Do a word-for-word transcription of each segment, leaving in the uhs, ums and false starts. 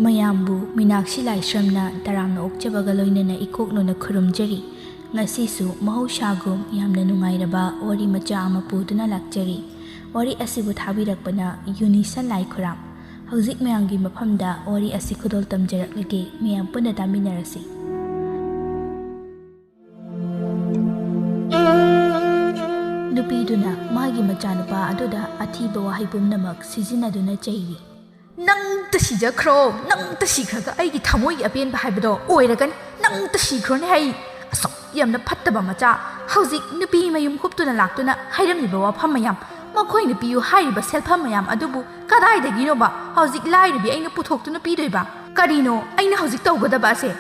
ꯃꯌꯥꯝꯕꯨ ꯃꯤꯅꯥꯛꯁꯤ ꯂꯥꯏꯁ꯭ꯔꯝꯅ ꯇꯔꯥꯝꯅ ꯑꯣꯛꯆꯕꯒ ꯂꯣꯏꯅꯅ ꯏꯀꯣꯛꯅꯅ ꯈꯨꯔꯨꯝꯖꯔꯤ꯫ ꯉꯁꯤꯁꯨ ꯃꯍꯧꯁꯥꯒꯨꯝ ꯌꯥꯝꯅ ꯅꯨꯡꯉꯥꯏꯔꯕ ꯋꯥꯔꯤ ꯃꯆꯥ ꯑꯃ ꯄꯨꯗꯨꯅ ꯂꯥꯛꯆꯔꯤ꯫ ꯋꯥꯔꯤ ꯑꯁꯤꯕꯨ ꯊꯥꯕꯤꯔꯛꯄꯅ ꯌꯨꯅꯤꯁꯟ ꯂꯥꯏꯈꯨꯔꯥꯝ꯫ ꯍꯧꯖꯤꯛ ꯃꯌꯥꯝꯒꯤ ꯃꯐꯝꯗ ꯋꯥꯔꯤ ꯑꯁꯤ ꯈꯨꯗꯣꯜ ꯇꯝꯖꯔꯛꯂꯒꯦ, ꯃꯌꯥꯝ ꯄꯨꯟꯅ ꯇꯥꯃꯤꯟꯅꯔꯁꯤ꯫ ꯅꯨꯄꯤꯗꯨꯅ ꯃꯥꯒꯤ ꯃꯆꯥꯅꯨꯄꯥ ꯑꯗꯨꯗ ꯑꯊꯤꯕ ꯋꯥꯍꯩ ꯄꯨꯝꯅꯃꯛ ꯁꯤꯖꯤꯟꯅꯗꯨꯅ ꯆꯩꯔꯤ꯫ "ꯅꯪ ꯇꯁꯤꯖꯈ꯭ꯔꯣ, ꯅꯪ ꯇꯁꯤꯈ꯭ꯔꯒ ꯑꯩꯒꯤ ꯊꯃꯣꯏꯒꯤ ꯑꯄꯦꯟꯕ ꯍꯥꯏꯕꯗꯣ ꯑꯣꯏꯔꯒꯅꯤ, ꯅꯪ ꯇꯁꯤꯈ꯭ꯔꯣꯅꯦ ꯍꯩ꯫ ꯑꯁꯨꯛ ꯌꯥꯝꯅ ꯐꯠꯇꯕ ꯃꯆꯥ, ꯍꯧꯖꯤꯛ ꯅꯨꯄꯤ ꯃꯌꯨꯝ ꯍꯨꯞꯇꯨꯅ ꯂꯥꯛꯇꯨꯅ ꯍꯥꯏꯔꯝꯂꯤꯕ ꯋꯥꯐꯝ ꯃꯌꯥꯝ, ꯃꯈꯣꯏꯅ ꯄꯤꯌꯨ ꯍꯥꯏꯔꯤꯕ ꯁꯦꯜꯐꯝ ꯃꯌꯥꯝ ꯑꯗꯨꯕꯨ ꯀꯗꯥꯏꯗꯒꯤꯅꯣꯕ ꯍꯧꯖꯤꯛ ꯂꯥꯏꯔꯕꯤ ꯑꯩꯅ ꯄꯨꯊꯣꯛꯇꯨꯅ ꯄꯤꯗꯣꯏꯕ? ꯀꯔꯤꯅꯣ ꯑꯩꯅ ꯍꯧꯖꯤꯛ ꯇꯧꯒꯗꯕ ꯑꯁꯦ?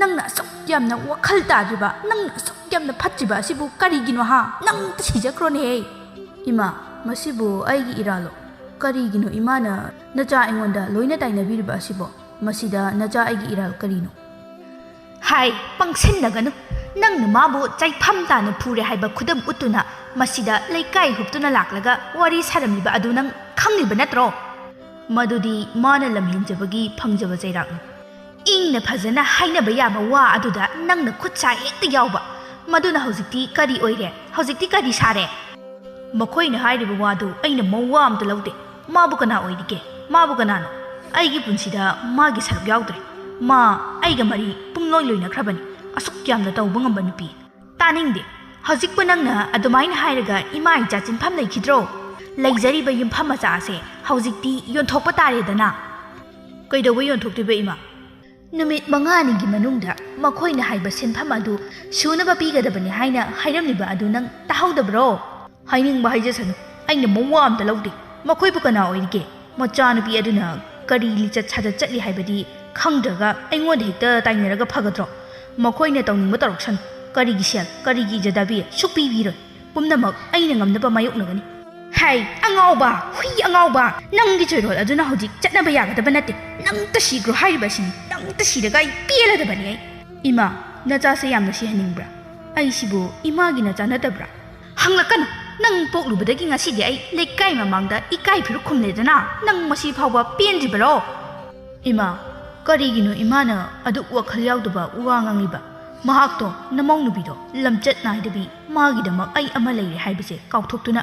ꯅꯪꯅ ꯑꯁꯨꯛ ꯌꯥꯝꯅ ꯋꯥꯈꯜ ꯇꯥꯗ꯭ꯔꯤꯕ, ꯅꯪꯅ ꯑꯁꯨꯛ ꯌꯥꯝꯅ ꯐꯠꯇ꯭ꯔꯤꯕ ꯑꯁꯤꯕꯨ ꯀꯔꯤꯒꯤꯅꯣ ꯍꯥ? ꯅꯪ ꯇꯁꯤꯖꯈ꯭ꯔꯣꯅꯦꯍꯦ!" "ꯏꯃꯥ, ꯃꯁꯤꯕꯨ ꯑꯩꯒꯤ ꯏꯔꯥꯜꯂꯣ? ꯀꯔꯤꯒꯤꯅꯣ ꯏꯃꯥꯅ ꯅꯆꯥ ꯑꯩꯉꯣꯟꯗ ꯂꯣꯏꯅ ꯇꯥꯏꯅꯕꯤꯔꯤꯕ ꯑꯁꯤꯕꯣ? ꯃꯁꯤꯗ ꯅꯆꯥ ꯑꯩꯒꯤ ꯏꯔꯥꯜ ꯀꯔꯤꯅꯣ?" "ꯍꯥꯏ, ꯄꯪꯁꯤꯟꯅꯒꯅꯨ꯫ ꯅꯪꯅ ꯃꯥꯕꯨ ꯆꯩꯐꯝ ꯇꯥꯅ ꯐꯨꯔꯦ ꯍꯥꯏꯕ ꯈꯨꯗꯝ ꯎꯠꯇꯨꯅ ꯃꯁꯤꯗ ꯂꯩꯀꯥꯏ ꯍꯨꯞꯇꯨꯅ ꯂꯥꯛꯂꯒ ꯋꯥꯔꯤ ꯁꯥꯔꯝꯂꯤꯕ ꯑꯗꯨ ꯅꯪ ꯈꯪꯂꯤꯕ ꯅꯠꯇ꯭ꯔꯣ? ꯃꯗꯨꯗꯤ ꯃꯥꯅ ꯂꯝꯍꯦꯟꯖꯕꯒꯤ ꯐꯪꯖꯕ ꯆꯩꯔꯥꯛꯅꯤ꯫ ꯏꯪꯅ ꯐꯖꯅ ꯍꯥꯏꯅꯕ ꯌꯥꯕ ꯋꯥ ꯑꯗꯨꯗ ꯅꯪꯅ ꯈꯨꯠ ꯁꯥ ꯍꯦꯛꯇ ꯌꯥꯎꯕ꯫ ꯃꯗꯨꯅ ꯍꯧꯖꯤꯛꯇꯤ ꯀꯔꯤ ꯑꯣꯏꯔꯦ? ꯍꯧꯖꯤꯛꯇꯤ ꯀꯔꯤ ꯁꯥꯔꯦ?" "ꯃꯈꯣꯏꯅ ꯍꯥꯏꯔꯤꯕ ꯋꯥꯗꯨ ꯑꯩꯅ ꯃꯋꯥ ꯑꯝꯇ ꯂꯧꯗꯦ꯫ ꯃꯥꯕꯨ ꯀꯅꯥ ꯑꯣꯏꯔꯤꯒꯦ? ꯃꯥꯕꯨ ꯀꯅꯥꯅꯣ? ꯑꯩꯒꯤ ꯄꯨꯟꯁꯤꯗ ꯃꯥꯒꯤ ꯁꯔꯨꯛ ꯌꯥꯎꯗ꯭ꯔꯦ꯫ ꯃꯥ ꯑꯩꯒ ꯃꯔꯤ ꯄꯨꯡꯂꯣꯏ ꯂꯣꯏꯅꯈ꯭ꯔꯕꯅꯤ꯫ ꯑꯁꯨꯛ ꯌꯥꯝꯅ ꯇꯧꯕ ꯉꯝꯕ ꯅꯨꯄꯤ!" "ꯇꯥꯅꯤꯡꯗꯦ꯫ ꯍꯧꯖꯤꯛꯄꯨ ꯅꯪꯅ ꯑꯗꯨꯃꯥꯏꯅ ꯍꯥꯏꯔꯒ ꯏꯃꯥ ꯏꯆꯥ ꯆꯤꯟꯐꯝ ꯂꯩꯈꯤꯗ꯭ꯔꯣ? ꯂꯩꯖꯔꯤꯕ ꯌꯨꯝꯐꯝ ꯃꯆꯥ ꯑꯁꯦ ꯍꯧꯖꯤꯛꯇꯤ ꯌꯣꯟꯊꯣꯛꯄ ꯇꯥꯔꯦꯗꯅ?" "ꯀꯩꯗꯧꯕ ꯌꯣꯟꯊꯣꯛꯇꯣꯏꯕ ꯏꯃꯥ?" "ꯅꯨꯃꯤꯠ ꯃꯉꯥꯅꯤꯒꯤ ꯃꯅꯨꯡꯗ ꯃꯈꯣꯏꯅ ꯍꯥꯏꯕ ꯁꯦꯟꯐꯝ ꯑꯗꯨ ꯁꯨꯅꯕ ꯄꯤꯒꯗꯕꯅꯤ ꯍꯥꯏꯅ ꯍꯥꯏꯔꯝꯂꯤꯕ ꯑꯗꯨ ꯅꯪ ꯇꯥꯍꯧꯗꯕ꯭ꯔꯣ?" "ꯍꯥꯏꯅꯤꯡꯕ ꯍꯥꯏꯖꯁꯅꯨ, ꯑꯩꯅ ꯃꯋꯥ ꯑꯝꯇ ꯂꯧꯗꯦ꯫ ꯃꯈꯣꯏꯕꯨ ꯀꯅꯥ ꯑꯣꯏꯔꯤꯒꯦ? ꯃꯆꯥꯅꯨꯄꯤ ꯑꯗꯨꯅ ꯀꯔꯤ ꯂꯤꯆꯠ ꯁꯥꯖꯠ ꯆꯠꯂꯤ ꯍꯥꯏꯕꯗꯤ ꯈꯪꯗ꯭ꯔꯒ ꯑꯩꯉꯣꯟꯗ ꯍꯦꯛꯇ ꯇꯥꯏꯅꯔꯒ ꯐꯒꯗ꯭ꯔꯣ? ꯃꯈꯣꯏꯅ ꯇꯧꯅꯤꯡꯕ ꯇꯧꯔꯛꯁꯅꯨ꯫ ꯀꯔꯤꯒꯤ ꯁꯦꯜ, ꯀꯔꯤꯒꯤ ꯏꯖꯗꯥꯕꯤ? ꯁꯨꯛꯄꯤ ꯄꯤꯔꯣꯏ꯫ ꯄꯨꯝꯅꯃꯛ ꯑꯩꯅ ꯉꯝꯅꯕ ꯃꯥꯌꯣꯛꯅꯒꯅꯤ꯫" "ꯍꯩ, ꯑꯉꯥꯎꯕ, ꯍꯨꯏ ꯑꯉꯥꯎꯕ, ꯅꯪꯒꯤ ꯆꯣꯏꯔꯣꯜ ꯑꯗꯨꯅ ꯍꯧꯖꯤꯛ ꯆꯠꯅꯕ ꯌꯥꯒꯗꯕ ꯅꯠꯇꯦ꯫ ꯅꯪ ꯇꯁꯤꯈ꯭ꯔꯣ ꯍꯥꯏꯔꯤꯕ ꯑꯁꯤꯅꯤ꯫ ꯅꯪ ꯇꯁꯤꯔꯒ ꯑꯩ ꯄꯦꯜꯂꯗꯕꯅꯤ ꯑꯩ꯫" "ꯏꯃꯥ, ꯅꯆꯥꯁꯦ ꯌꯥꯝꯅ ꯁꯤꯍꯟꯅꯤꯡꯕ꯭ꯔꯥ?" ꯑꯩꯁꯤꯕꯨ ꯏꯃꯥꯒꯤ ꯅꯆꯥ ꯅꯠꯇꯕ꯭ꯔꯥ? ꯍꯪꯂꯛꯀꯅꯨ! ꯅꯪ ꯄꯣꯛꯂꯨꯕꯗꯒꯤ ꯉꯁꯤꯗꯤ ꯑꯩ ꯂꯩꯀꯥꯏ ꯃꯃꯥꯡꯗ ꯏꯀꯥꯏ ꯐꯤꯔꯨꯛ ꯈꯨꯝꯂꯦꯗꯅ꯫ ꯅꯪ ꯃꯁꯤ ꯐꯥꯎꯕ ꯄꯦꯟꯗ꯭ꯔꯤꯕꯔꯣ? ꯏꯃꯥ, ꯀꯔꯤꯒꯤꯅꯣ ꯏꯃꯥꯅ ꯑꯗꯨꯛ ꯋꯥꯈꯜ ꯌꯥꯎꯗꯕ ꯋꯥ ꯉꯥꯡꯂꯤꯕ? ꯃꯍꯥꯛꯇꯣ, ꯅꯃꯧ ꯅꯨꯄꯤꯗꯣ, ꯂꯝꯆꯠ ꯅꯥꯏꯗꯕꯤ, ꯃꯥꯒꯤꯗꯃꯛ ꯑꯩ ꯑꯃ ꯂꯩꯔꯦ ꯍꯥꯏꯕꯁꯦ ꯀꯥꯎꯊꯣꯛꯇꯨꯅ,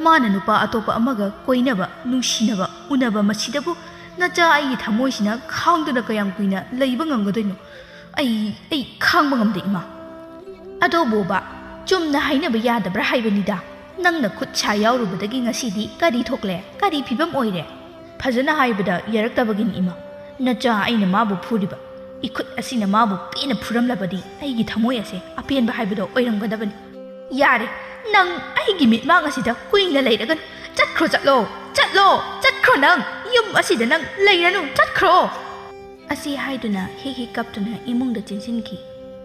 ꯃꯥꯅ ꯅꯨꯄꯥ ꯑꯇꯣꯞꯄ ꯑꯃꯒ ꯀꯣꯏꯅꯕ, ꯅꯨꯡꯁꯤꯅꯕ, ꯎꯅꯕ, ꯃꯁꯤꯗꯕꯨ ꯅꯆꯥ ꯑꯩꯒꯤ ꯊꯃꯣꯏꯁꯤꯅ ꯈꯥꯡꯗꯨꯅ ꯀꯌꯥꯝ ꯀꯨꯏꯅ ꯂꯩꯕ ꯉꯝꯒꯗꯣꯏꯅꯣ? ꯑꯩ, ꯑꯩ ꯈꯥꯡꯕ ꯉꯝꯗꯦ, ꯏꯃꯥ꯫ ꯑꯗꯣ ꯕꯣꯕꯥ, ꯆꯨꯝꯅ ꯍꯥꯏꯅꯕ ꯌꯥꯗꯕ꯭ꯔꯥ ꯍꯥꯏꯕꯅꯤꯗ꯫ ꯅꯪꯅ ꯈꯨꯠ ꯁꯥ ꯌꯥꯎꯔꯨꯕꯗꯒꯤ ꯉꯁꯤꯗꯤ ꯀꯔꯤ ꯊꯣꯛꯂꯦ? ꯀꯔꯤ ꯐꯤꯕꯝ ꯑꯣꯏꯔꯦ? ꯐꯖꯅ ꯍꯥꯏꯕꯗ ꯌꯥꯔꯛꯇꯕꯒꯤꯅꯤ, ꯏꯃꯥ꯫ ꯅꯆꯥ ꯑꯩꯅ ꯃꯥꯕꯨ ꯐꯨꯔꯤꯕ ꯏꯈꯨꯠ ꯑꯁꯤꯅ ꯃꯥꯕꯨ ꯄꯦꯟꯅ ꯐꯨꯔꯝꯂꯕꯗꯤ ꯑꯩꯒꯤ ꯊꯃꯣꯏ ꯑꯁꯦ ꯑꯄꯦꯟꯕ ꯍꯥꯏꯕꯗꯣ ꯑꯣꯏꯔꯝꯒꯗꯕꯅꯤ꯫ ꯌꯥꯔꯦ, ꯅꯪ ꯑꯩꯒꯤ ꯃꯤꯠꯃꯥꯡ ꯑꯁꯤꯗ ꯀꯨꯏꯅ ꯂꯩꯔꯒꯅꯨ꯫ ꯆꯠꯈ꯭ꯔꯣ, ꯆꯠꯂꯣ, ꯆꯠꯂꯣ, ꯆꯠꯈ꯭ꯔꯣ ꯅꯪ꯫ ꯌꯨꯝ ꯑꯁꯤꯗ ꯅꯪ ꯂꯩꯔꯅꯨ, ꯆꯠꯈ꯭ꯔꯣ꯫ ꯑꯁꯤ ꯍꯥꯏꯗꯨꯅ ꯍꯤꯛ ꯍꯤꯛ ꯀꯞꯇꯨꯅ ꯏꯃꯨꯡꯗ ꯆꯦꯟꯁꯤꯟꯈꯤ꯫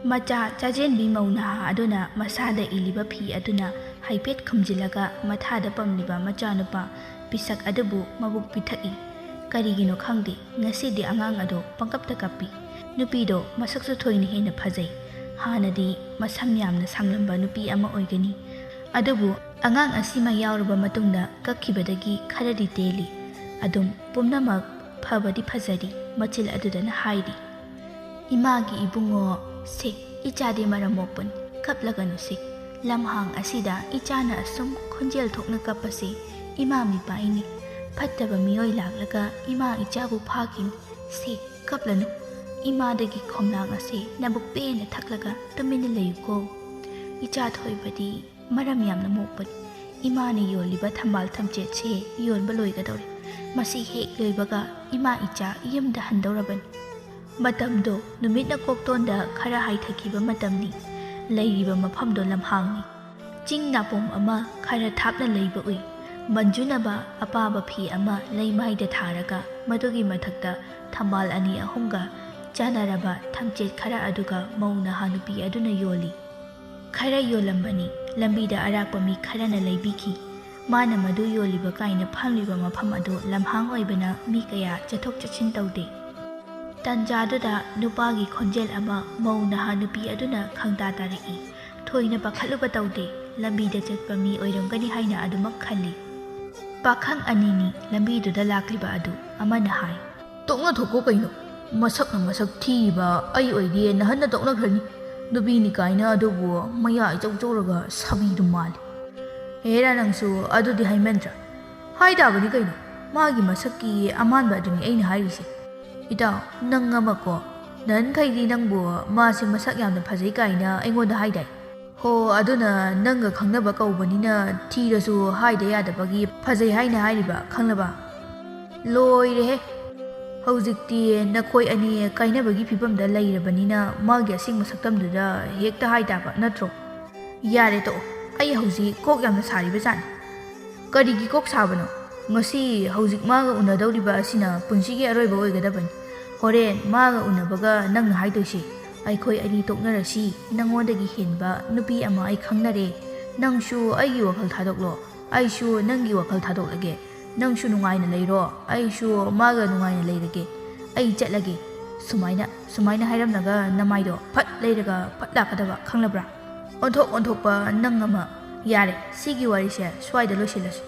ꯃꯆꯥ ꯆꯥꯖꯦꯟꯕꯤ ꯃꯧ ꯅꯍꯥ ꯑꯗꯨꯅ ꯃꯁꯥꯗ ꯏꯜꯂꯤꯕ ꯐꯤ ꯑꯗꯨꯅ ꯍꯥꯏꯐꯦꯠ ꯈꯨꯝꯖꯤꯜꯂꯒ ꯃꯊꯥꯗ ꯄꯝꯂꯤꯕ ꯃꯆꯥꯅꯨꯄꯥ ꯄꯤꯁꯛ ꯑꯗꯨꯕꯨ ꯃꯕꯨꯛ ꯄꯤꯊꯛꯏ꯫ ꯀꯔꯤꯒꯤꯅꯣ ꯈꯪꯗꯦ, ꯉꯁꯤꯗꯤ ꯑꯉꯥꯡ ꯑꯗꯣ ꯄꯪꯀꯞꯇ ꯀꯞꯄꯤ꯫ ꯅꯨꯄꯤꯗꯣ ꯃꯁꯛꯁꯨ ꯊꯣꯏꯅ ꯍꯦꯟꯅ ꯐꯖꯩ꯫ ꯍꯥꯟꯅꯗꯤ ꯃꯁꯝ ꯌꯥꯝꯅ ꯁꯥꯡꯂꯝꯕ ꯅꯨꯄꯤ ꯑꯃ ꯑꯣꯏꯒꯅꯤ꯫ ꯑꯗꯨꯕꯨ ꯑꯉꯥꯡ ꯑꯁꯤꯃ ꯌꯥꯎꯔꯕ ꯃꯇꯨꯡꯗ ꯀꯛꯈꯤꯕꯗꯒꯤ ꯈꯔꯗꯤ ꯇꯦꯜꯂꯤ꯫ ꯑꯗꯨꯝ ꯄꯨꯝꯅꯃꯛ ꯐꯕꯗꯤ ꯐꯖꯔꯤ, ꯃꯆꯤꯜ ꯑꯗꯨꯗꯅ ꯍꯥꯏꯔꯤ꯫ ꯏꯃꯥꯒꯤ ꯏꯕꯨꯡꯉꯣ, ꯁꯦ, ꯏꯆꯥꯗꯤ ꯃꯔꯝ ꯃꯣꯛꯄꯅꯤ, ꯀꯞꯂꯒꯅꯨ ꯁꯦ꯫ ꯂꯝꯍꯥꯡ ꯑꯁꯤꯗ ꯏꯆꯥꯅ ꯑꯁꯨꯝ ꯈꯣꯟꯖꯦꯜ ꯊꯣꯛꯅ ꯀꯞꯄꯁꯦ ꯏꯃꯥ ꯃꯤꯄꯥꯏꯅꯤ꯫ ꯐꯠꯇꯕ ꯃꯤꯑꯣꯏ ꯂꯥꯛꯂꯒ ꯏꯃꯥ ꯏꯆꯥꯕꯨ ꯐꯥꯈꯤꯅꯤ꯫ ꯁꯦ, ꯀꯞꯂꯅꯨ꯫ ꯏꯃꯥꯗꯒꯤ ꯈꯣꯝꯂꯥꯡ ꯑꯁꯦ ꯅꯕꯨꯛ ꯄꯦꯟꯅ ꯊꯛꯂꯒ ꯇꯨꯃꯤꯟꯅ ꯂꯩꯌꯨꯀꯣ꯫ ꯏꯆꯥ ꯊꯣꯏꯕꯗꯤ ꯃꯔꯝ ꯌꯥꯝꯅ ꯃꯣꯛꯄꯅꯤ꯫ ꯏꯃꯥꯅ ꯌꯣꯜꯂꯤꯕ ꯊꯝꯕꯥꯜ ꯊꯝꯆꯦꯠꯁꯦ ꯌꯣꯟꯕ ꯂꯣꯏꯒꯗꯧꯔꯦ꯫ ꯃꯁꯤ ꯍꯦꯛ ꯂꯣꯏꯕꯒ ꯏꯃꯥ ꯏꯆꯥ ꯌꯨꯝꯗ ꯍꯟꯗꯧꯔꯕꯅꯤ꯫ ꯃꯇꯝꯗꯣ ꯅꯨꯃꯤꯠꯅ ꯀꯣꯛꯇꯣꯟꯗ ꯈꯔ ꯍꯥꯏꯊꯈꯤꯕ ꯃꯇꯝꯅꯤ꯫ ꯂꯩꯔꯤꯕ ꯃꯐꯝꯗꯣ ꯂꯝꯍꯥꯡꯅꯤ꯫ ꯆꯤꯡ ꯅꯥꯄꯣꯝ ꯑꯃ ꯈꯔ ꯊꯥꯞꯅ ꯂꯩꯕ ꯎꯏ꯫ ꯃꯟꯖꯨꯅꯕ ꯑꯄꯥꯕ ꯐꯤ ꯑꯃ ꯂꯩꯃꯥꯏꯗ ꯊꯥꯔꯒ ꯃꯗꯨꯒꯤ ꯃꯊꯛꯇ ꯊꯝꯕꯥꯜ ꯑꯅꯤ ꯑꯍꯨꯝꯒ ꯆꯥꯟꯅꯔꯕ ꯊꯝꯆꯦꯠ ꯈꯔ ꯑꯗꯨꯒ ꯃꯧ ꯅꯍꯥ ꯅꯨꯄꯤ ꯑꯗꯨꯅ ꯌꯣꯜꯂꯤ꯫ ꯈꯔ ꯌꯣꯜꯂꯝꯕꯅꯤ꯫ ꯂꯝꯕꯤꯗ ꯑꯔꯥꯛꯄ ꯃꯤ ꯈꯔꯅ ꯂꯩꯕꯤꯈꯤ꯫ ꯃꯥꯅ ꯃꯗꯨ ꯌꯣꯜꯂꯤꯕ ꯀꯥꯏꯅ ꯐꯝꯂꯤꯕ ꯃꯐꯝ ꯑꯗꯨ ꯂꯝꯍꯥꯡ ꯑꯣꯏꯕꯅ ꯃꯤ ꯀꯌꯥ ꯆꯠꯊꯣꯛ ꯆꯠꯁꯤꯟ ꯇꯧꯗꯦ꯫ ꯇꯥꯟꯖꯥꯗꯨꯗ ꯅꯨꯄꯥꯒꯤ ꯈꯣꯟꯖꯦꯜ ꯑꯃ ꯃꯧ ꯅꯍꯥ ꯅꯨꯄꯤ ꯑꯗꯨꯅ ꯈꯪꯇꯥ ꯇꯥꯔꯛꯏ꯫ ꯊꯣꯏꯅ ꯄꯥꯈꯠꯂꯨꯕ ꯇꯧꯗꯦ꯫ ꯂꯝꯕꯤꯗ ꯆꯠꯄ ꯃꯤ ꯑꯣꯏꯔꯝꯒꯅꯤ ꯍꯥꯏꯅ ꯑꯗꯨꯃꯛ ꯈꯜꯂꯤ꯫ ꯄꯥꯈꯪ ꯑꯅꯤꯅꯤ ꯂꯝꯕꯤꯗꯨꯗ ꯂꯥꯛꯂꯤꯕ ꯑꯗꯨ꯫ ꯑꯃꯅ ꯍꯥꯏ, "ꯇꯣꯛꯅ ꯊꯣꯛꯀꯣ ꯀꯩꯅꯣ, ꯃꯁꯛꯅ ꯃꯁꯛ ꯊꯤꯔꯤꯕ ꯑꯩ ꯑꯣꯏꯗꯤ ꯅꯍꯟꯅ ꯇꯣꯛꯅꯈ꯭ꯔꯅꯤ꯫ ꯅꯨꯄꯤꯅꯤ ꯀꯥꯏꯅ ꯑꯗꯨꯕꯨ ꯃꯌꯥ ꯏꯆꯧ ꯆꯧꯔꯒ ꯁꯥꯕꯤꯗꯨ ꯃꯥꯜꯂꯤ꯫ ꯍꯦꯔꯥ, ꯅꯪꯁꯨ ꯑꯗꯨꯗꯤ ꯍꯥꯏꯃꯟꯗ꯭ꯔꯥ? ꯍꯥꯏ ꯇꯥꯕꯅꯤ ꯀꯩꯅꯣ, ꯃꯥꯒꯤ ꯃꯁꯛꯀꯤ ꯑꯃꯥꯟꯕ ꯑꯗꯨꯅꯤ ꯑꯩꯅ ꯍꯥꯏꯔꯤꯁꯦ꯫ ꯏꯇꯥꯎ, ꯅꯪ ꯑꯃꯀꯣ, ꯅꯍꯥꯟꯈꯩꯗꯤ ꯅꯪꯕꯨ ꯃꯥꯁꯦ ꯃꯁꯛ ꯌꯥꯝꯅ ꯐꯖꯩ ꯀꯥꯏꯅ ꯑꯩꯉꯣꯟꯗ ꯍꯥꯏꯗꯥꯏ? ꯍꯣ, ꯑꯗꯨꯅ ꯅꯪꯒ ꯈꯪꯅꯕ ꯀꯧꯕꯅꯤꯅ ꯊꯤꯔꯁꯨ ꯍꯥꯏꯗ ꯌꯥꯗꯕꯒꯤ ꯐꯖꯩ ꯍꯥꯏꯅ ꯍꯥꯏꯔꯤꯕ, ꯈꯪꯂꯕ?" ꯂꯣꯏꯔꯦꯍꯦ! ꯍꯧꯖꯤꯛꯇꯤ ꯅꯈꯣꯏ ꯑꯅꯤ ꯀꯥꯏꯅꯕꯒꯤ ꯐꯤꯕꯝꯗ ꯂꯩꯔꯕꯅꯤꯅ ꯃꯥꯒꯤ ꯑꯁꯦꯡꯕ ꯁꯛꯇꯝꯗꯨꯗ ꯍꯦꯛꯇ ꯍꯥꯏ ꯇꯥꯕ ꯅꯠꯇ꯭ꯔꯣ? ꯌꯥꯔꯦ ꯇꯣꯛꯑꯣ, ꯑꯩ ꯍꯧꯖꯤꯛ ꯀꯣꯛ ꯌꯥꯝꯅ ꯁꯥꯔꯤꯕ ꯖꯥꯠꯅꯤ꯫ ꯀꯔꯤꯒꯤ ꯀꯣꯛ ꯁꯥꯕꯅꯣ? ꯉꯁꯤ ꯍꯧꯖꯤꯛ ꯃꯥꯒ ꯎꯅꯗꯧꯔꯤꯕ ꯑꯁꯤꯅ ꯄꯨꯟꯁꯤꯒꯤ ꯑꯔꯣꯏꯕ ꯑꯣꯏꯒꯗꯕꯅꯤ꯫ ꯍꯣꯔꯦꯟ ꯃꯥꯒ ꯎꯅꯕꯒ ꯅꯪꯅ ꯍꯥꯏꯗꯣꯏꯁꯤ, "ꯑꯩꯈꯣꯏ ꯑꯅꯤ ꯇꯣꯛꯅꯔꯁꯤ, ꯅꯪꯉꯣꯟꯗꯒꯤ ꯍꯦꯟꯕ ꯅꯨꯄꯤ ꯑꯃ ꯑꯩ ꯈꯪꯅꯔꯦ꯫ ꯅꯪꯁꯨ ꯑꯩꯒꯤ ꯋꯥꯈꯜ ꯊꯥꯗꯣꯛꯂꯣ, ꯑꯩꯁꯨ ꯅꯪꯒꯤ ꯋꯥꯈꯜ ꯊꯥꯗꯣꯛꯂꯒꯦ꯫ ꯅꯪꯁꯨ ꯅꯨꯡꯉꯥꯏꯅ ꯂꯩꯔꯣ, ꯑꯩꯁꯨ ꯃꯥꯒ ꯅꯨꯡꯉꯥꯏꯅ ꯂꯩꯔꯒꯦ꯫ ꯑꯩ ꯆꯠꯂꯒꯦ꯫" ꯁꯨꯃꯥꯏꯅ, ꯁꯨꯃꯥꯏꯅ ꯍꯥꯏꯔꯝꯂꯒ ꯅꯃꯥꯏꯗꯣ ꯐꯠ ꯂꯩꯔꯒ ꯐꯠ ꯂꯥꯛꯀꯗꯕ, ꯈꯪꯂꯕ꯭ꯔꯥ? ꯑꯣꯟꯊꯣꯛ ꯑꯣꯟꯊꯣꯛꯄ ꯅꯪ ꯑꯃ꯫ ꯌꯥꯔꯦ, ꯁꯤꯒꯤ ꯋꯥꯔꯤꯁꯦ ꯁ꯭ꯋꯥꯏꯗ ꯂꯣꯏꯁꯤꯜꯂꯁꯤ꯫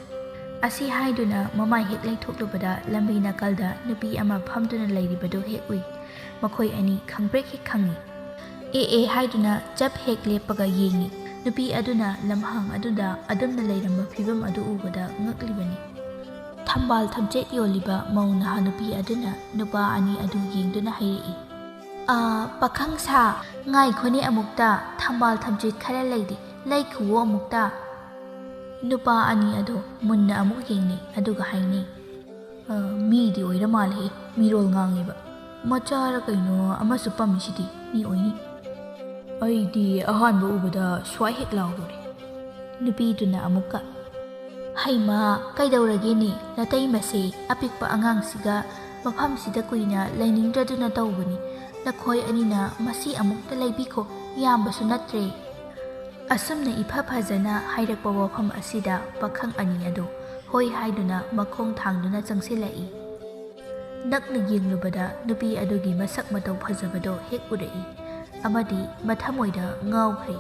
ꯑꯁꯤ ꯍꯥꯏꯗꯨꯅ ꯃꯃꯥꯏ ꯍꯦꯛ ꯂꯩꯊꯣꯛꯂꯨꯕꯗ ꯂꯝꯕꯤ ꯅꯥꯀꯜꯗ ꯅꯨꯄꯤ ꯑꯃ ꯐꯝꯗꯨꯅ ꯂꯩꯔꯤꯕꯗꯨ ꯍꯦꯛ ꯎꯏ꯫ ꯃꯈꯣꯏ ꯑꯅꯤ ꯈꯪꯄ꯭ꯔꯦꯛ ꯍꯦꯛ ꯈꯪꯏ꯫ "ꯑꯦ ꯑꯦ" ꯍꯥꯏꯗꯨꯅ ꯆꯞ ꯍꯦꯛ ꯂꯦꯞꯄꯒ ꯌꯦꯡꯏ꯫ ꯅꯨꯄꯤ ꯑꯗꯨꯅ ꯂꯝꯍꯥꯡ ꯑꯗꯨꯗ ꯑꯗꯨꯝꯅ ꯂꯩꯔꯝꯕ ꯐꯤꯕꯝ ꯑꯗꯨ ꯎꯕꯗ ꯉꯛꯂꯤꯕꯅꯤ꯫ ꯊꯝꯕꯥꯜ ꯊꯝꯆꯦꯠ ꯌꯣꯜꯂꯤꯕ ꯃꯧ ꯅꯍꯥ ꯅꯨꯄꯤ ꯑꯗꯨꯅ ꯅꯨꯄꯥ ꯑꯅꯤ ꯑꯗꯨ ꯌꯦꯡꯗꯨꯅ ꯍꯥꯏꯔꯛꯏ, "ꯑꯥ, ꯄꯥꯈꯪ ꯁꯥ, ꯉꯥꯏꯈꯣꯅꯦ ꯑꯃꯨꯛꯇ, ꯊꯝꯕꯥꯜ ꯊꯝꯆꯦꯠ ꯈꯔ ꯂꯩꯔꯤ, ꯂꯩꯈꯨꯋꯣ ꯑꯃꯨꯛꯇ꯫" ꯅꯨꯄꯥ ꯑꯅꯤ ꯑꯗꯨ ꯃꯨꯟꯅ ꯑꯃꯨꯛ ꯌꯦꯡꯅꯩ, ꯑꯗꯨꯒ ꯍꯥꯏꯅꯩ, "ꯑ, ꯃꯤꯗꯤ ꯑꯣꯏꯔ ꯃꯥꯜꯂꯦ, ꯃꯤꯔꯣꯜ ꯉꯥꯡꯉꯦꯕ꯫ ꯃꯆꯥꯔ ꯀꯩꯅꯣ ꯑꯃꯁꯨ ꯄꯝꯃꯤꯁꯤꯗꯤ, ꯃꯤ ꯑꯣꯏꯅꯤ꯫ ꯑꯩꯗꯤ ꯑꯍꯥꯟꯕ ꯎꯕꯗ ꯁ꯭ꯋꯥꯏ ꯍꯦꯛ ꯂꯥꯎꯔꯨꯔꯦ꯫" ꯅꯨꯄꯤꯗꯨꯅ ꯑꯃꯨꯛꯀ, "ꯍꯩꯃꯥ, ꯀꯩꯗꯧꯔꯒꯦꯅꯦ? ꯅꯇꯩꯃꯁꯦ ꯑꯄꯤꯛꯄ ꯑꯉꯥꯡꯁꯤꯒ ꯃꯐꯝꯁꯤꯗ ꯀꯨꯏꯅ ꯂꯩꯅꯤꯡꯗ꯭ꯔꯗꯨꯅ ꯇꯧꯕꯅꯤ꯫ ꯅꯈꯣꯏ ꯑꯅꯤꯅ ꯃꯁꯤ ꯑꯃꯨꯛꯇ ꯂꯩꯕꯤꯈꯣ, ꯌꯥꯝꯕꯁꯨ ꯅꯠꯇ꯭ꯔꯦ꯫" ꯑꯁꯨꯝꯅ ꯏꯐ ꯐꯖꯅ ꯍꯥꯏꯔꯛꯄ ꯋꯥꯐꯝ ꯑꯁꯤꯗ ꯄꯥꯈꯪ ꯑꯅꯤ ꯑꯗꯨ ꯍꯣꯏ ꯍꯥꯏꯗꯨꯅ ꯃꯈꯣꯡ ꯊꯥꯡꯗꯨꯅ ꯆꯪꯁꯤꯜꯂꯛꯏ꯫ ꯅꯛꯅ ꯌꯦꯡꯂꯨꯕꯗ ꯅꯨꯄꯤ ꯑꯗꯨꯒꯤ ꯃꯁꯛ ꯃꯇꯧ ꯐꯖꯕꯗꯣ ꯍꯦꯛ ꯎꯔꯛꯏ ꯑꯃꯗꯤ ꯃꯊꯃꯣꯏꯗ ꯉꯥꯎꯈ꯭ꯔꯦ꯫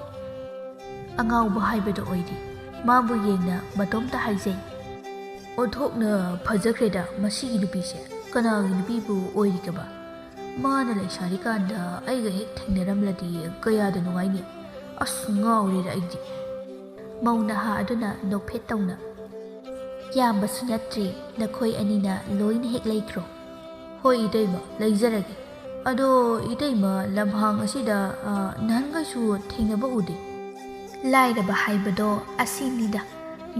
ꯑꯉꯥꯎꯕ ꯍꯥꯏꯕꯗꯣ ꯑꯣꯏꯔꯤ꯫ ꯃꯥꯕꯨ ꯌꯦꯡꯅ ꯃꯇꯣꯝꯇ ꯍꯥꯏꯖꯩ, "ꯑꯣꯟꯊꯣꯛꯅ ꯐꯖꯈ꯭ꯔꯦꯗ ꯃꯁꯤꯒꯤ ꯅꯨꯄꯤꯁꯦ꯫ ꯀꯅꯥꯒꯤ ꯅꯨꯄꯤꯕꯨ ꯑꯣꯏꯔꯤꯒꯕ? ꯃꯥꯅ ꯂꯩꯁꯥꯔꯤꯀꯥꯟꯗ ꯑꯩꯒ ꯍꯦꯛ ꯊꯦꯡꯅꯔꯝꯂꯗꯤ ꯀꯌꯥꯗ ꯅꯨꯡꯉꯥꯏꯅꯤ꯫ ꯑꯁ, ꯉꯥꯎꯔꯦꯗ ꯑꯩꯗꯤ"꯫ ꯃꯧ ꯅꯍꯥ ꯑꯗꯨꯅ ꯅꯣꯛꯐꯦꯠ ꯇꯧꯅ, "ꯌꯥꯝꯕꯁꯨ ꯅꯠꯇ꯭ꯔꯤ, ꯅꯈꯣꯏ ꯑꯅꯤꯅ ꯂꯣꯏꯅ ꯍꯦꯛ ꯂꯩꯈ꯭ꯔꯣ"꯫ "ꯍꯣꯏ ꯏꯇꯩꯃ, ꯂꯩꯖꯔꯒꯦ꯫ ꯑꯗꯣ ꯏꯇꯩꯃ, ꯂꯝꯍꯥꯡ ꯑꯁꯤꯗ, ꯑ, ꯅꯍꯥꯟꯈꯩꯁꯨ ꯊꯦꯡꯅꯕ ꯎꯗꯦ"꯫ ꯂꯥꯏꯔꯕ ꯍꯥꯏꯕꯗꯣ ꯑꯁꯤꯅꯤꯗ꯫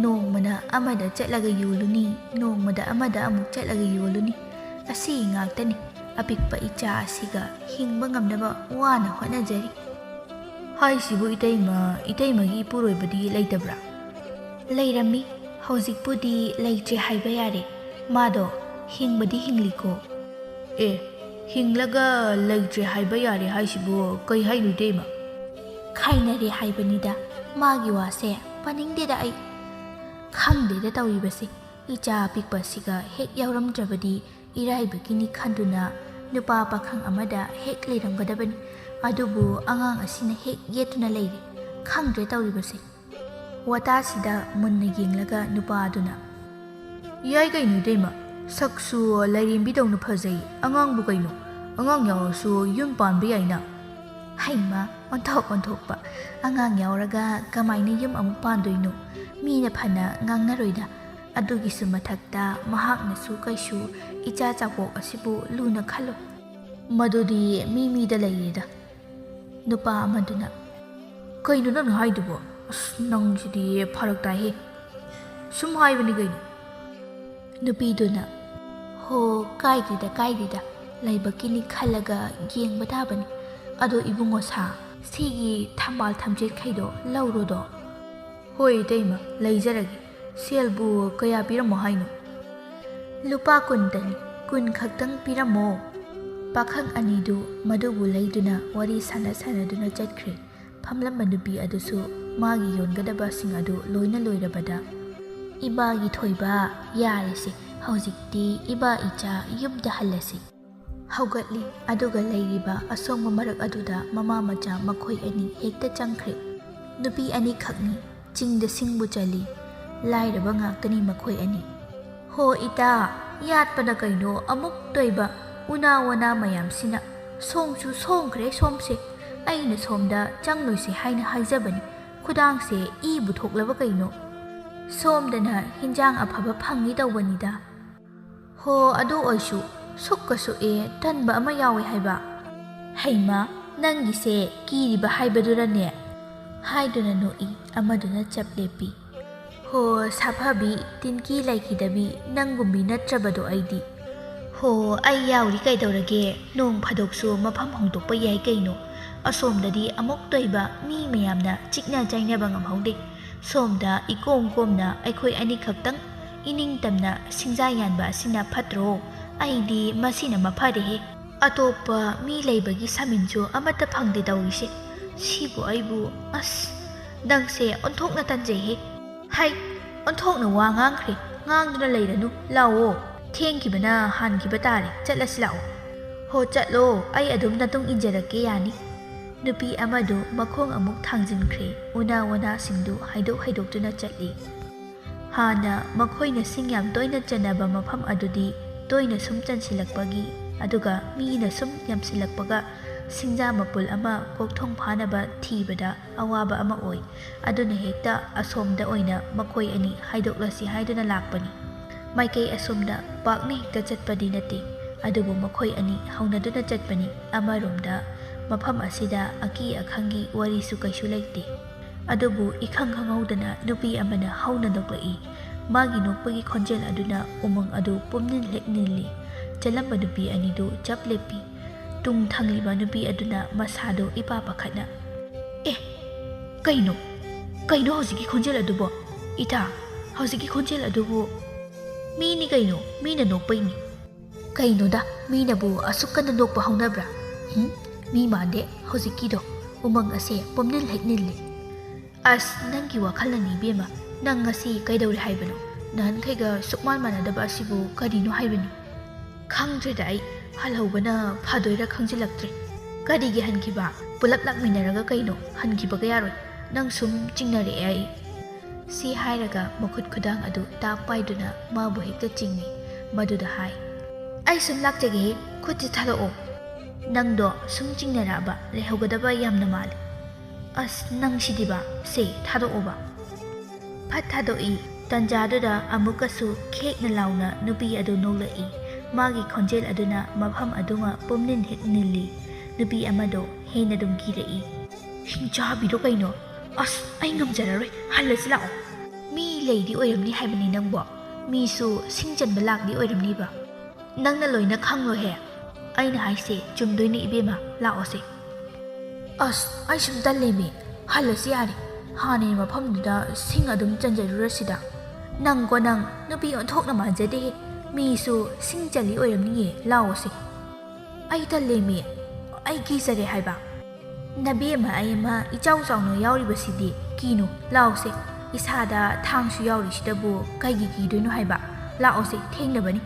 ꯅꯣꯡꯃꯅ ꯑꯃꯗ ꯆꯠꯂꯒ ꯌꯣꯜꯂꯨꯅꯤ, ꯅꯣꯡꯃꯗ ꯑꯃꯗ ꯑꯃꯨꯛ ꯆꯠꯂꯒ ꯌꯣꯜꯂꯨꯅꯤ꯫ ꯑꯁꯤ ꯉꯥꯛꯇꯅꯤ꯫ ꯑꯄꯤꯛꯄ ꯏꯆꯥ ꯑꯁꯤꯒ ꯍꯤꯡꯕ ꯉꯝꯅꯕ ꯋꯥꯅ ꯍꯣꯠꯅꯖꯔꯤ꯫ ꯍꯥꯏꯁꯤꯕꯨ ꯏꯇꯩꯃ, ꯏꯇꯩꯃꯒꯤ ꯏꯄꯨꯔꯣꯏꯕꯗꯤ ꯂꯩꯇꯕ꯭ꯔꯥ? ꯂꯩꯔꯝꯃꯤ, ꯍꯧꯖꯤꯛꯄꯨꯗꯤ ꯂꯩꯇ꯭ꯔꯦ ꯍꯥꯏꯕ ꯌꯥꯔꯦ꯫ ꯃꯥꯗꯣ ꯍꯤꯡꯕꯗꯤ ꯍꯤꯡꯂꯤꯀꯣ꯫ ꯑꯦ, ꯍꯤꯡꯂꯒ ꯂꯩꯇ꯭ꯔꯦ ꯍꯥꯏꯕ ꯌꯥꯔꯦ ꯍꯥꯏꯁꯤꯕꯨ ꯀꯩ ꯍꯥꯏꯅꯣ ꯏꯇꯩꯃ? ꯈꯥꯏꯅꯔꯦ ꯍꯥꯏꯕꯅꯤꯗ, ꯃꯥꯒꯤ ꯋꯥꯁꯦ ꯄꯥꯅꯤꯡꯗꯦꯗ ꯑꯩ꯫ ꯈꯪꯗꯦꯗ ꯇꯧꯔꯤꯕꯁꯦ, ꯏꯆꯥ ꯑꯄꯤꯛꯄꯁꯤꯒ ꯍꯦꯛ ꯌꯥꯎꯔꯝꯗ꯭ꯔꯕꯗꯤ ꯏꯔꯥꯏꯕꯛꯀꯤꯅꯤ ꯈꯟꯗꯨꯅ ꯅꯨꯄꯥ ꯄꯥꯈꯪ ꯑꯃꯗ ꯍꯦꯛ ꯂꯩꯔꯝꯒꯗꯕꯅꯤ꯫ ꯑꯗꯨꯕꯨ ꯑꯉꯥꯡ ꯑꯁꯤꯅ ꯍꯦꯛ ꯌꯦꯠꯇꯨꯅ ꯂꯩꯔꯦ꯫ ꯈꯪꯗ꯭ꯔꯦ ꯇꯧꯔꯤꯕꯁꯦ꯫ ꯋꯥꯇꯥꯁꯤꯗ ꯃꯨꯟꯅ ꯌꯦꯡꯂꯒ ꯅꯨꯄꯥ ꯑꯗꯨꯅ, "ꯌꯥꯏ ꯀꯩꯅꯣ ꯏꯇꯩꯃ, ꯁꯛꯁꯨ ꯂꯥꯏꯔꯦꯝꯕꯤꯗꯧꯅ ꯐꯖꯩ꯫ ꯑꯉꯥꯡꯕꯨ ꯀꯩꯅꯣ, ꯑꯉꯥꯡ ꯌꯥꯎꯔꯁꯨ ꯌꯨꯝ ꯄꯥꯟꯕ ꯌꯥꯏꯅ"꯫ ꯍꯩꯃ, ꯑꯣꯟꯊꯣꯛ ꯑꯣꯟꯊꯣꯛꯄ꯫ ꯑꯉꯥꯡ ꯌꯥꯎꯔꯒ ꯀꯃꯥꯏꯅ ꯌꯨꯝ ꯑꯃꯨꯛ ꯄꯥꯟꯗꯣꯏꯅꯣ? ꯃꯤꯅ ꯐꯅ ꯉꯥꯡꯅꯔꯣꯏꯗ꯫ ꯑꯗꯨꯒꯤꯁꯨ ꯃꯊꯛꯇ ꯃꯍꯥꯛꯅꯁꯨ ꯀꯩꯁꯨ ꯏꯆꯥ ꯆꯥꯄꯣꯛ ꯑꯁꯤꯕꯨ ꯂꯨꯅ ꯈꯜꯂꯣꯏ꯫ ꯃꯗꯨꯗꯤ ꯃꯤ ꯃꯤꯗ ꯂꯩꯔꯦꯗ꯫ ꯅꯨꯄꯥ ꯑꯃꯗꯨꯅ, "ꯀꯩꯅꯣ ꯅꯪꯅ ꯍꯥꯏꯗꯨꯕꯣ? ꯑꯁ, ꯅꯪꯁꯤꯗꯤ ꯐꯔꯛ ꯇꯥꯏꯍꯦ꯫ ꯁꯨꯝ ꯍꯥꯏꯕꯅꯤ ꯀꯩꯅꯣ"꯫ ꯅꯨꯄꯤꯗꯨꯅ, "ꯍꯣ, ꯀꯥꯏꯗꯦꯗ, ꯀꯥꯏꯗꯦꯗ, ꯂꯥꯏꯕꯛꯀꯤꯅꯤ ꯈꯜꯂꯒ ꯌꯦꯡꯕ ꯇꯥꯕꯅꯤ꯫ ꯑꯗꯣ ꯏꯕꯨꯡꯉꯣ ꯁꯥ, ꯁꯤꯒꯤ ꯊꯝꯕꯥꯜ ꯊꯝꯆꯦꯠꯈꯩꯗꯣ ꯂꯧꯔꯣꯗꯣ"꯫ "ꯍꯣꯏ ꯏꯇꯩꯃ, ꯂꯩꯖꯔꯒꯦ꯫ ꯁꯦꯜꯕꯨ ꯀꯌꯥ ꯄꯤꯔꯝꯃꯣ ꯍꯥꯏꯅꯣ?" "ꯂꯨꯄꯥ ꯀꯨꯟꯇꯅꯤ, ꯀꯨꯟ ꯈꯛꯇꯪ ꯄꯤꯔꯝꯃꯣ"꯫ ꯄꯥꯈꯪ ꯑꯅꯤꯗꯨ ꯃꯗꯨꯕꯨ ꯂꯩꯗꯨꯅ ꯋꯥꯔꯤ ꯁꯥꯟꯅ ꯁꯥꯟꯅꯗꯨꯅ ꯆꯠꯈ꯭ꯔꯦ꯫ ꯐꯝꯂꯝꯕ ꯅꯨꯄꯤ ꯑꯗꯨꯁꯨ ꯃꯥꯒꯤ ꯌꯣꯟꯒꯗꯕꯁꯤꯡ ꯑꯗꯨ ꯂꯣꯏꯅ ꯂꯣꯏꯔꯕꯗ, "ꯏꯕꯥꯒꯤ ꯊꯣꯏꯕ, ꯌꯥꯔꯦꯁꯦ, ꯍꯧꯖꯤꯛꯇꯤ ꯏꯕꯥ ꯏꯆꯥ ꯌꯨꯝꯗ ꯍꯜꯂꯁꯤ"꯫ ꯍꯧꯒꯠꯂꯤ, ꯑꯗꯨꯒ ꯂꯩꯔꯤꯕ ꯑꯁꯣꯡꯕ ꯃꯔꯛ ꯑꯗꯨꯗ ꯃꯃꯥ ꯃꯆꯥ ꯃꯈꯣꯏ ꯑꯅꯤ ꯍꯦꯛꯇ ꯆꯪꯈ꯭ꯔꯦ꯫ ꯅꯨꯄꯤ ꯑꯅꯤꯈꯛꯅꯤ, ꯆꯤꯡꯗ ꯁꯤꯡꯕꯨ ꯆꯜꯂꯤ꯫ ꯂꯥꯏꯔꯕ ꯉꯥꯛꯇꯅꯤ ꯃꯈꯣꯏ ꯑꯅꯤ꯫ ꯍꯣ ꯏꯇꯥ, ꯌꯥꯠꯄꯅ ꯀꯩꯅꯣ ꯑꯃꯨꯛ ꯇꯣꯏꯕ ꯎꯅꯥ ꯋꯥꯅꯥ ꯃꯌꯥꯝꯁꯤꯅ꯫ ꯁꯣꯝꯁꯨ ꯁꯣꯝꯈ꯭ꯔꯦ ꯁꯣꯝꯁꯦ꯫ ꯑꯩꯅ ꯁꯣꯝꯗ ꯆꯪꯂꯣꯏꯁꯤ ꯍꯥꯏꯅ ꯍꯥꯏꯖꯕꯅꯤ꯫ ꯈꯨꯗꯥꯡꯁꯦ ꯏꯕꯨ ꯊꯣꯛꯂꯕ ꯀꯩꯅꯣ? ꯁꯣꯝꯗꯅ ꯍꯤꯟꯖꯥꯡ ꯑꯐꯕ ꯐꯪꯉꯤ ꯇꯧꯕꯅꯤꯗ꯫ ꯍꯣ, ꯑꯗꯨ ꯑꯣꯏꯁꯨ ꯁꯨꯛꯀ ꯁꯨꯛꯑꯦ, ꯇꯟꯕ ꯑꯃ ꯌꯥꯎꯋꯦ ꯍꯥꯏꯕ꯫ ꯍꯩꯃꯥ, ꯅꯪꯒꯤꯁꯦ ꯀꯤꯔꯤꯕ ꯍꯥꯏꯕꯗꯨꯔꯅꯦ? ꯍꯥꯏꯗꯨꯅ ꯅꯣꯛꯏ, ꯑꯃꯗꯨꯅ ꯆꯞ ꯂꯦꯞꯄꯤ꯫ ꯍꯣ, ꯁꯥꯐꯕꯤ, ꯇꯤꯟꯀꯤ ꯂꯩꯈꯤꯗꯕꯤ, ꯅꯪꯒꯨꯝꯕꯤ ꯅꯠꯇ꯭ꯔꯕꯗꯣ ꯑꯩꯗꯤ꯫ ꯍꯣ, ꯑꯩ ꯌꯥꯎꯔꯤ ꯀꯩꯗꯧꯔꯒꯦ? ꯅꯣꯡ ꯐꯥꯗꯣꯛꯁꯨ ꯃꯐꯝ ꯍꯣꯡꯗꯣꯛꯄ ꯌꯥꯏ ꯀꯩꯅꯣ꯫ ꯑꯁꯣꯝꯗꯗꯤ ꯑꯃꯨꯛ ꯇꯣꯏꯕ ꯃꯤ ꯃꯌꯥꯝꯅ ꯆꯤꯛꯅ ꯆꯥꯏꯅꯕ ꯉꯝꯍꯧꯗꯦ꯫ ꯁꯣꯝꯗ ꯏꯀꯣꯝ ꯀꯣꯝꯅ ꯑꯩꯈꯣꯏ ꯑꯅꯤꯈꯛꯇꯪ ꯏꯅꯤꯡꯇꯝꯅ ꯁꯤꯡꯖꯥ ꯌꯥꯟꯕ ꯑꯁꯤꯅ ꯐꯠꯇ꯭ꯔꯣ? ꯑꯩꯗꯤ ꯃꯁꯤꯅ ꯃꯐꯔꯦꯍꯦ꯫ ꯑꯇꯣꯞꯄ ꯃꯤ ꯂꯩꯕꯒꯤ ꯁꯥꯃꯤꯟꯁꯨ ꯑꯃꯠꯇ ꯐꯪꯗꯦ ꯇꯧꯔꯤꯁꯦ꯫ ꯁꯤꯕꯨ ꯑꯩꯕꯨ, ꯑꯁ, ꯅꯪꯁꯦ ꯑꯣꯟꯊꯣꯛꯅ ꯇꯟꯖꯩꯍꯦ꯫ ꯍꯩ, ꯑꯣꯟꯊꯣꯛꯅ ꯋꯥ ꯉꯥꯡꯈ꯭ꯔꯦ꯫ ꯉꯥꯡꯗꯨꯅ ꯂꯩꯔꯅꯨ, ꯂꯥꯛꯑꯣ꯫ ꯊꯦꯡꯈꯤꯕꯅ ꯍꯥꯟꯈꯤꯕ ꯇꯥꯔꯦ, ꯆꯠꯂꯁꯤ ꯂꯥꯛꯑꯣ꯫ ꯍꯣ, ꯆꯠꯂꯣ, ꯑꯩ ꯑꯗꯨꯝ ꯅꯇꯨꯡ ꯏꯟꯖꯔꯛꯀꯦ, ꯌꯥꯅꯤ꯫ ꯅꯨꯄꯤ ꯑꯃꯗꯨ ꯃꯈꯣꯡ ꯑꯃꯨꯛ ꯊꯥꯡꯖꯤꯟꯈ꯭ꯔꯦ, ꯎꯅꯥ ꯋꯥꯅꯥꯁꯤꯡꯗꯨ ꯍꯥꯏꯗꯣꯛ ꯍꯥꯏꯗꯣꯛꯇꯨꯅ ꯆꯠꯂꯤ꯫ ꯍꯥꯟꯅ ꯃꯈꯣꯏꯅ ꯁꯤꯡ ꯌꯥꯝ ꯇꯣꯏꯅ ꯆꯟꯅꯕ ꯃꯐꯝ ꯑꯗꯨꯗꯤ ꯇꯣꯏꯅ ꯁꯨꯝ ꯆꯟꯁꯤꯜꯂꯛꯄꯒꯤ, ꯑꯗꯨꯒ ꯃꯤꯅ ꯁꯨꯝ ꯌꯥꯝꯁꯤꯜꯂꯛꯄꯒ ꯁꯤꯡꯖꯥ ꯃꯄꯨꯜ ꯑꯃ ꯀꯣꯛꯊꯣꯡ ꯐꯥꯅꯕ ꯊꯤꯕꯗ ꯑꯋꯥꯕ ꯑꯃ ꯑꯣꯏ꯫ ꯑꯗꯨꯅ ꯍꯦꯛꯇ ꯑꯁꯣꯝꯗ ꯑꯣꯏꯅ ꯃꯈꯣꯏ ꯑꯅꯤ ꯍꯥꯏꯗꯣꯛꯂꯁꯤ ꯍꯥꯏꯗꯨꯅ ꯂꯥꯛꯄꯅꯤ꯫ ꯃꯥꯏꯀꯩ ꯑꯁꯣꯝꯗ ꯄꯥꯛꯅ ꯍꯦꯛꯇ ꯆꯠꯄꯗꯤ ꯅꯠꯇꯦ, ꯑꯗꯨꯕꯨ ꯃꯈꯣꯏ ꯑꯅꯤ ꯍꯧꯅꯗꯨꯅ ꯆꯠꯄꯅꯤ꯫ ꯑꯃꯔꯣꯝꯗ ꯃꯐꯝ ꯑꯁꯤꯗ ꯑꯀꯤ ꯑꯈꯪꯒꯤ ꯋꯥꯔꯤꯁꯨ ꯀꯩꯁꯨ ꯂꯩꯇꯦ꯫ ꯑꯗꯨꯕꯨ ꯏꯈꯪ ꯈꯪꯍꯧꯗꯅ ꯅꯨꯄꯤ ꯑꯃꯅ ꯍꯧꯅ ꯅꯣꯛꯂꯛꯏ꯫ ꯃꯥꯒꯤ ꯅꯣꯛꯄꯒꯤ ꯈꯣꯟꯖꯦꯜ ꯑꯗꯨꯅ ꯎꯃꯪ ꯑꯗꯨ ꯄꯨꯝꯅꯤꯜ ꯍꯦꯛ ꯅꯤꯜꯂꯤ꯫ ꯆꯠꯂꯝꯕ ꯅꯨꯄꯤ ꯑꯅꯤꯗꯨ ꯆꯞ ꯂꯦꯞꯄꯤ꯫ ꯇꯨꯡ ꯊꯪꯂꯤꯕ ꯅꯨꯄꯤ ꯑꯗꯨꯅ ꯃꯁꯥꯗꯨ ꯏꯄꯥ ꯄꯥꯈꯠꯅ, "ꯑꯦ, ꯀꯩꯅꯣ? ꯀꯩꯅꯣ ꯍꯧꯖꯤꯛꯀꯤ ꯈꯣꯟꯖꯦꯜ ꯑꯗꯨꯕꯣ? ꯏꯇꯥ, ꯍꯧꯖꯤꯛꯀꯤ ꯈꯣꯟꯖꯦꯜ ꯑꯗꯨꯕꯨ?" "ꯃꯤꯅꯤ ꯀꯩꯅꯣ, ꯃꯤꯅ ꯅꯣꯛꯄꯩꯅꯤ꯫" "ꯀꯩꯅꯣꯗ, ꯃꯤꯅꯕꯨ ꯑꯁꯨꯛ ꯀꯟꯅ ꯅꯣꯛꯄ ꯍꯧꯅꯕ꯭ꯔꯥ? ꯍꯨꯝ? ꯃꯤ ꯃꯥꯟꯗꯦ ꯍꯧꯖꯤꯛꯀꯤꯗꯣ꯫ ꯎꯃꯪ ꯑꯁꯦ ꯄꯨꯝꯅꯤꯜ ꯍꯦꯛ ꯅꯤꯜꯂꯤ꯫" "ꯑꯁ, ꯅꯪꯒꯤ ꯋꯥꯈꯜꯅꯅꯤ ꯏꯕꯦꯝꯃ꯫ ꯅꯪ ꯉꯁꯤ ꯀꯩꯗꯧꯔꯦ ꯍꯥꯏꯕꯅꯣ? ꯅꯍꯥꯟꯈꯩꯒ ꯁꯨꯛꯃꯥꯟ ꯃꯥꯟꯅꯗꯕ ꯑꯁꯤꯕꯨ ꯀꯔꯤꯅꯣ ꯍꯥꯏꯕꯅꯤ?" "ꯈꯪꯗ꯭ꯔꯦꯗ ꯑꯩ꯫ ꯍꯜꯍꯧꯕꯅ ꯐꯗꯣꯏꯔꯥ ꯈꯪꯖꯤꯜꯂꯛꯇ꯭ꯔꯦ꯫" "ꯀꯔꯤꯒꯤ ꯍꯟꯈꯤꯕ? ꯄꯨꯂꯞ ꯂꯥꯛꯃꯤꯟꯅꯔꯒ ꯀꯩꯅꯣ? ꯍꯟꯈꯤꯕꯒ ꯌꯥꯔꯣꯏ꯫ ꯅꯪ ꯁꯨꯝ ꯆꯤꯡꯅꯔꯛꯑꯦ ꯑꯩ꯫ ꯁꯤ ꯍꯥꯏꯔꯒ ꯃꯈꯨꯠ ꯈꯨꯗꯥꯡ ꯑꯗꯨ ꯇꯥꯞ ꯄꯥꯏꯗꯨꯅ ꯃꯥꯕꯨ ꯍꯦꯛꯇ ꯆꯤꯡꯏ꯫ ꯃꯗꯨꯗ ꯍꯥꯏ, "ꯑꯩ ꯁꯨꯝ ꯂꯥꯛꯆꯒꯦꯍꯦ, ꯈꯨꯠꯁꯤ ꯊꯥꯗꯣꯛꯑꯣ꯫ ꯅꯪꯗꯣ ꯁꯨꯝ ꯆꯤꯡꯅꯔꯛꯑꯕ ꯂꯩꯍꯧꯒꯗꯕ ꯌꯥꯝꯅ ꯃꯥꯜꯂꯤ꯫ ꯑꯁ, ꯅꯪ ꯁꯤꯗꯤꯕ, ꯁꯦ ꯊꯥꯗꯣꯛꯑꯣꯕ"꯫ ꯐꯠ ꯊꯥꯗꯣꯛꯏ꯫ ꯇꯟꯖꯥꯗꯨꯗ ꯑꯃꯨꯛꯀꯁꯨ ꯈꯦꯛꯅ ꯂꯥꯎꯅ ꯅꯨꯄꯤ ꯑꯗꯨ ꯅꯣꯛꯂꯛꯏ꯫ ꯃꯥꯒꯤ ꯈꯣꯟꯖꯦꯜ ꯑꯗꯨꯅ ꯃꯐꯝ ꯑꯗꯨꯃ ꯄꯨꯝꯅꯤꯜ ꯍꯦꯛ ꯅꯤꯜꯂꯤ꯫ ꯅꯨꯄꯤ ꯑꯃꯗꯣ ꯍꯦꯟꯅ ꯑꯗꯨꯝ ꯀꯤꯔꯛꯏ꯫ "ꯍꯤꯡꯆꯥꯕꯤꯗꯣ ꯀꯩꯅꯣ? ꯑꯁ, ꯑꯩ ꯉꯝꯖꯔꯔꯣꯏ, ꯍꯜꯂꯁꯤ ꯂꯥꯛꯑꯣ꯫ ꯃꯤ ꯂꯩꯗꯤ ꯑꯣꯏꯔꯝꯅꯤ ꯍꯥꯏꯕꯅꯤ ꯅꯪꯕꯣ, ꯃꯤꯁꯨ ꯁꯤꯡ ꯆꯟꯕ ꯂꯥꯛꯂꯤ ꯑꯣꯏꯔꯝꯅꯤꯕ꯫ ꯅꯪꯅ ꯂꯣꯏꯅ ꯈꯪꯂꯣꯍꯦ, ꯑꯩꯅ ꯍꯥꯏꯁꯦ ꯆꯨꯝꯗꯣꯏꯅꯦ ꯏꯕꯦꯝꯃ, ꯂꯥꯛꯑꯣꯁꯦ"꯫ "ꯑꯁ, ꯑꯩ ꯁꯨꯝ ꯇꯜꯂꯦꯃꯤ, ꯍꯜꯂꯁꯤ ꯌꯥꯔꯦ, ꯍꯥꯟꯅꯒꯤ ꯃꯐꯝꯗꯨꯗ ꯁꯤꯡ ꯑꯗꯨꯝ ꯆꯟꯖꯔꯨꯔꯁꯤꯗ꯫ ꯅꯪꯀꯣ ꯅꯪ, ꯅꯨꯄꯤ ꯑꯣꯟꯊꯣꯛꯅ ꯃꯥꯟꯖꯗꯦꯍꯦ, ꯃꯤꯁꯨ ꯁꯤꯡ ꯆꯜꯂꯤ ꯑꯣꯏꯔꯝꯅꯤꯌꯦ, ꯂꯥꯛꯑꯣꯁꯦ"꯫ "ꯑꯩ ꯇꯜꯂꯦꯃꯤ, ꯑꯩ ꯀꯤꯖꯔꯦ ꯍꯥꯏꯕ꯫ ꯅꯕꯦꯝꯃ ꯑꯩ ꯑꯃ ꯏꯆꯥꯎ ꯆꯥꯎꯅ ꯌꯥꯎꯔꯤꯕꯁꯤꯗꯤ ꯀꯤꯅꯨ, ꯂꯥꯛꯑꯣꯁꯦ꯫ ꯏꯁꯥꯗ ꯊꯥꯡꯁꯨ ꯌꯥꯎꯔꯤꯁꯤꯗꯕꯨ ꯀꯩꯒꯤ ꯀꯤꯗꯣꯏꯅꯣ ꯍꯥꯏꯕ? ꯂꯥꯛꯑꯣꯁꯦ, ꯊꯦꯡꯅꯕꯅꯤ"꯫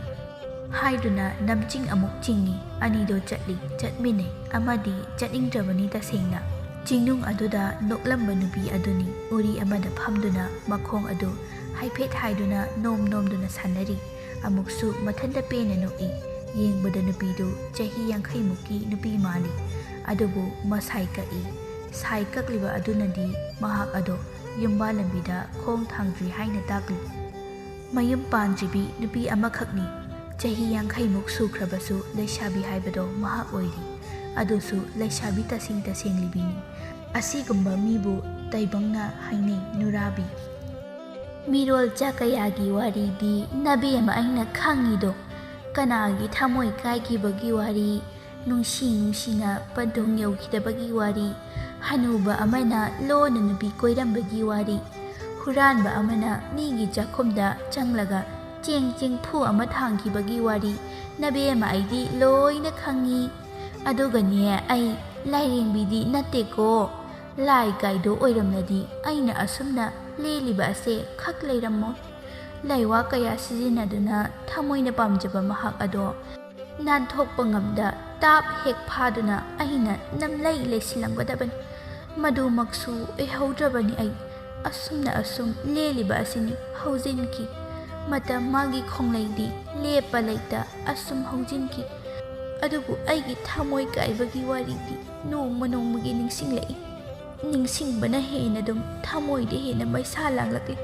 ꯍꯥꯏꯗꯨꯅ ꯅꯝꯆꯤꯡ ꯑꯃꯨꯛ ꯆꯤꯡꯏ꯫ ꯑꯅꯤꯗꯣ ꯆꯠꯂꯤ, ꯆꯠꯃꯤꯟꯅꯩ, ꯑꯃꯗꯤ ꯆꯠꯅꯤꯡꯗ꯭ꯔꯕꯅꯤ ꯇꯁꯦꯡꯅ꯫ ꯆꯤꯡꯅꯨꯡ ꯑꯗꯨꯗ ꯅꯣꯛꯂꯝꯕ ꯅꯨꯄꯤ ꯑꯗꯨꯅꯤ ꯎꯔꯤ ꯑꯃꯗ ꯐꯝꯗꯨꯅ ꯃꯈꯣꯡ ꯑꯗꯨ ꯍꯥꯏꯐꯦꯠ ꯍꯥꯏꯗꯨꯅ ꯅꯣꯝ ꯅꯣꯝꯗꯨꯅ ꯁꯥꯟꯅꯔꯤ꯫ ꯑꯃꯨꯛꯁꯨ ꯃꯊꯟꯇ ꯄꯦꯟꯅ ꯅꯣꯛꯏ꯫ ꯌꯦꯡꯕꯗ ꯅꯨꯄꯤꯗꯨ ꯆꯍꯤ ꯌꯥꯡꯈꯩꯃꯨꯛꯀꯤ ꯅꯨꯄꯤ ꯃꯥꯜꯂꯤ꯫ ꯑꯗꯨꯕꯨ ꯃꯁꯥꯏ ꯀꯛꯏ꯫ ꯁꯥꯏ ꯀꯛꯂꯤꯕ ꯑꯗꯨꯅꯗꯤ ꯃꯍꯥꯛ ꯑꯗꯣ ꯌꯨꯝꯕꯥ ꯂꯝꯕꯤꯗ ꯈꯣꯡ ꯊꯥꯡꯗ꯭ꯔꯤ ꯍꯥꯏꯅ ꯇꯥꯛꯂꯤ꯫ ꯃꯌꯨꯝ ꯄꯥꯟꯗ꯭ꯔꯤꯕꯤ ꯅꯨꯄꯤ ꯑꯃꯈꯛꯅꯤ꯫ ꯆꯍꯤ ꯌꯥꯡꯈꯩꯃꯨꯛ ꯁꯨꯈ꯭ꯔꯕꯁꯨ ꯂꯩꯁꯥꯕꯤ ꯍꯥꯏꯕꯗꯣ ꯃꯍꯥꯛ ꯑꯣꯏꯔꯤ꯫ ꯑꯗꯨꯁꯨ ꯂꯩꯁꯥꯕꯤ ꯇꯁꯦꯡ ꯇꯁꯦꯡꯂꯤꯕꯤꯅꯤ꯫ ꯑꯁꯤꯒꯨꯝꯕ ꯃꯤꯕꯨ ꯇꯥꯏꯕꯪꯅ ꯍꯥꯏꯅꯩ ꯅꯨꯔꯥꯕꯤ꯫ ꯃꯤꯔꯣꯜꯆꯥ ꯀꯌꯥꯒꯤ ꯋꯥꯔꯤꯗꯤ ꯅꯕꯦꯝꯃ ꯑꯩꯅ ꯈꯪꯉꯤꯗꯣ꯫ ꯀꯅꯥꯒꯤ ꯊꯃꯣꯏ ꯀꯥꯏꯈꯤꯕꯒꯤ ꯋꯥꯔꯤ, ꯅꯨꯡꯁꯤ ꯅꯨꯡꯁꯤꯅ ꯄꯟꯊꯨꯡ ꯌꯧꯈꯤꯗꯕꯒꯤ ꯋꯥꯔꯤ, ꯍꯅꯨꯕ ꯑꯃꯅ ꯂꯣꯟꯅ ꯅꯨꯄꯤ ꯀꯣꯏꯔꯝꯕꯒꯤ ꯋꯥꯔꯤ, ꯍꯨꯔꯥꯟꯕ ꯑꯃꯅ ꯃꯤꯒꯤ ꯆꯥꯛꯈꯨꯝꯗ ꯆꯪꯂꯒ ꯆꯦꯡ ꯆꯦꯡꯐꯨ ꯑꯃ ꯊꯥꯡꯈꯤꯕꯒꯤ ꯋꯥꯔꯤ, ꯅꯕꯦꯝꯃ ꯑꯩꯗꯤ ꯂꯣꯏꯅ ꯈꯪꯉꯤ꯫ ꯑꯗꯨꯒꯅꯦ, ꯑꯩ ꯂꯥꯏꯔꯦꯝꯕꯤꯗꯤ ꯅꯠꯇꯦꯀꯣ꯫ ꯂꯥꯏ ꯀꯥꯏꯗꯣ ꯑꯣꯏꯔꯝꯂꯗꯤ ꯑꯩꯅ ꯑꯁꯨꯝꯅ ꯂꯦꯜꯂꯤꯕ ꯑꯁꯦ ꯈꯛ ꯂꯩꯔꯝꯃꯣꯏ꯫ ꯂꯥꯏꯋꯥ ꯀꯌꯥ ꯁꯤꯖꯤꯟꯅꯗꯨꯅ ꯊꯃꯣꯏꯅ ꯄꯥꯝꯖꯕ ꯃꯍꯥꯛ ꯑꯗꯣ ꯅꯥꯟꯊꯣꯛꯄ ꯉꯝꯗ ꯇꯥꯞ ꯍꯦꯛ ꯐꯥꯗꯨꯅ ꯑꯩꯅ ꯅꯝꯂꯩ ꯂꯩꯁꯤꯜꯂꯝꯒꯗꯕꯅꯤ꯫ ꯃꯗꯨꯃꯛꯁꯨ ꯑꯣꯏꯍꯧꯗ꯭ꯔꯕꯅꯤ ꯑꯩ꯫ ꯑꯁꯨꯝꯅ ꯑꯁꯨꯝ ꯂꯦꯜꯂꯤꯕ ꯑꯁꯤꯅꯤ ꯍꯧꯖꯤꯟꯈꯤ꯫ ꯃꯇꯝ ꯃꯥꯒꯤ ꯈꯣꯡꯂꯩꯗꯤ ꯂꯦꯞꯄ ꯂꯩꯇ ꯑꯁꯨꯝ ꯍꯧꯖꯤꯟꯈꯤ꯫ ꯑꯗꯨꯕꯨ ꯑꯩꯒꯤ ꯊꯃꯣꯏ ꯀꯥꯏꯕꯒꯤ ꯋꯥꯔꯤꯗꯤ ꯅꯣꯡꯃ ꯅꯣꯡꯃꯒꯤ ꯅꯤꯡꯁꯤꯡꯂꯛꯏ꯫ ꯅꯤꯡꯁꯤꯡꯕꯅ ꯍꯦꯟꯅ ꯑꯗꯨꯝ ꯊꯃꯣꯏꯗ ꯍꯦꯟꯅ ꯃꯩꯁꯥ ꯂꯥꯡꯂꯛꯂꯤ꯫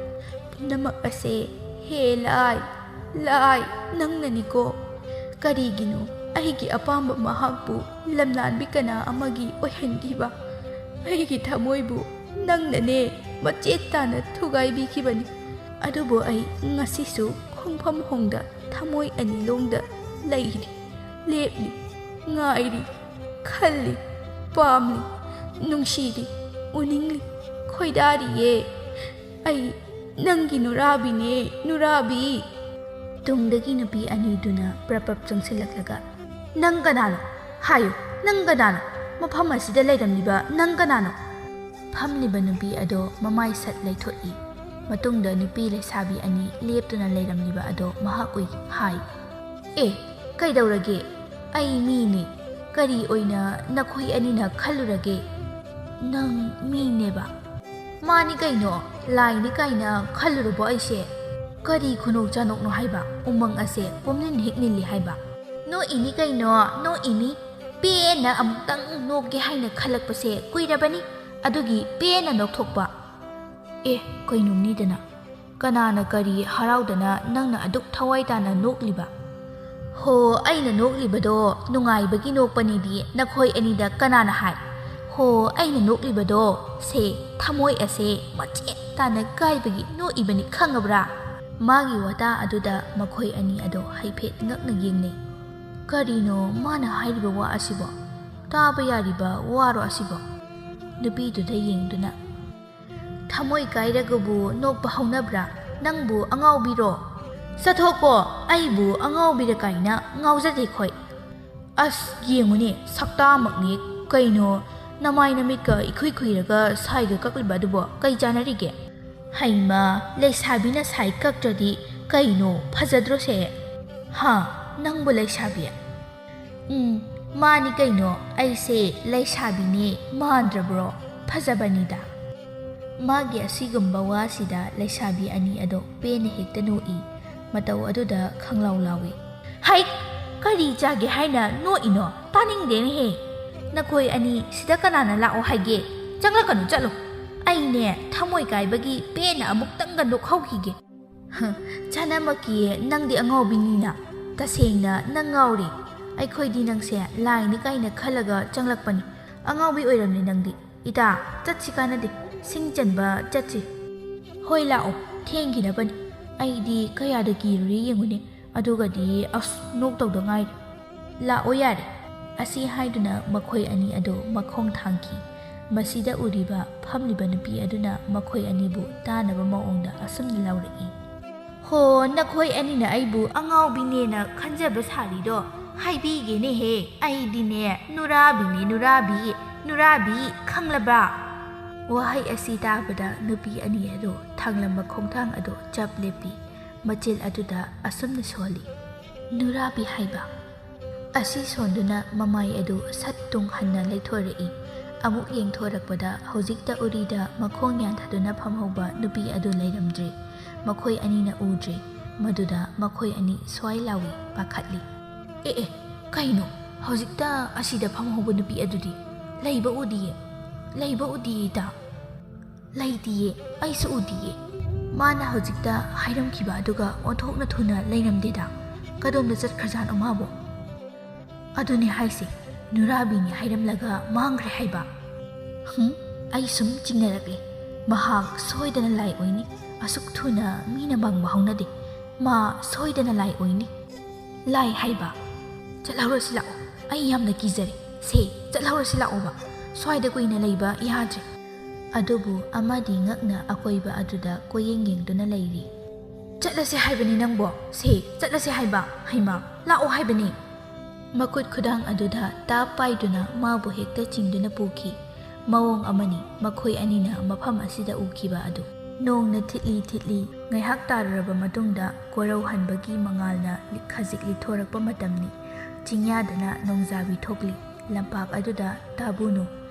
ꯄꯨꯝꯅꯃꯛ ꯑꯁꯦ ꯍꯦ ꯂꯥꯏ, ꯂꯥꯏ, ꯅꯪꯅꯅꯤꯀꯣ꯫ ꯀꯔꯤꯒꯤꯅꯣ ꯑꯩꯒꯤ ꯑꯄꯥꯝꯕ ꯃꯍꯥꯛꯄꯨ ꯂꯝꯂꯥꯟꯕꯤ ꯀꯅꯥ ꯑꯃꯒꯤ ꯑꯣꯏꯍꯟꯈꯤꯕ? ꯑꯩꯒꯤ ꯊꯃꯣꯏꯕꯨ ꯅꯪꯅꯅꯦ ꯃꯆꯦꯠ ꯇꯥꯅ ꯊꯨꯒꯥꯏꯕꯤꯈꯤꯕꯅꯤ꯫ ꯑꯗꯨꯕꯨ ꯑꯩ ꯉꯁꯤꯁꯨ ꯈꯣꯡꯐꯝ ꯍꯣꯡꯗ ꯊꯃꯣꯏ ꯑꯅꯤ ꯂꯣꯡꯗ ꯂꯩꯔꯤ, ꯂꯦꯞꯂꯤ, ꯉꯥꯏꯔꯤ, ꯈꯜꯂꯤ, ꯄꯥꯝꯂꯤ, ꯅꯨꯡꯁꯤꯔꯤ, ꯎꯅꯤꯡꯂꯤ, ꯈꯣꯏꯗꯥꯔꯤꯌꯦ꯫ ꯑꯩ ꯅꯪꯒꯤ ꯅꯨꯔꯥꯕꯤꯅꯦ, ꯅꯨꯔꯥꯕꯤ꯫ ꯇꯨꯡꯗꯒꯤ ꯅꯨꯄꯤ ꯑꯅꯤꯗꯨꯅ ꯄ꯭ꯔꯞ ꯄ꯭ꯔꯞ ꯆꯪꯁꯤꯜꯂꯛꯂꯒ, "ꯅꯪ ꯀꯅꯥꯅꯣ? ꯍꯥꯏꯌꯨ, ꯅꯪ ꯀꯅꯥꯅꯣ? ꯃꯐꯝ ꯑꯁꯤꯗ ꯂꯩꯔꯝꯂꯤꯕ ꯅꯪ ꯀꯅꯥꯅꯣ?" ꯐꯝꯂꯤꯕ ꯅꯨꯄꯤ ꯑꯗꯣ ꯃꯃꯥꯏ ꯁꯠ ꯂꯩꯊꯣꯛꯏ꯫ ꯃꯇꯨꯡꯗ ꯅꯨꯄꯤ ꯂꯩꯁꯥꯕꯤ ꯑꯅꯤ ꯂꯦꯞꯇꯨꯅ ꯂꯩꯔꯝꯂꯤꯕ ꯑꯗꯣ ꯃꯍꯥꯛ ꯎꯏ꯫ ꯍꯥꯏ, "ꯑꯦ, ꯀꯩꯗꯧꯔꯒꯦ? ꯑꯩ ꯃꯤꯅꯤ꯫ ꯀꯔꯤ ꯑꯣꯏꯅ ꯅꯈꯣꯏ ꯑꯅꯤꯅ ꯈꯜꯂꯨꯔꯒꯦ? ꯅꯪ ꯃꯤꯅꯦꯕ?" "ꯃꯥꯅꯤ ꯀꯩꯅꯣ, ꯂꯥꯏꯅꯤ ꯀꯥꯏꯅ ꯈꯜꯂꯨꯔꯕꯣ ꯑꯩꯁꯦ? ꯀꯔꯤ ꯈꯨꯅꯣꯛ ꯆꯥꯅꯣꯛꯅꯣ ꯍꯥꯏꯕ? ꯎꯃꯪ ꯑꯁꯦ ꯄꯨꯝꯅꯤꯟ ꯍꯦꯛ ꯅꯤꯜꯂꯤ ꯍꯥꯏꯕ?" "ꯅꯣꯛꯏꯅꯤ ꯀꯩꯅꯣ, ꯅꯣꯛꯏꯅꯤ꯫ ꯄꯦꯟꯅ ꯑꯃꯨꯛꯇꯪ ꯅꯣꯛꯀꯦ ꯍꯥꯏꯅ ꯈꯜꯂꯛꯄꯁꯦ ꯀꯨꯏꯔꯕꯅꯤ꯫ ꯑꯗꯨꯒꯤ ꯄꯦꯟꯅ ꯅꯣꯛꯊꯣꯛꯄ꯫" "ꯑꯦ, ꯀꯩꯅꯣꯝꯅꯤꯗꯅ꯫ ꯀꯅꯥꯅ ꯀꯔꯤ ꯍꯔꯥꯎꯗꯅ ꯅꯪꯅ ꯑꯗꯨꯛ ꯊꯋꯥꯏ ꯇꯥꯅ ꯅꯣꯛꯂꯤꯕ?" "ꯍꯣ, ꯑꯩꯅ ꯅꯣꯛꯂꯤꯕꯗꯣ ꯅꯨꯡꯉꯥꯏꯕꯒꯤ ꯅꯣꯛꯄꯅꯤꯗꯤ ꯅꯈꯣꯏ ꯑꯅꯤꯗ ꯀꯅꯥꯅ ꯍꯥꯏ? ꯍꯣ, ꯑꯩꯅ ꯅꯣꯛꯂꯤꯕꯗꯣ ꯁꯦ ꯊꯃꯣꯏ ꯑꯁꯦ ꯃꯆꯦꯠ ꯇꯥꯅ ꯀꯥꯏꯕꯒꯤ ꯅꯣꯛꯏꯕꯅꯤ, ꯈꯪꯉꯕ꯭ꯔꯥ?" ꯃꯥꯒꯤ ꯋꯥꯇꯥ ꯑꯗꯨꯗ ꯃꯈꯣꯏ ꯑꯅꯤ ꯑꯗꯣ ꯍꯥꯏꯐꯦꯠ ꯉꯛꯅ ꯌꯦꯡꯅꯩ꯫ "ꯀꯔꯤꯅꯣ ꯃꯥꯅ ꯍꯥꯏꯔꯤꯕ ꯋꯥ ꯑꯁꯤꯕꯣ? ꯇꯥꯕ ꯌꯥꯔꯤꯕ ꯋꯥꯔꯣ ꯑꯁꯤꯕꯣ?" ꯅꯨꯄꯤꯗꯨꯗ ꯌꯦꯡꯗꯨꯅ, "ꯊꯃꯣꯏ ꯀꯥꯏꯔꯒꯕꯨ ꯅꯣꯛꯄ ꯍꯧꯅꯕ꯭ꯔꯥ? ꯅꯪꯕꯨ ꯑꯉꯥꯎꯕꯤꯔꯣ? ꯆꯠꯊꯣꯛꯀꯣ, ꯑꯩꯕꯨ ꯑꯉꯥꯎꯕꯤꯔ ꯀꯥꯏꯅ ꯉꯥꯎꯖꯗꯦ ꯈꯣꯏ꯫ ꯑꯁ, ꯌꯦꯡꯉꯨꯅꯦ, ꯁꯛꯇꯥꯃꯛꯅꯦ꯫ ꯀꯩꯅꯣ, ꯅꯃꯥꯏ ꯅꯃꯤꯠꯀ ꯏꯈꯨꯏ ꯈꯨꯏꯔꯒ ꯁꯥꯏꯒ ꯀꯛꯂꯤꯕ ꯑꯗꯨꯕꯣ ꯀꯩ ꯆꯥꯟꯅꯔꯤꯒꯦ?" "ꯍꯩꯃꯥ, ꯂꯩꯁꯥꯕꯤꯅ ꯁꯥꯏ ꯀꯛꯇ꯭ꯔꯗꯤ ꯀꯩꯅꯣ, ꯐꯖꯗ꯭ꯔꯣꯁꯦ?" "ꯍꯥ? ꯅꯪꯕꯨ ꯂꯩꯁꯥꯕꯤ?" "ꯎꯝ, ꯃꯥꯅꯤ ꯀꯩꯅꯣ, ꯑꯩꯁꯦ ꯂꯩꯁꯥꯕꯤꯅꯦ, ꯃꯥꯟꯗ꯭ꯔꯕ꯭ꯔꯣ?" ꯐꯖꯕꯅꯤꯗ꯫ ꯃꯥꯒꯤ ꯑꯁꯤꯒꯨꯝꯕ ꯋꯥꯁꯤꯗ ꯂꯩꯁꯥꯕꯤ ꯑꯅꯤ ꯑꯗꯣ ꯄꯦꯟꯅ ꯍꯦꯛꯇ ꯅꯣꯛꯏ꯫ ꯃꯇꯧ ꯑꯗꯨꯗ ꯈꯪꯂꯥꯎ ꯂꯥꯎꯏ꯫ "ꯍꯩ! ꯀꯔꯤ ꯆꯥꯒꯦ ꯍꯥꯏꯅ ꯅꯣꯛꯏꯅꯣ? ꯇꯥꯅꯤꯡꯗꯦꯅꯦꯍꯦ! ꯅꯈꯣꯏ ꯑꯅꯤ ꯁꯤꯗ ꯀꯅꯥꯅ ꯂꯥꯛꯑꯣ ꯍꯥꯏꯒꯦ? ꯆꯪꯂꯛꯀꯅꯨ, ꯆꯠꯂꯣ꯫ ꯑꯩꯅꯦ ꯊꯃꯣꯏ ꯀꯥꯏꯕꯒꯤ ꯄꯦꯟꯅ ꯑꯃꯨꯛꯇꯪꯒ ꯅꯣꯛꯍꯧꯈꯤꯒꯦ꯫ ꯍ, ꯆꯥꯅꯃꯛꯀꯤ ꯅꯪꯗꯤ ꯑꯉꯥꯎꯕꯤꯅꯤꯅ꯫ ꯇꯁꯦꯡꯅ ꯅꯪ ꯉꯥꯎꯔꯦ꯫ ꯑꯩꯈꯣꯏꯗꯤ ꯅꯪꯁꯦ ꯂꯥꯏꯅꯤ ꯀꯥꯏꯅ ꯈꯜꯂꯒ ꯆꯪꯂꯛꯄꯅꯤ꯫ ꯑꯉꯥꯎꯕꯤ ꯑꯣꯏꯔꯝꯂꯦ ꯅꯪꯗꯤ꯫ ꯏꯇꯥ, ꯆꯠꯁꯤ ꯀꯥꯟꯅꯗꯦ꯫ ꯁꯤꯡ ꯆꯟꯕ ꯆꯠꯁꯤ꯫ ꯍꯣꯏ, ꯂꯥꯛꯑꯣ꯫ ꯊꯦꯡꯈꯤꯅꯕꯅꯤ꯫ ꯑꯩꯗꯤ ꯀꯌꯥꯗ ꯀꯤꯔꯨꯔꯦ ꯌꯦꯡꯉꯨꯅꯦ꯫ ꯑꯗꯨꯒꯗꯤ ꯑꯁ, ꯅꯣꯛꯇꯧꯗ ꯉꯥꯏꯔꯦ꯫ "ꯂꯥꯛꯑꯣ ꯌꯥꯔꯦ꯫" ꯑꯁꯤ ꯍꯥꯏꯗꯨꯅ ꯃꯈꯣꯏ ꯑꯅꯤ ꯑꯗꯨ ꯃꯈꯣꯡ ꯊꯥꯡꯈꯤ꯫ ꯃꯁꯤꯗ ꯎꯔꯤꯕ ꯐꯝꯂꯤꯕ ꯅꯨꯄꯤ ꯑꯗꯨꯅ ꯃꯈꯣꯏ ꯑꯅꯤꯕꯨ ꯇꯥꯅꯕ ꯃꯑꯣꯡꯗ ꯑꯁꯨꯝꯅ ꯂꯥꯎꯔꯛꯏ꯫ "ꯍꯣ, ꯅꯈꯣꯏ ꯑꯅꯤꯅ ꯑꯩꯕꯨ ꯑꯉꯥꯎꯕꯤꯅꯦꯅ ꯈꯟꯖꯕ ꯁꯥꯔꯤꯗꯣ ꯍꯥꯏꯕꯤꯒꯦꯅꯦꯍꯦ꯫ ꯑꯩꯗꯤꯅꯦ ꯅꯨꯔꯥꯕꯤꯅꯦ, ꯅꯨꯔꯥꯕꯤ, ꯅꯨꯔꯥꯕꯤ, ꯈꯪꯂꯕ?" ꯋꯥꯍꯩ ꯑꯁꯤ ꯇꯥꯕꯗ ꯅꯨꯄꯤ ꯑꯅꯤ ꯑꯗꯨ ꯊꯥꯡꯂꯝꯕ ꯈꯣꯡꯊꯥꯡ ꯑꯗꯨ ꯆꯞ ꯂꯦꯞꯄꯤ꯫ ꯃꯆꯤꯜ ꯑꯗꯨꯗ ꯑꯁꯨꯝꯅ ꯁꯣꯜꯂꯤ, "ꯅꯨꯔꯥꯕꯤ ꯍꯥꯏꯕ?" ꯑꯁꯤ ꯁꯣꯟꯗꯨꯅ ꯃꯃꯥꯏ ꯑꯗꯨ ꯁꯠ ꯇꯨꯡ ꯍꯟꯅ ꯂꯩꯊꯣꯔꯛꯏ꯫ ꯑꯃꯨꯛ ꯌꯦꯡꯊꯣꯔꯛꯄꯗ ꯍꯧꯖꯤꯛꯇ ꯎꯔꯤꯗ ꯃꯈꯣꯡ ꯌꯥꯟꯊꯗꯨꯅ ꯐꯝꯍꯧꯕ ꯅꯨꯄꯤ ꯑꯗꯨ ꯂꯩꯔꯝꯗ꯭ꯔꯦ꯫ ꯃꯈꯣꯏ ꯑꯅꯤꯅ ꯎꯗ꯭ꯔꯦ꯫ ꯃꯗꯨꯗ ꯃꯈꯣꯏ ꯑꯅꯤ ꯁ꯭ꯋꯥꯏ ꯂꯥꯎꯏ, ꯄꯥꯈꯠꯂꯤ꯫ "ꯑꯦ, ꯑꯦ, ꯀꯩꯅꯣ? ꯍꯧꯖꯤꯛꯇ ꯑꯁꯤꯗ ꯐꯝꯍꯧꯕ ꯅꯨꯄꯤ ꯑꯗꯨꯗꯤ? ꯂꯩꯕ ꯎꯗꯤꯌꯦ, ꯂꯩꯕ ꯎꯗꯤꯌꯦ, ꯏꯇꯥ꯫ ꯂꯩꯇꯤꯌꯦ, ꯑꯩꯁꯨ ꯎꯗꯤꯌꯦ꯫ ꯃꯥꯅ ꯍꯧꯖꯤꯛꯇ ꯍꯥꯏꯔꯝꯈꯤꯕ ꯑꯗꯨꯒ ꯑꯣꯟꯊꯣꯛꯅ ꯊꯨꯅ ꯂꯩꯔꯝꯗꯦꯗ꯫ ꯀꯗꯣꯝꯗ ꯆꯠꯈ꯭ꯔꯖꯥꯠꯅꯣ ꯃꯥꯕꯨ?" "ꯑꯗꯨꯅꯦ ꯍꯥꯏꯁꯦ, ꯅꯨꯔꯥꯕꯤꯅꯤ ꯍꯥꯏꯔꯝꯂꯒ ꯃꯥꯡꯈ꯭ꯔꯦ ꯍꯥꯏꯕ꯫ ꯍꯨꯝ, ꯑꯩ ꯁꯨꯝ ꯆꯤꯡꯅꯔꯛꯂꯦ꯫ ꯃꯍꯥꯛ ꯁꯣꯏꯗꯅ ꯂꯥꯏ ꯑꯣꯏꯅꯤ꯫ ꯑꯁꯨꯛ ꯊꯨꯅ ꯃꯤꯅ ꯃꯪꯕ ꯍꯧꯅꯗꯦ꯫ ꯃꯥ ꯁꯣꯏꯗꯅ ꯂꯥꯏ ꯑꯣꯏꯅꯤ꯫" "ꯂꯥꯏ ꯍꯥꯏꯕ? ꯆꯠꯍꯧꯔꯁꯤ ꯂꯥꯛꯑꯣ, ꯑꯩ ꯌꯥꯝꯅ ꯀꯤꯖꯔꯦ꯫ ꯁꯦ, ꯆꯠꯍꯧꯔꯁꯤ ꯂꯥꯛꯑꯣꯕ, ꯁ꯭ꯋꯥꯏꯗ ꯀꯨꯏꯅ ꯂꯩꯕ ꯌꯥꯗ꯭ꯔꯦ꯫" ꯑꯗꯨꯕꯨ ꯑꯃꯗꯤ ꯉꯛꯅ ꯑꯀꯣꯏꯕ ꯑꯗꯨꯗ ꯀꯣꯏꯌꯦꯡ ꯌꯦꯡꯗꯨꯅ ꯂꯩꯔꯤ꯫ "ꯆꯠꯂꯁꯦ ꯍꯥꯏꯕꯅꯤ ꯅꯪꯕꯣ꯫ ꯁꯦ, ꯆꯠꯂꯁꯦ ꯍꯥꯏꯕ꯫ ꯍꯩꯃꯥ, ꯂꯥꯛꯑꯣ ꯍꯥꯏꯕꯅꯤ꯫" ꯃꯈꯨꯠ ꯈꯨꯗꯥꯡ ꯑꯗꯨꯗ ꯇꯥꯞ ꯄꯥꯏꯗꯨꯅ ꯃꯥꯕꯨ ꯍꯦꯛꯇ ꯆꯤꯡꯗꯨꯅ ꯄꯨꯈꯤ꯫ ꯃꯑꯣꯡ ꯑꯃꯅꯤ ꯃꯈꯣꯏ ꯑꯅꯤꯅ ꯃꯐꯝ ꯑꯁꯤꯗ ꯎꯈꯤꯕ ꯑꯗꯨ꯫ ꯅꯣꯡꯅ ꯊꯤꯠꯂꯤ ꯊꯤꯠꯂꯤ ꯉꯥꯏꯍꯥꯛ ꯇꯥꯔꯨꯔꯕ ꯃꯇꯨꯡꯗ ꯀꯣꯔꯧ ꯍꯟꯕꯒꯤ ꯃꯉꯥꯜꯅ ꯈꯖꯤꯛ ꯂꯤꯊꯣꯔꯛꯄ ꯃꯇꯝꯅꯤ꯫ ꯆꯤꯡꯌꯥꯗꯅ ꯅꯣꯡꯖꯥꯕꯤ ꯊꯣꯛꯂꯤ꯫ ꯂꯝꯄꯥꯛ ꯑꯗꯨꯗ ꯇꯥꯕꯨꯅꯨ,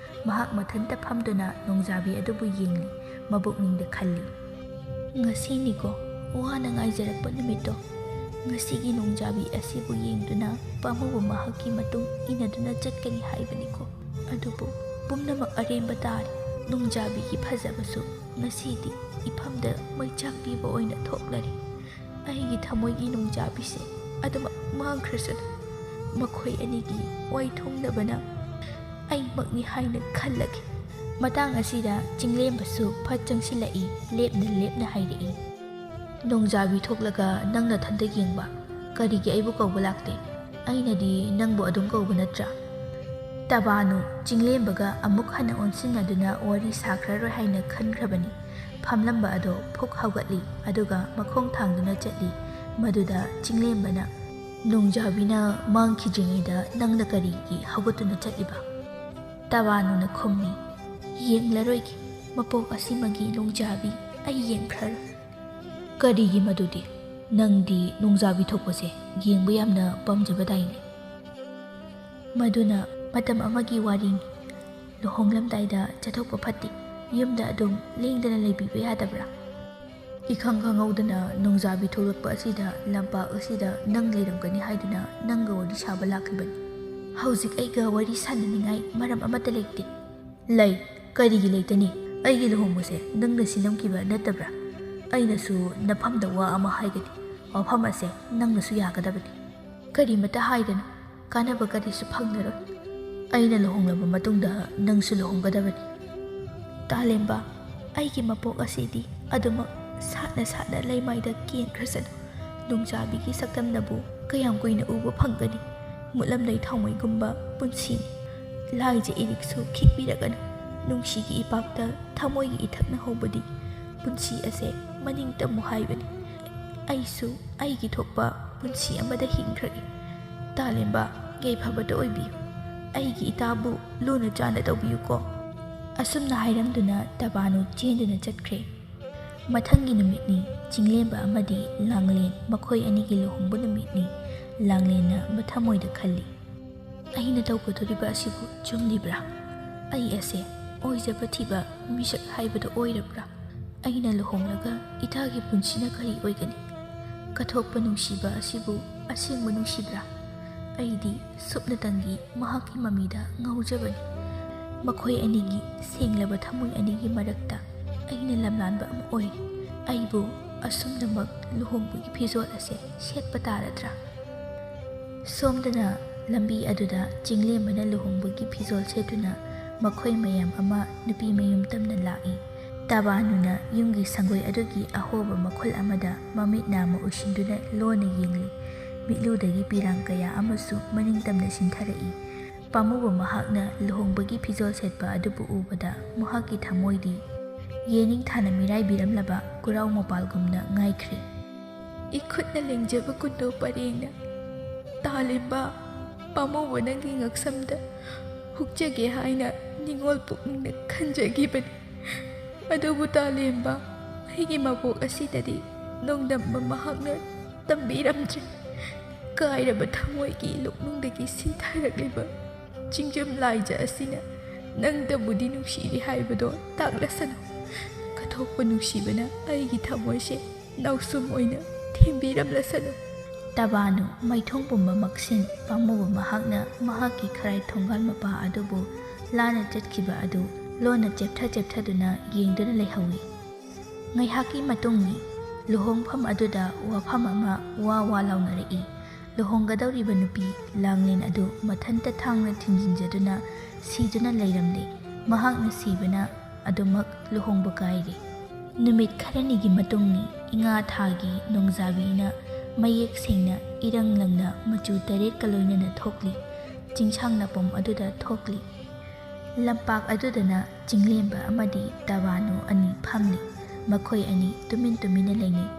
ꯃꯍꯥꯛ ꯃꯊꯟꯇ ꯐꯝꯗꯨꯅ ꯅꯣꯡꯖꯥꯕꯤ ꯑꯗꯨꯕꯨ ꯌꯦꯡꯂꯤ, ꯃꯕꯨꯛꯅꯤꯡꯗ ꯈꯜꯂꯤ꯫ "ꯉꯁꯤꯅꯤꯀꯣ ꯋꯥꯅ ꯉꯥꯏꯖꯔꯛꯄ ꯅꯨꯃꯤꯠꯇꯣ꯫ ꯉꯁꯤꯒꯤ ꯅꯣꯡꯖꯥꯕꯤ ꯑꯁꯤꯕꯨ ꯌꯦꯡꯗꯨꯅ ꯄꯥꯝꯃꯨꯕ ꯃꯍꯥꯛꯀꯤ ꯃꯇꯨꯡ ꯏꯟꯅꯗꯨꯅ ꯆꯠꯀꯅꯤ ꯍꯥꯏꯕꯅꯤꯀꯣ꯫ ꯑꯗꯨꯕꯨ ꯄꯨꯝꯅꯃꯛ ꯑꯔꯦꯝꯕ ꯇꯥꯔꯦ꯫ ꯅꯣꯡꯖꯥꯕꯤꯒꯤ ꯐꯖꯕꯁꯨ ꯉꯁꯤꯗꯤ ꯏꯐꯝꯗ ꯃꯩꯆꯥꯛ ꯄꯤꯕ ꯑꯣꯏꯅ ꯊꯣꯛꯂꯔꯦ꯫ ꯑꯩꯒꯤ ꯊꯃꯣꯏꯒꯤ ꯅꯣꯡꯖꯥꯕꯤꯁꯦ ꯑꯗꯨꯃꯛ ꯃꯥꯡꯈ꯭ꯔꯁꯅꯨ꯫ ꯃꯈꯣꯏ ꯑꯅꯤꯒꯤ ꯋꯥꯏꯊꯣꯡꯅꯕꯅ ꯑꯩꯃꯛꯅꯤ" ꯍꯥꯏꯅ ꯈꯜꯂꯒꯦ꯫ ꯃꯇꯥꯡ ꯑꯁꯤꯗ ꯆꯤꯡꯂꯦꯝꯕꯁꯨ ꯐꯠ ꯆꯪꯁꯤꯜꯂꯛꯏ, ꯂꯦꯞꯅ ꯂꯦꯞꯅ ꯍꯥꯏꯔꯛꯏ꯫ "ꯅꯣꯡꯖꯥꯕꯤ ꯊꯣꯛꯂꯒ ꯅꯪ ꯅꯊꯟꯇ ꯌꯦꯡꯕ? ꯀꯔꯤꯒꯤ ꯑꯩꯕꯨ ꯀꯧꯕ ꯂꯥꯛꯇꯦ? ꯑꯩꯅꯗꯤ ꯅꯪꯕꯨ ꯑꯗꯨꯝ ꯀꯧꯕ ꯅꯠꯇ꯭ꯔꯥ?" ꯇꯕꯥꯅꯨ ꯆꯤꯡꯂꯦꯝꯕꯒ ꯑꯃꯨꯛ ꯍꯟꯅ ꯑꯣꯟꯁꯤꯟꯅꯗꯨꯅ ꯋꯥꯔꯤ ꯁꯥꯈ꯭ꯔꯔꯣꯏ ꯍꯥꯏꯅ ꯈꯟꯈ꯭ꯔꯕꯅꯤ꯫ ꯐꯝꯂꯝꯕ ꯑꯗꯣ ꯐꯨꯛ ꯍꯧꯒꯠꯂꯤ, ꯑꯗꯨꯒ ꯃꯈꯣꯡ ꯊꯥꯡꯗꯨꯅ ꯆꯠꯂꯤ꯫ ꯃꯗꯨꯗ ꯆꯤꯡꯂꯦꯝꯕꯅ, "ꯅꯣꯡꯖꯥꯕꯤꯅ ꯃꯥꯡꯈꯤꯗ꯭ꯔꯤꯉꯩꯗ ꯅꯪꯅ ꯀꯔꯤꯒꯤ ꯍꯧꯒꯠꯇꯨꯅ ꯆꯠꯂꯤꯕ?" ꯇꯕꯥꯅꯨꯅ ꯈꯨꯝꯃꯤ, "ꯌꯦꯡꯂꯔꯣꯏꯒꯦ꯫ ꯃꯄꯣꯛ ꯑꯁꯤꯃꯒꯤ ꯅꯣꯡꯖꯥꯕꯤ ꯑꯩ ꯌꯦꯡꯈ꯭ꯔꯔꯣꯏ꯫" "ꯀꯔꯤꯒꯤ ꯃꯗꯨꯗꯤ? ꯅꯪꯗꯤ ꯅꯣꯡꯖꯥꯕꯤ ꯊꯣꯛꯄꯁꯦ ꯌꯦꯡꯕ ꯌꯥꯝꯅ ꯄꯥꯝꯖꯕꯗꯥꯏꯅꯦ?" "ꯃꯗꯨꯅ ꯃꯇꯝ ꯑꯃꯒꯤ ꯋꯥꯔꯤꯅꯤ꯫ ꯂꯨꯍꯣꯡꯂꯝꯗꯥꯏꯗ ꯆꯠꯊꯣꯛꯄ ꯐꯠꯇꯦ꯫ ꯌꯨꯝꯗ ꯑꯗꯨꯝ ꯂꯦꯡꯗꯅ ꯂꯩꯕꯤꯕ ꯌꯥꯗꯕ꯭ꯔꯥ?" "ꯏꯈꯪ ꯈꯪꯍꯧꯗꯅ ꯅꯣꯡꯖꯥꯕꯤ ꯊꯣꯛꯂꯛꯄ ꯑꯁꯤꯗ, ꯂꯝꯄꯥꯛ ꯑꯁꯤꯗ ꯅꯪ ꯂꯩꯔꯝꯒꯅꯤ ꯍꯥꯏꯗꯨꯅ ꯅꯪꯒ ꯋꯥꯔꯤ ꯁꯥꯕ ꯂꯥꯛꯂꯤꯕꯅꯤ꯫ ꯍꯧꯖꯤꯛ ꯑꯩꯒ ꯋꯥꯔꯤ ꯁꯥꯅꯅꯤꯡꯉꯥꯏ ꯃꯔꯝ ꯑꯃꯠꯇ ꯂꯩꯇꯦ꯫" "ꯂꯩ꯫ ꯀꯔꯤꯒꯤ ꯂꯩꯇꯅꯤ? ꯑꯩꯒꯤ ꯂꯨꯍꯣꯡꯕꯁꯦ ꯅꯪꯅ ꯁꯤꯟꯂꯝꯈꯤꯕ ꯅꯠꯇꯕ꯭ꯔꯥ? ꯑꯩꯅꯁꯨ ꯅꯐꯝꯗ ꯋꯥ ꯑꯃ ꯍꯥꯏꯒꯅꯤ꯫ ꯋꯥꯐꯝ ꯑꯁꯦ ꯅꯪꯅꯁꯨ ꯌꯥꯒꯗꯕꯅꯤ꯫" "ꯀꯔꯤꯃꯇ ꯍꯥꯏꯒꯅꯨ꯫ ꯀꯥꯟꯅꯕ ꯀꯔꯤꯁꯨ ꯐꯪꯂꯔꯣꯏ꯫ ꯑꯩꯅ ꯂꯨꯍꯣꯡꯂꯕ ꯃꯇꯨꯡꯗ ꯅꯪꯁꯨ ꯂꯨꯍꯣꯡꯒꯗꯕꯅꯤ꯫" "ꯇꯥꯂꯦꯝꯕ, ꯑꯩꯒꯤ ꯃꯄꯣꯛ ꯑꯁꯤꯗꯤ ꯑꯗꯨꯃꯛ ꯁꯥꯠꯅ ꯁꯥꯠꯅ ꯂꯩꯃꯥꯏꯗ ꯀꯦꯟꯈ꯭ꯔꯁꯅꯨ꯫ ꯅꯣꯡꯖꯥꯕꯤꯒꯤ ꯁꯛꯇꯝꯅꯕꯨ ꯀꯌꯥꯝ ꯀꯨꯏꯅ ꯎꯕ ꯐꯪꯒꯅꯤ? ꯃꯨꯠꯂꯝꯗꯥꯏ ꯊꯥꯎꯃꯩꯒꯨꯝꯕ ꯄꯨꯟꯁꯤꯅꯤ꯫ ꯂꯥꯏꯖ ꯏꯔꯤꯛꯁꯨ ꯈꯤꯛꯄꯤꯔꯒꯅꯨ꯫ ꯅꯨꯡꯁꯤꯒꯤ ꯏꯄꯥꯛꯇ ꯊꯃꯣꯏꯒꯤ ꯏꯊꯛꯅ ꯍꯧꯕꯗꯤ ꯄꯨꯟꯁꯤ ꯑꯁꯦ ꯃꯅꯤꯡ ꯇꯝꯃꯨ ꯍꯥꯏꯕꯅꯤ꯫ ꯑꯩꯁꯨ ꯑꯩꯒꯤ ꯊꯣꯛꯄ ꯄꯨꯟꯁꯤ ꯑꯃꯗ ꯍꯤꯡꯈ꯭ꯔꯒꯦ꯫ ꯇꯥꯂꯦꯝꯕ, ꯌꯥꯏꯐꯕꯇ ꯑꯣꯏꯕꯤꯌꯨ꯫ ꯑꯩꯒꯤ ꯏꯇꯥꯕꯨ ꯂꯨꯅ ꯆꯥꯟꯅ ꯇꯧꯕꯤꯌꯨꯀꯣ꯫" ꯑꯁꯨꯝꯅ ꯍꯥꯏꯔꯝꯗꯨꯅ ꯇꯕꯥꯅꯨ ꯆꯦꯟꯗꯨꯅ ꯆꯠꯈ꯭ꯔꯦ꯫ ꯃꯊꯪꯒꯤ ꯅꯨꯃꯤꯠꯅꯤ꯫ ꯆꯤꯡꯂꯦꯝꯕ ꯑꯃꯗꯤ ꯂꯥꯡꯂꯦꯟ ꯃꯈꯣꯏ ꯑꯅꯤꯒꯤ ꯂꯨꯍꯣꯡꯕ ꯅꯨꯃꯤꯠꯅꯤ꯫ ꯂꯥꯡꯂꯦꯟꯅ ꯃꯊꯃꯣꯏꯗ ꯈꯜꯂꯤ, "ꯑꯩꯅ ꯇꯧꯒꯗꯧꯔꯤꯕ ꯑꯁꯤꯕꯨ ꯆꯨꯝꯂꯤꯕ꯭ꯔꯥ? ꯑꯩ ꯑꯁꯦ ꯑꯣꯏꯖꯕ ꯊꯤꯕ ꯃꯤꯁꯛ ꯍꯥꯏꯕꯗꯨ ꯑꯣꯏꯔꯕ꯭ꯔꯥ? ꯑꯩꯅ ꯂꯨꯍꯣꯡꯂꯒ ꯏꯇꯥꯒꯤ ꯄꯨꯟꯁꯤꯅ ꯀꯔꯤ ꯑꯣꯏꯒꯅꯤ? ꯀꯠꯊꯣꯛꯄ ꯅꯨꯡꯁꯤꯕ ꯑꯁꯤꯕꯨ ꯑꯁꯦꯡꯕ ꯅꯨꯡꯁꯤꯕ꯭ꯔꯥ? ꯑꯩꯗꯤ ꯁꯨꯞꯅꯇꯪꯒꯤ ꯃꯍꯥꯛꯀꯤ ꯃꯃꯤꯗ ꯉꯥꯎꯖꯕꯅꯤ꯫ ꯃꯈꯣꯏ ꯑꯅꯤꯒꯤ ꯁꯦꯡꯂꯕ ꯊꯃꯣꯏ ꯑꯅꯤꯒꯤ ꯃꯔꯛꯇ ꯑꯩꯅ ꯂꯝꯂꯥꯟꯕ ꯑꯃ ꯑꯣꯏꯔꯤ꯫ ꯑꯩꯕꯨ ꯑꯁꯨꯝꯅꯃꯛ ꯂꯨꯍꯣꯡꯕꯒꯤ ꯐꯤꯖꯣꯜ ꯑꯁꯦ ꯁꯦꯠꯄ ꯇꯥꯔꯗ꯭ꯔꯥ? ꯁꯣꯝꯗꯅ ꯂꯝꯕꯤ ꯑꯗꯨꯗ ꯆꯤꯡꯂꯦꯝꯕꯅ ꯂꯨꯍꯣꯡꯕꯒꯤ ꯐꯤꯖꯣꯜ ꯁꯦꯠꯇꯨꯅ ꯃꯈꯣꯏ ꯃꯌꯥꯝ ꯑꯃ ꯅꯨꯄꯤ ꯃꯌꯨꯝ ꯇꯝꯅ ꯂꯥꯛꯏ꯫ ꯇꯕꯥꯅꯨꯅ ꯌꯨꯝꯒꯤ ꯁꯪꯒꯣꯏ ꯑꯗꯨꯒꯤ ꯑꯍꯣꯕ ꯃꯈꯨꯜ ꯑꯃꯗ ꯃꯃꯤꯠ ꯅꯥꯝꯃ ꯎꯏꯁꯤꯟꯗꯨꯅ ꯂꯣꯟꯅ ꯌꯦꯡꯂꯤ꯫ ꯃꯤꯠꯂꯨꯗꯒꯤ ꯄꯤꯔꯥꯡ ꯀꯌꯥ ꯑꯃꯁꯨ ꯃꯅꯤꯡ ꯇꯝꯅ ꯆꯤꯟꯊꯔꯛꯏ꯫ ꯄꯥꯝꯃꯨꯕ ꯃꯍꯥꯛꯅ ꯂꯨꯍꯣꯡꯕꯒꯤ ꯐꯤꯖꯣꯜ ꯁꯦꯠꯄ ꯑꯗꯨꯕꯨ ꯎꯕꯗ ꯃꯍꯥꯛꯀꯤ ꯊꯃꯣꯏꯗꯤ ꯌꯦꯅꯤꯡ ꯊꯥꯅ ꯃꯤꯔꯥꯏꯕꯤꯔꯝꯂꯕ ꯈꯨꯔꯥꯎ ꯃꯄꯥꯜꯒꯨꯝꯅ ꯉꯥꯏꯈ꯭ꯔꯦ꯫ ꯏꯈꯨꯠꯅ ꯂꯦꯡꯖꯕ ꯀꯨꯟꯗꯣ ꯄꯔꯦꯡꯅ ꯇꯥꯂꯦꯝꯕ, ꯄꯥꯝꯃꯨꯕ ꯅꯪꯒꯤ ꯉꯛꯁꯝꯗ ꯍꯨꯛꯆꯒꯦ ꯍꯥꯏꯅ ꯅꯤꯡꯉꯣꯜ ꯄꯨꯛꯅꯤꯡꯅ ꯈꯟꯖꯈꯤꯕꯅꯤ꯫ ꯑꯗꯨꯕꯨ ꯇꯥꯂꯦꯝꯕ, ꯑꯩꯒꯤ ꯃꯕꯣꯛ ꯑꯁꯤꯗꯗꯤ ꯅꯣꯡꯗꯝꯕ ꯃꯍꯥꯛꯅ ꯇꯝꯕꯤꯔꯝꯗ꯭ꯔꯦ꯫ ꯀꯥꯏꯔꯕ ꯊꯃꯣꯏꯒꯤ ꯂꯨꯛꯅꯨꯡꯗꯒꯤ ꯁꯤꯟꯊꯔꯛꯂꯤꯕ ꯆꯤꯡꯖꯝ ꯂꯥꯏꯖ ꯑꯁꯤꯅ ꯅꯪꯗꯕꯨꯗꯤ ꯅꯨꯡꯁꯤꯔꯤ ꯍꯥꯏꯕꯗꯣ ꯇꯥꯛꯂꯁꯅꯨ꯫ ꯀꯠꯊꯣꯛꯄ ꯅꯨꯡꯁꯤꯕꯅ ꯑꯩꯒꯤ ꯊꯃꯣꯏꯁꯦ ꯅꯥꯎꯁꯨꯝ ꯑꯣꯏꯅ ꯊꯦꯝꯕꯤꯔꯝꯂꯁꯅꯨ꯫ ꯇꯕꯥꯅꯨ ꯃꯩꯊꯣꯡ ꯄꯨꯝꯕ ꯃꯛꯁꯤꯟ ꯄꯥꯝꯃꯨꯕ ꯃꯍꯥꯛꯅ ꯃꯍꯥꯛꯀꯤ ꯈꯔꯥꯏ ꯊꯣꯡꯒꯥꯜ ꯃꯄꯥ ꯑꯗꯨꯕꯨ ꯂꯥꯟꯅ ꯆꯠꯈꯤꯕ ꯑꯗꯨ ꯂꯣꯟꯅ ꯆꯦꯞꯊ ꯆꯦꯞꯊꯗꯨꯅ ꯌꯦꯡꯗꯨꯅ ꯂꯩꯍꯧꯏ꯫ ꯉꯥꯏꯍꯥꯛꯀꯤ ꯃꯇꯨꯡꯅꯤ꯫ ꯂꯨꯍꯣꯡꯐꯝ ꯑꯗꯨꯗ ꯋꯥꯐꯝ ꯑꯃ ꯋꯥ ꯋꯥ ꯂꯥꯎꯅꯔꯛꯏ꯫ ꯂꯨꯍꯣꯡꯒꯗꯧꯔꯤꯕ ꯅꯨꯄꯤ ꯂꯥꯡꯂꯦꯟ ꯑꯗꯨ ꯃꯊꯟꯇ ꯊꯥꯡꯅ ꯊꯤꯡꯖꯤꯟꯖꯗꯨꯅ ꯁꯤꯗꯨꯅ ꯂꯩꯔꯝꯂꯦ꯫ ꯃꯍꯥꯛꯅ ꯁꯤꯕꯅ ꯑꯗꯨꯃꯛ ꯂꯨꯍꯣꯡꯕ ꯀꯥꯏꯔꯦ꯫ ꯅꯨꯃꯤꯠ ꯈꯔꯅꯤꯒꯤ ꯃꯇꯨꯡꯅꯤ꯫ ꯏꯉꯥ ꯊꯥꯒꯤ ꯅꯣꯡꯖꯥꯕꯤꯅ ꯃꯌꯦꯛ ꯁꯦꯡꯅ ꯏꯔꯪ ꯂꯪꯅ ꯃꯆꯨ ꯇꯔꯦꯠꯀ ꯂꯣꯏꯅꯅ ꯊꯣꯛꯂꯤ꯫ ꯆꯤꯡꯁꯥꯡ ꯅꯥꯄꯣꯝ ꯑꯗꯨꯗ ꯊꯣꯛꯂꯤ꯫ ꯂꯝꯄꯥꯛ ꯑꯗꯨꯗꯅ ꯆꯤꯡꯂꯦꯝꯕ ꯑꯃꯗꯤ ꯇꯕꯥꯅꯨ ꯑꯅꯤ ꯐꯝꯂꯤ꯫ ꯃꯈꯣꯏ ꯑꯅꯤ ꯇꯨꯃꯤꯟ ꯇꯨꯃꯤꯟꯅ ꯂꯩꯅꯩ꯫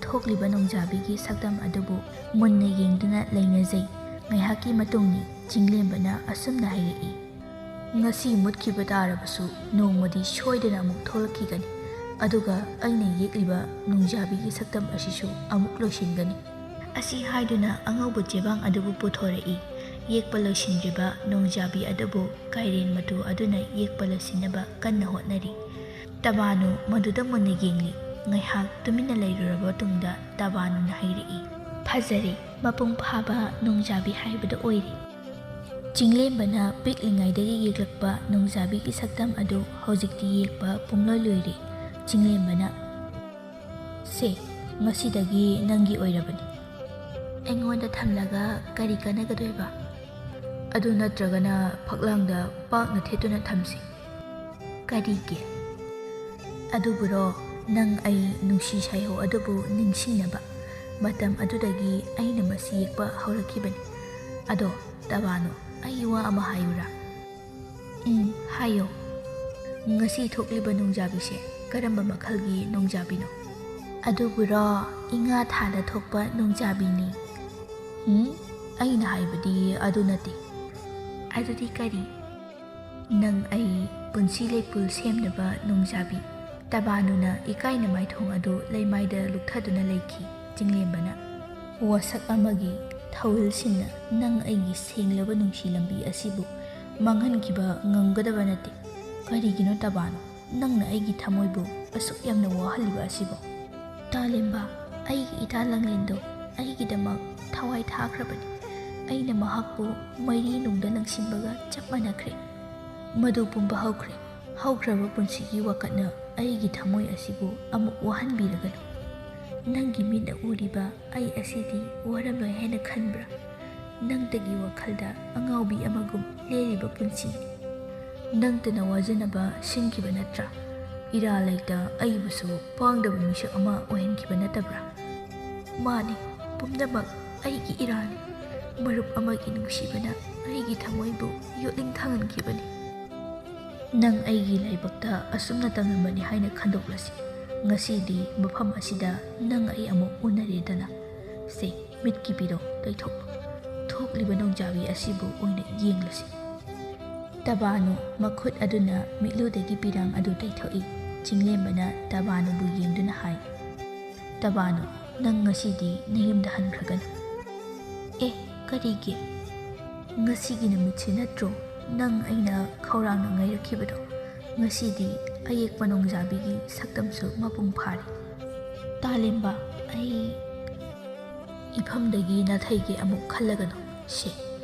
ꯊꯣꯛꯂꯤꯕ ꯅꯣꯡꯖꯥꯕꯤꯒꯤ ꯁꯛꯇꯝ ꯑꯗꯨꯕꯨ ꯃꯨꯟꯅ ꯌꯦꯡꯗꯨꯅ ꯂꯩꯅꯖꯩ꯫ ꯉꯥꯏꯍꯥꯛꯀꯤ ꯃꯇꯨꯡꯅꯤ꯫ ꯆꯤꯡꯂꯦꯝꯕꯅ ꯑꯁꯨꯝꯅ ꯍꯥꯏꯔꯛꯏ, "ꯉꯁꯤ ꯃꯨꯠꯈꯤꯕ ꯇꯥꯔꯕꯁꯨ ꯅꯣꯡꯃꯗꯤ ꯁꯣꯏꯗꯅ ꯑꯃꯨꯛ ꯊꯣꯛꯂꯛꯈꯤꯒꯅꯤ꯫ ꯑꯗꯨꯒ ꯑꯩꯅ ꯌꯦꯛꯂꯤꯕ ꯅꯣꯡꯖꯥꯕꯤꯒꯤ ꯁꯛꯇꯝ ꯑꯁꯤꯁꯨ ꯑꯃꯨꯛ ꯂꯣꯏꯁꯤꯟꯒꯅꯤ꯫" ꯑꯁꯤ ꯍꯥꯏꯗꯨꯅ ꯑꯉꯧꯕ ꯆꯦꯕꯥꯡ ꯑꯗꯨꯕꯨ ꯄꯨꯊꯣꯔꯛꯏ꯫ ꯌꯦꯛꯄ ꯂꯣꯏꯁꯤꯟꯗ꯭ꯔꯤꯕ ꯅꯣꯡꯖꯥꯕꯤ ꯑꯗꯨꯕꯨ ꯀꯥꯏꯔꯦꯟ ꯃꯇꯨ ꯑꯗꯨꯅ ꯌꯦꯛꯄ ꯂꯣꯏꯁꯤꯟꯅꯕ ꯀꯟꯅ ꯍꯣꯠꯅꯔꯤ꯫ ꯇꯕꯥꯅꯨ ꯃꯗꯨꯗ ꯃꯨꯟꯅ ꯌꯦꯡꯂꯤ꯫ ꯉꯥꯏꯍꯥꯛ ꯇꯨꯃꯤꯟꯅ ꯂꯩꯔꯨꯔꯕ ꯇꯨꯡꯗ ꯇꯕꯥꯅꯨꯅ ꯍꯥꯏꯔꯛꯏ, "ꯐꯖꯔꯦ, ꯃꯄꯨꯡ ꯐꯥꯕ ꯅꯣꯡꯖꯥꯕꯤ ꯍꯥꯏꯕꯗꯨ ꯑꯣꯏꯔꯦ꯫" ꯆꯤꯡꯂꯦꯝꯕꯅ ꯄꯤꯛꯂꯤꯉꯩꯗꯒꯤ ꯌꯦꯛꯂꯛꯄ ꯅꯣꯡꯖꯥꯕꯤꯒꯤ ꯁꯛꯇꯝ ꯑꯗꯨ ꯍꯧꯖꯤꯛꯇꯤ ꯌꯦꯛꯄ ꯄꯨꯝꯂꯣꯏ ꯂꯣꯏꯔꯦ꯫ ꯆꯤꯡꯂꯦꯝꯕꯅ, "ꯁꯦ, ꯉꯁꯤꯗꯒꯤ ꯅꯪꯒꯤ ꯑꯣꯏꯔꯕꯅꯤ꯫ ꯑꯩꯉꯣꯟꯗ ꯊꯝꯂꯒ ꯀꯔꯤ ꯀꯥꯟꯅꯒꯗꯣꯏꯕ? ꯑꯗꯨ ꯅꯠꯇ꯭ꯔꯒꯅ ꯐꯛꯂꯥꯡꯗ ꯄꯥꯛꯅ ꯊꯦꯠꯇꯨꯅ ꯊꯝꯁꯤ꯫" "ꯀꯔꯤꯒꯤ?" "ꯑꯗꯨꯕꯨꯔꯣ, ꯅꯪ ꯑꯩ ꯅꯨꯡꯁꯤ ꯁꯩꯍꯧ ꯑꯗꯨꯕꯨ ꯅꯤꯡꯁꯤꯡꯅꯕ꯫ ꯃꯇꯝ ꯑꯗꯨꯗꯒꯤ ꯑꯩꯅ ꯃꯁꯤ ꯌꯦꯛꯄ ꯍꯧꯔꯛꯈꯤꯕꯅꯤ꯫ ꯑꯗꯣ, ꯇꯕꯥꯅꯨ, ꯑꯩ ꯋꯥ ꯑꯃ ꯍꯥꯏꯌꯨꯔꯥ?" "ꯎꯝ, ꯍꯥꯏꯌꯣ꯫" "ꯉꯁꯤ ꯊꯣꯛꯂꯤꯕ ꯅꯣꯡꯖꯥꯕꯤꯁꯦ ꯀꯔꯝꯕ ꯃꯈꯜꯒꯤ ꯅꯣꯡꯖꯥꯕꯤꯅꯣ?" "ꯑꯗꯨꯕꯨꯔꯣ, ꯏꯉꯥ ꯊꯥꯗ ꯊꯣꯛꯄ ꯅꯣꯡꯖꯥꯕꯤꯅꯤ꯫" "ꯎꯝ, ꯑꯩꯅ ꯍꯥꯏꯕꯗꯤ ꯑꯗꯨ ꯅꯠꯇꯦ꯫" "ꯑꯗꯨꯗꯤ ꯀꯔꯤ?" "ꯅꯪ ꯑꯩ ꯄꯨꯟꯁꯤ ꯂꯩꯄꯨꯜ ꯁꯦꯝꯅꯕ ꯅꯣꯡꯖꯥꯕꯤ꯫" ꯇꯕꯥꯅꯨꯅ ꯏꯀꯥꯏꯅ ꯃꯥꯏꯊꯣꯡ ꯑꯗꯨ ꯂꯩꯃꯥꯏꯗ ꯂꯨꯞꯊꯗꯨꯅ ꯂꯩꯈꯤ꯫ ꯆꯤꯡꯂꯦꯝꯕꯅ, "ꯋꯥꯁꯛ ꯑꯃꯒꯤ ꯊꯧꯍꯤꯜꯁꯤꯡꯅ ꯅꯪ ꯑꯩꯒꯤ ꯁꯦꯡꯂꯕ ꯅꯨꯡꯁꯤ ꯂꯝꯕꯤ ꯑꯁꯤꯕꯨ ꯃꯥꯡꯍꯟꯈꯤꯕ ꯉꯝꯒꯗꯕ ꯅꯠꯇꯦ꯫ ꯀꯔꯤꯒꯤꯅꯣ ꯇꯕꯥꯅꯨ, ꯅꯪꯅ ꯑꯩꯒꯤ ꯊꯃꯣꯏꯕꯨ ꯑꯁꯨꯛ ꯌꯥꯝꯅ ꯋꯥꯍꯜꯂꯤꯕ ꯑꯁꯤꯕꯣ?" "ꯇꯥꯂꯦꯝꯕ, ꯑꯩꯒꯤ ꯏꯇꯥ ꯂꯥꯡꯂꯦꯟꯗꯣ ꯑꯩꯒꯤꯗꯃꯛ ꯊꯋꯥꯏ ꯊꯥꯈ꯭ꯔꯕꯅꯤ꯫ ꯑꯩꯅ ꯃꯍꯥꯛꯄꯨ ꯃꯩꯔꯤ ꯅꯨꯡꯗ ꯂꯪꯁꯤꯟꯕꯒ ꯆꯞ ꯃꯥꯟꯅꯈ꯭ꯔꯦ꯫ ꯃꯗꯨ ꯄꯨꯝꯕ ꯍꯧꯈ꯭ꯔꯦ꯫ ꯍꯧꯈ꯭ꯔꯕ ꯄꯨꯟꯁꯤꯒꯤ ꯋꯥꯀꯠꯅ ꯑꯩꯒꯤ ꯊꯃꯣꯏ ꯑꯁꯤꯕꯨ ꯑꯃꯨꯛ ꯋꯥꯍꯟꯕꯤꯔꯒꯅꯨ꯫ ꯅꯪꯒꯤ ꯃꯤꯠꯅ ꯎꯔꯤꯕ ꯑꯩ ꯑꯁꯤꯗꯤ ꯋꯥꯔꯝꯂꯣꯏ ꯍꯥꯏꯅ ꯈꯟꯕ꯭ꯔꯥ? ꯅꯪꯇꯒꯤ ꯋꯥꯈꯜꯗ ꯑꯉꯥꯎꯕꯤ ꯑꯃꯒꯨꯝ ꯂꯦꯜꯂꯤꯕ ꯄꯨꯟꯁꯤꯅꯤ꯫ ꯅꯪꯇꯅ ꯋꯥꯖꯅꯕ ꯁꯤꯟꯈꯤꯕ ꯅꯠꯇ꯭ꯔꯥ? ꯏꯔꯥ ꯂꯩꯇ ꯑꯩꯕꯨꯁꯨ ꯄꯥꯡꯗꯕ ꯃꯤꯁꯛ ꯑꯃ ꯑꯣꯏꯍꯟꯈꯤꯕ ꯅꯠꯇꯕ꯭ꯔꯥ?" "ꯃꯥꯅꯤ, ꯄꯨꯝꯅꯃꯛ ꯑꯩꯒꯤ ꯏꯔꯥꯜꯅꯤ꯫ ꯃꯔꯨꯞ ꯑꯃꯒꯤ ꯅꯨꯡꯁꯤꯕꯅ ꯑꯩꯒꯤ ꯊꯃꯣꯏꯕꯨ ꯌꯣꯠꯅꯤꯡ ꯊꯥꯡꯍꯟꯈꯤꯕꯅꯤ꯫ ꯅꯪ ꯑꯩꯒꯤ ꯂꯥꯏꯕꯛꯇ ꯑꯁꯨꯝꯅ ꯇꯝꯂꯝꯕꯅꯤ ꯍꯥꯏꯅ ꯈꯟꯗꯣꯛꯂꯁꯤ꯫ ꯉꯁꯤꯗꯤ ꯃꯐꯝ ꯑꯁꯤꯗ ꯅꯪ ꯑꯩ ꯑꯃꯨꯛ ꯎꯅꯔꯦꯗꯅ꯫ ꯁꯦ, ꯃꯤꯠꯀꯤ ꯄꯤꯔꯣ ꯇꯩꯊꯣꯛꯂꯣ꯫ ꯊꯣꯛꯂꯤꯕ ꯅꯣꯡꯖꯥꯕꯤ ꯑꯁꯤꯕꯨ ꯑꯣꯏꯅ ꯌꯦꯡꯂꯁꯤ꯫" ꯇꯕꯥꯅꯨ ꯃꯈꯨꯠ ꯑꯗꯨꯅ ꯃꯤꯠꯂꯨꯗꯒꯤ ꯄꯤꯔꯥꯡ ꯑꯗꯨ ꯇꯩꯊꯣꯛꯏ꯫ ꯆꯤꯡꯂꯦꯝꯕꯅ ꯇꯕꯥꯅꯨꯕꯨ ꯌꯦꯡꯗꯨꯅ ꯍꯥꯏ, "ꯇꯕꯥꯅꯨ, ꯅꯪ ꯉꯁꯤꯗꯤ ꯅꯌꯨꯝꯗ ꯍꯟꯈ꯭ꯔꯒꯅꯨ꯫" "ꯑꯦ, ꯀꯔꯤꯒꯤ?" "ꯉꯁꯤꯒꯤ ꯅꯨꯃꯤꯠꯁꯤ ꯅꯠꯇ꯭ꯔꯣ ꯅꯪ ꯑꯩꯅ ꯈꯧꯔꯥꯡꯅ ꯉꯥꯏꯔꯛꯈꯤꯕꯗꯣ? ꯉꯁꯤꯗꯤ ꯑꯌꯦꯛꯄ ꯅꯣꯡꯖꯥꯕꯤꯒꯤ ꯁꯛꯇꯝꯁꯨ ꯃꯄꯨꯡ ꯐꯥꯔꯦ꯫ ꯇꯥꯂꯦꯝꯕ, ꯑꯩ ꯏꯐꯝꯗꯒꯤ ꯅꯥꯊꯩꯒꯦ ꯑꯃꯨꯛ ꯈꯜꯂꯒꯅꯨ꯫ ꯁꯦ,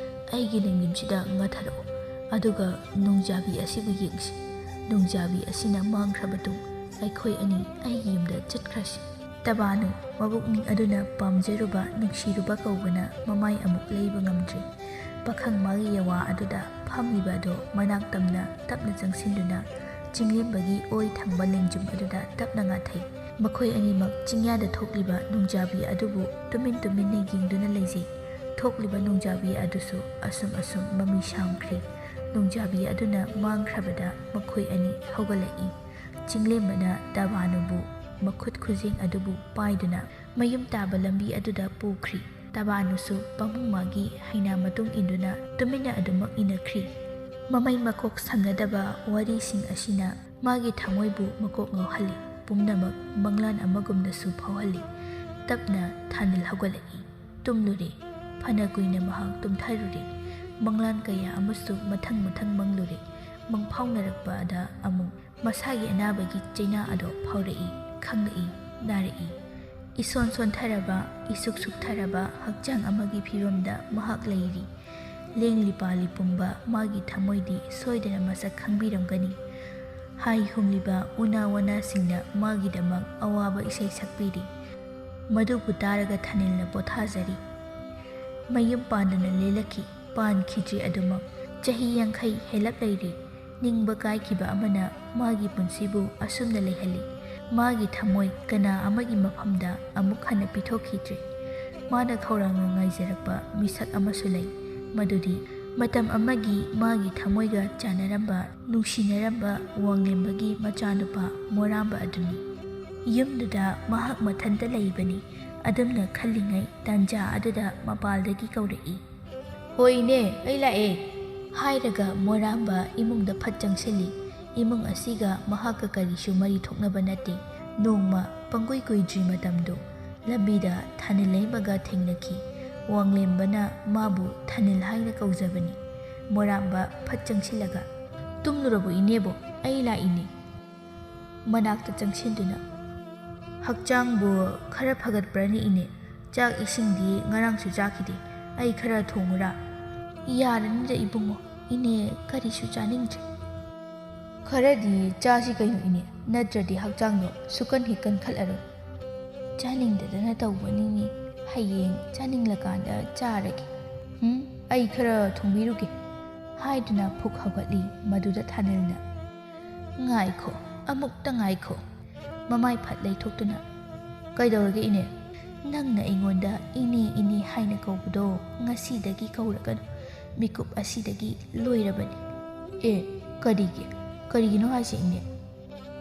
ꯑꯩꯒꯤ ꯂꯦꯡꯖꯨꯝꯁꯤꯗ ꯉꯥꯊꯔꯛꯎ, ꯑꯗꯨꯒ ꯅꯣꯡꯖꯥꯕꯤ ꯑꯁꯤꯕꯨ ꯌꯦꯡꯁꯤ꯫ ꯅꯣꯡꯖꯥꯕꯤ ꯑꯁꯤꯅ ꯃꯥꯡꯈ꯭ꯔꯕ ꯇꯨꯡ ꯑꯩꯈꯣꯏ ꯑꯅꯤ ꯑꯩꯒꯤ ꯌꯨꯝꯗ ꯆꯠꯈ꯭ꯔꯁꯤ꯫" ꯇꯕꯥꯅꯨ ꯃꯕꯨꯛꯅꯤꯡ ꯑꯗꯨꯅ ꯄꯥꯝꯖꯔꯨꯕ, ꯅꯨꯡꯁꯤꯔꯨꯕ ꯀꯧꯕꯅ ꯃꯃꯥꯏ ꯑꯃꯨꯛ ꯂꯩꯕ ꯉꯝꯗ꯭ꯔꯦ꯫ ꯄꯥꯈꯪ ꯃꯥꯒꯤ ꯌꯥꯋꯥ ꯑꯗꯨꯗ ꯐꯝꯂꯤꯕ ꯑꯗꯣ ꯃꯅꯥꯛ ꯇꯝꯅ ꯇꯞꯅ ꯆꯪꯁꯤꯟꯗꯨꯅ ꯆꯤꯡꯂꯦꯝꯕꯒꯤ ꯑꯣꯏ ꯊꯪꯕ ꯂꯦꯡꯖꯨꯝ ꯑꯗꯨꯗ ꯇꯞꯅ ꯉꯥꯊꯩ꯫ ꯃꯈꯣꯏ ꯑꯅꯤꯃꯛ ꯆꯤꯡꯌꯥꯗ ꯊꯣꯛꯂꯤꯕ ꯅꯣꯡꯖꯥꯕꯤ ꯑꯗꯨꯕꯨ ꯇꯨꯃꯤꯟ ꯇꯨꯃꯤꯟꯅ ꯌꯦꯡꯗꯨꯅ ꯂꯩꯖꯩ꯫ ꯊꯣꯛꯂꯤꯕ ꯅꯣꯡꯖꯥꯕꯤ ꯑꯗꯨꯁꯨ ꯑꯁꯨꯝ ꯑꯁꯨꯝ ꯃꯃꯤ ꯁꯥꯝꯈ꯭ꯔꯦ꯫ ꯅꯣꯡꯖꯥꯕꯤ ꯑꯗꯨꯅ ꯃꯥꯡꯈ꯭ꯔꯕꯗ ꯃꯈꯣꯏ ꯑꯅꯤ ꯍꯧꯒꯠꯂꯛꯏ꯫ ꯆꯤꯡꯂꯦꯝꯕꯅ ꯇꯕꯥꯅꯨꯕꯨ ꯃꯈꯨꯠ ꯈꯨꯖꯦꯡ ꯑꯗꯨꯕꯨ ꯄꯥꯏꯗꯨꯅ ꯃꯌꯨꯝ ꯇꯥꯕ ꯂꯝꯕꯤ ꯑꯗꯨꯗ ꯄꯨꯈ꯭ꯔꯤ꯫ ꯇꯕꯥꯅꯨꯁꯨ ꯄꯥꯕꯨꯡ ꯃꯥꯒꯤ ꯍꯩꯅꯥ ꯃꯇꯨꯡ ꯏꯟꯗꯨꯅ ꯇꯨꯃꯤꯟꯅ ꯑꯗꯨꯃꯛ ꯏꯟꯅꯈ꯭ꯔꯤ꯫ ꯃꯃꯩ ꯃꯀꯣꯛ ꯁꯝꯅꯗꯕ ꯋꯥꯔꯤꯁꯤꯡ ꯑꯁꯤꯅ ꯃꯥꯒꯤ ꯊꯃꯣꯏꯕꯨ ꯃꯀꯣꯛ ꯉꯥꯎꯍꯜꯂꯤ꯫ ꯄꯨꯝꯅꯃꯛ ꯃꯪꯂꯥꯟ ꯑꯃꯒꯨꯝꯅꯁꯨ ꯐꯥꯎꯍꯜꯂꯤ꯫ ꯇꯞꯅ ꯊꯥꯅꯤꯜ ꯍꯧꯒꯠꯂꯛꯏ꯫ ꯇꯨꯝꯂꯨꯔꯦ꯫ ꯐꯅ ꯀꯨꯏꯅ ꯃꯍꯥꯛ ꯇꯨꯝꯊꯔꯨꯔꯦ꯫ ꯃꯪꯂꯥꯟ ꯀꯌꯥ ꯑꯃꯁꯨ ꯃꯊꯪ ꯃꯊꯪ ꯃꯪꯂꯨꯔꯦ꯫ ꯃꯪꯐꯥꯎꯅꯔꯛꯄꯗ ꯑꯃꯨꯛ ꯃꯁꯥꯒꯤ ꯑꯅꯥꯕꯒꯤ ꯆꯩꯅꯥ ꯑꯗꯣ ꯐꯥꯎꯔꯛꯏ, ꯈꯪꯂꯛꯏ, ꯅꯥꯔꯛꯏ꯫ ꯏꯁꯣꯟ ꯁꯣꯟꯊꯔꯕ, ꯏꯁꯨꯛ ꯁꯨꯛꯊꯔꯕ ꯍꯛꯆꯥꯡ ꯑꯃꯒꯤ ꯐꯤꯕꯝꯗ ꯃꯍꯥꯛ ꯂꯩꯔꯤ꯫ ꯂꯦꯡꯂꯤ ꯄꯥꯜꯂꯤ ꯄꯨꯝꯕ ꯃꯥꯒꯤ ꯊꯃꯣꯏꯗꯤ ꯁꯣꯏꯗꯅ ꯃꯁꯛ ꯈꯪꯕꯤꯔꯝꯒꯅꯤ꯫ ꯍꯥꯏ ꯍꯨꯝꯂꯤꯕ ꯎꯅꯥ ꯋꯥꯅꯥꯁꯤꯡꯅ ꯃꯥꯒꯤꯗꯃꯛ ꯑꯋꯥꯕ ꯏꯁꯩ ꯁꯛꯄꯤꯔꯤ꯫ ꯃꯗꯨꯕꯨ ꯇꯥꯔꯒ ꯊꯥꯅꯤꯜꯅ ꯄꯣꯊꯥꯖꯔꯤ꯫ ꯃꯌꯨꯝ ꯄꯥꯟꯗꯅ ꯂꯦꯜꯂꯛꯈꯤ, ꯄꯥꯟꯈꯤꯗ꯭ꯔꯤ ꯑꯗꯨꯃꯛ꯫ ꯆꯍꯤ ꯌꯥꯡꯈꯩ ꯍꯦꯜꯂꯞ ꯂꯩꯔꯤ꯫ ꯅꯤꯡꯕ ꯀꯥꯏꯈꯤꯕ ꯑꯃꯅ ꯃꯥꯒꯤ ꯄꯨꯟꯁꯤꯕꯨ ꯑꯁꯨꯝꯅ ꯂꯩꯍꯜꯂꯤ꯫ ꯃꯥꯒꯤ ꯊꯃꯣꯏ ꯀꯅꯥ ꯑꯃꯒꯤ ꯃꯐꯝꯗ ꯑꯃꯨꯛ ꯍꯟꯅ ꯄꯤꯊꯣꯛꯈꯤꯗ꯭ꯔꯤ꯫ ꯃꯥꯅ ꯈꯧꯔꯥꯡꯅ ꯉꯥꯏꯖꯔꯛꯄ ꯃꯤꯁꯛ ꯑꯃꯁꯨ ꯂꯩ, ꯃꯗꯨꯗꯤ ꯃꯇꯝ ꯑꯃꯒꯤ ꯃꯥꯒꯤ ꯊꯃꯣꯏꯒ ꯆꯥꯟꯅꯔꯝꯕ, ꯅꯨꯡꯁꯤꯅꯔꯝꯕ ꯋꯥꯡꯂꯦꯝꯕꯒꯤ ꯃꯆꯥꯅꯨꯄꯥ ꯃꯣꯔꯥꯝꯕ ꯑꯗꯨꯅꯤ꯫ ꯌꯨꯝꯗꯨꯗ ꯃꯍꯥꯛ ꯃꯊꯟꯇ ꯂꯩꯕꯅꯤ꯫ ꯑꯗꯨꯝꯅ ꯈꯜꯂꯤꯉꯩ ꯇꯥꯟꯖꯥ ꯑꯗꯨꯗ ꯃꯄꯥꯜꯗꯒꯤ ꯀꯧꯔꯛꯏ, "ꯍꯣꯏ ꯏꯅꯦ, ꯑꯩ ꯂꯥꯛꯑꯦ" ꯍꯥꯏꯔꯒ ꯃꯣꯔꯥꯝꯕ ꯏꯃꯨꯡꯗ ꯐꯠ ꯆꯪꯁꯤꯜꯂꯤ꯫ ꯏꯃꯨꯡ ꯑꯁꯤꯒ ꯃꯍꯥꯛꯀ ꯀꯔꯤꯁꯨ ꯃꯔꯤ ꯊꯣꯛꯅꯕ ꯅꯠꯇꯦ꯫ ꯅꯣꯡꯃ ꯄꯪꯀꯨꯏ ꯀꯨꯏꯗ꯭ꯔꯤ ꯃꯇꯝꯗꯨ ꯂꯝꯕꯤꯗ ꯊꯥꯅꯤꯜ ꯂꯩꯃꯒ ꯊꯦꯡꯅꯈꯤ꯫ ꯋꯥꯡꯂꯦꯝꯕꯅ ꯃꯥꯕꯨ ꯊꯥꯅꯤꯜ ꯍꯥꯏꯅ ꯀꯧꯖꯕꯅꯤ꯫ ꯃꯣꯔꯥꯝꯕ ꯐꯠ ꯆꯪꯁꯤꯜꯂꯒ, "ꯇꯨꯝꯂꯨꯔꯕꯣ ꯏꯅꯦꯕꯣ? ꯑꯩ ꯂꯥꯛꯏꯅꯦ"꯫ ꯃꯅꯥꯛꯇ ꯆꯪꯁꯤꯟꯗꯨꯅ, "ꯍꯛꯆꯥꯡꯕꯨ ꯈꯔ ꯐꯒꯠꯄ꯭ꯔꯅꯦ ꯏꯅꯦ? ꯆꯥꯛ ꯏꯁꯤꯡꯗꯤ ꯉꯔꯥꯡꯁꯨ ꯆꯥꯈꯤꯗꯦ꯫ ꯑꯩ ꯈꯔ ꯊꯣꯡꯉꯨꯔꯥ?" "ꯌꯥꯔꯅꯤꯗ ꯏꯕꯨꯡꯉꯣ, ꯏꯅꯦ ꯀꯔꯤꯁꯨ ꯆꯥꯅꯤꯡꯗ꯭ꯔꯦ"꯫ "ꯈꯔꯗꯤ ꯆꯥꯁꯤ ꯀꯩꯅꯣ ꯏꯅꯦ, ꯅꯠꯇ꯭ꯔꯗꯤ ꯍꯛꯆꯥꯡꯗꯣ ꯁꯨꯀꯟ ꯍꯦꯛ ꯀꯟꯈꯠꯂꯔꯣꯏ"꯫ "ꯆꯥꯅꯤꯡꯗꯗꯅ ꯇꯧꯕꯅꯤꯅꯦ, ꯍꯌꯦꯡ ꯆꯥꯅꯤꯡꯂꯀꯥꯟꯗ ꯆꯥꯔꯒꯦ"꯫ "ꯎꯝ, ꯑꯩ ꯈꯔ ꯊꯣꯡꯕꯤꯔꯨꯒꯦ" ꯍꯥꯏꯗꯨꯅ ꯐꯨꯛ ꯍꯧꯒꯠꯂꯤ꯫ ꯃꯗꯨꯗ ꯊꯥꯅꯤꯜꯅ, "ꯉꯥꯏꯈꯣ, ꯑꯃꯨꯛꯇ ꯉꯥꯏꯈꯣ"꯫ ꯃꯃꯥꯏ ꯐꯠ ꯂꯩꯊꯣꯛꯇꯨꯅ, "ꯀꯩꯗꯧꯔꯒꯦ ꯏꯅꯦ?" "ꯅꯪꯅ ꯑꯩꯉꯣꯟꯗ ꯏꯅꯦ ꯏꯅꯦ ꯍꯥꯏꯅ ꯀꯧꯕꯗꯣ ꯉꯁꯤꯗꯒꯤ ꯀꯧꯔꯒꯅꯨ꯫ ꯃꯤꯀꯨꯞ ꯑꯁꯤꯗꯒꯤ ꯂꯣꯏꯔꯕꯅꯤ"꯫ "ꯑꯦ, ꯀꯔꯤꯒꯤ? ꯀꯔꯤꯒꯤꯅꯣ ꯍꯥꯏꯁꯦ ꯏꯅꯦ?"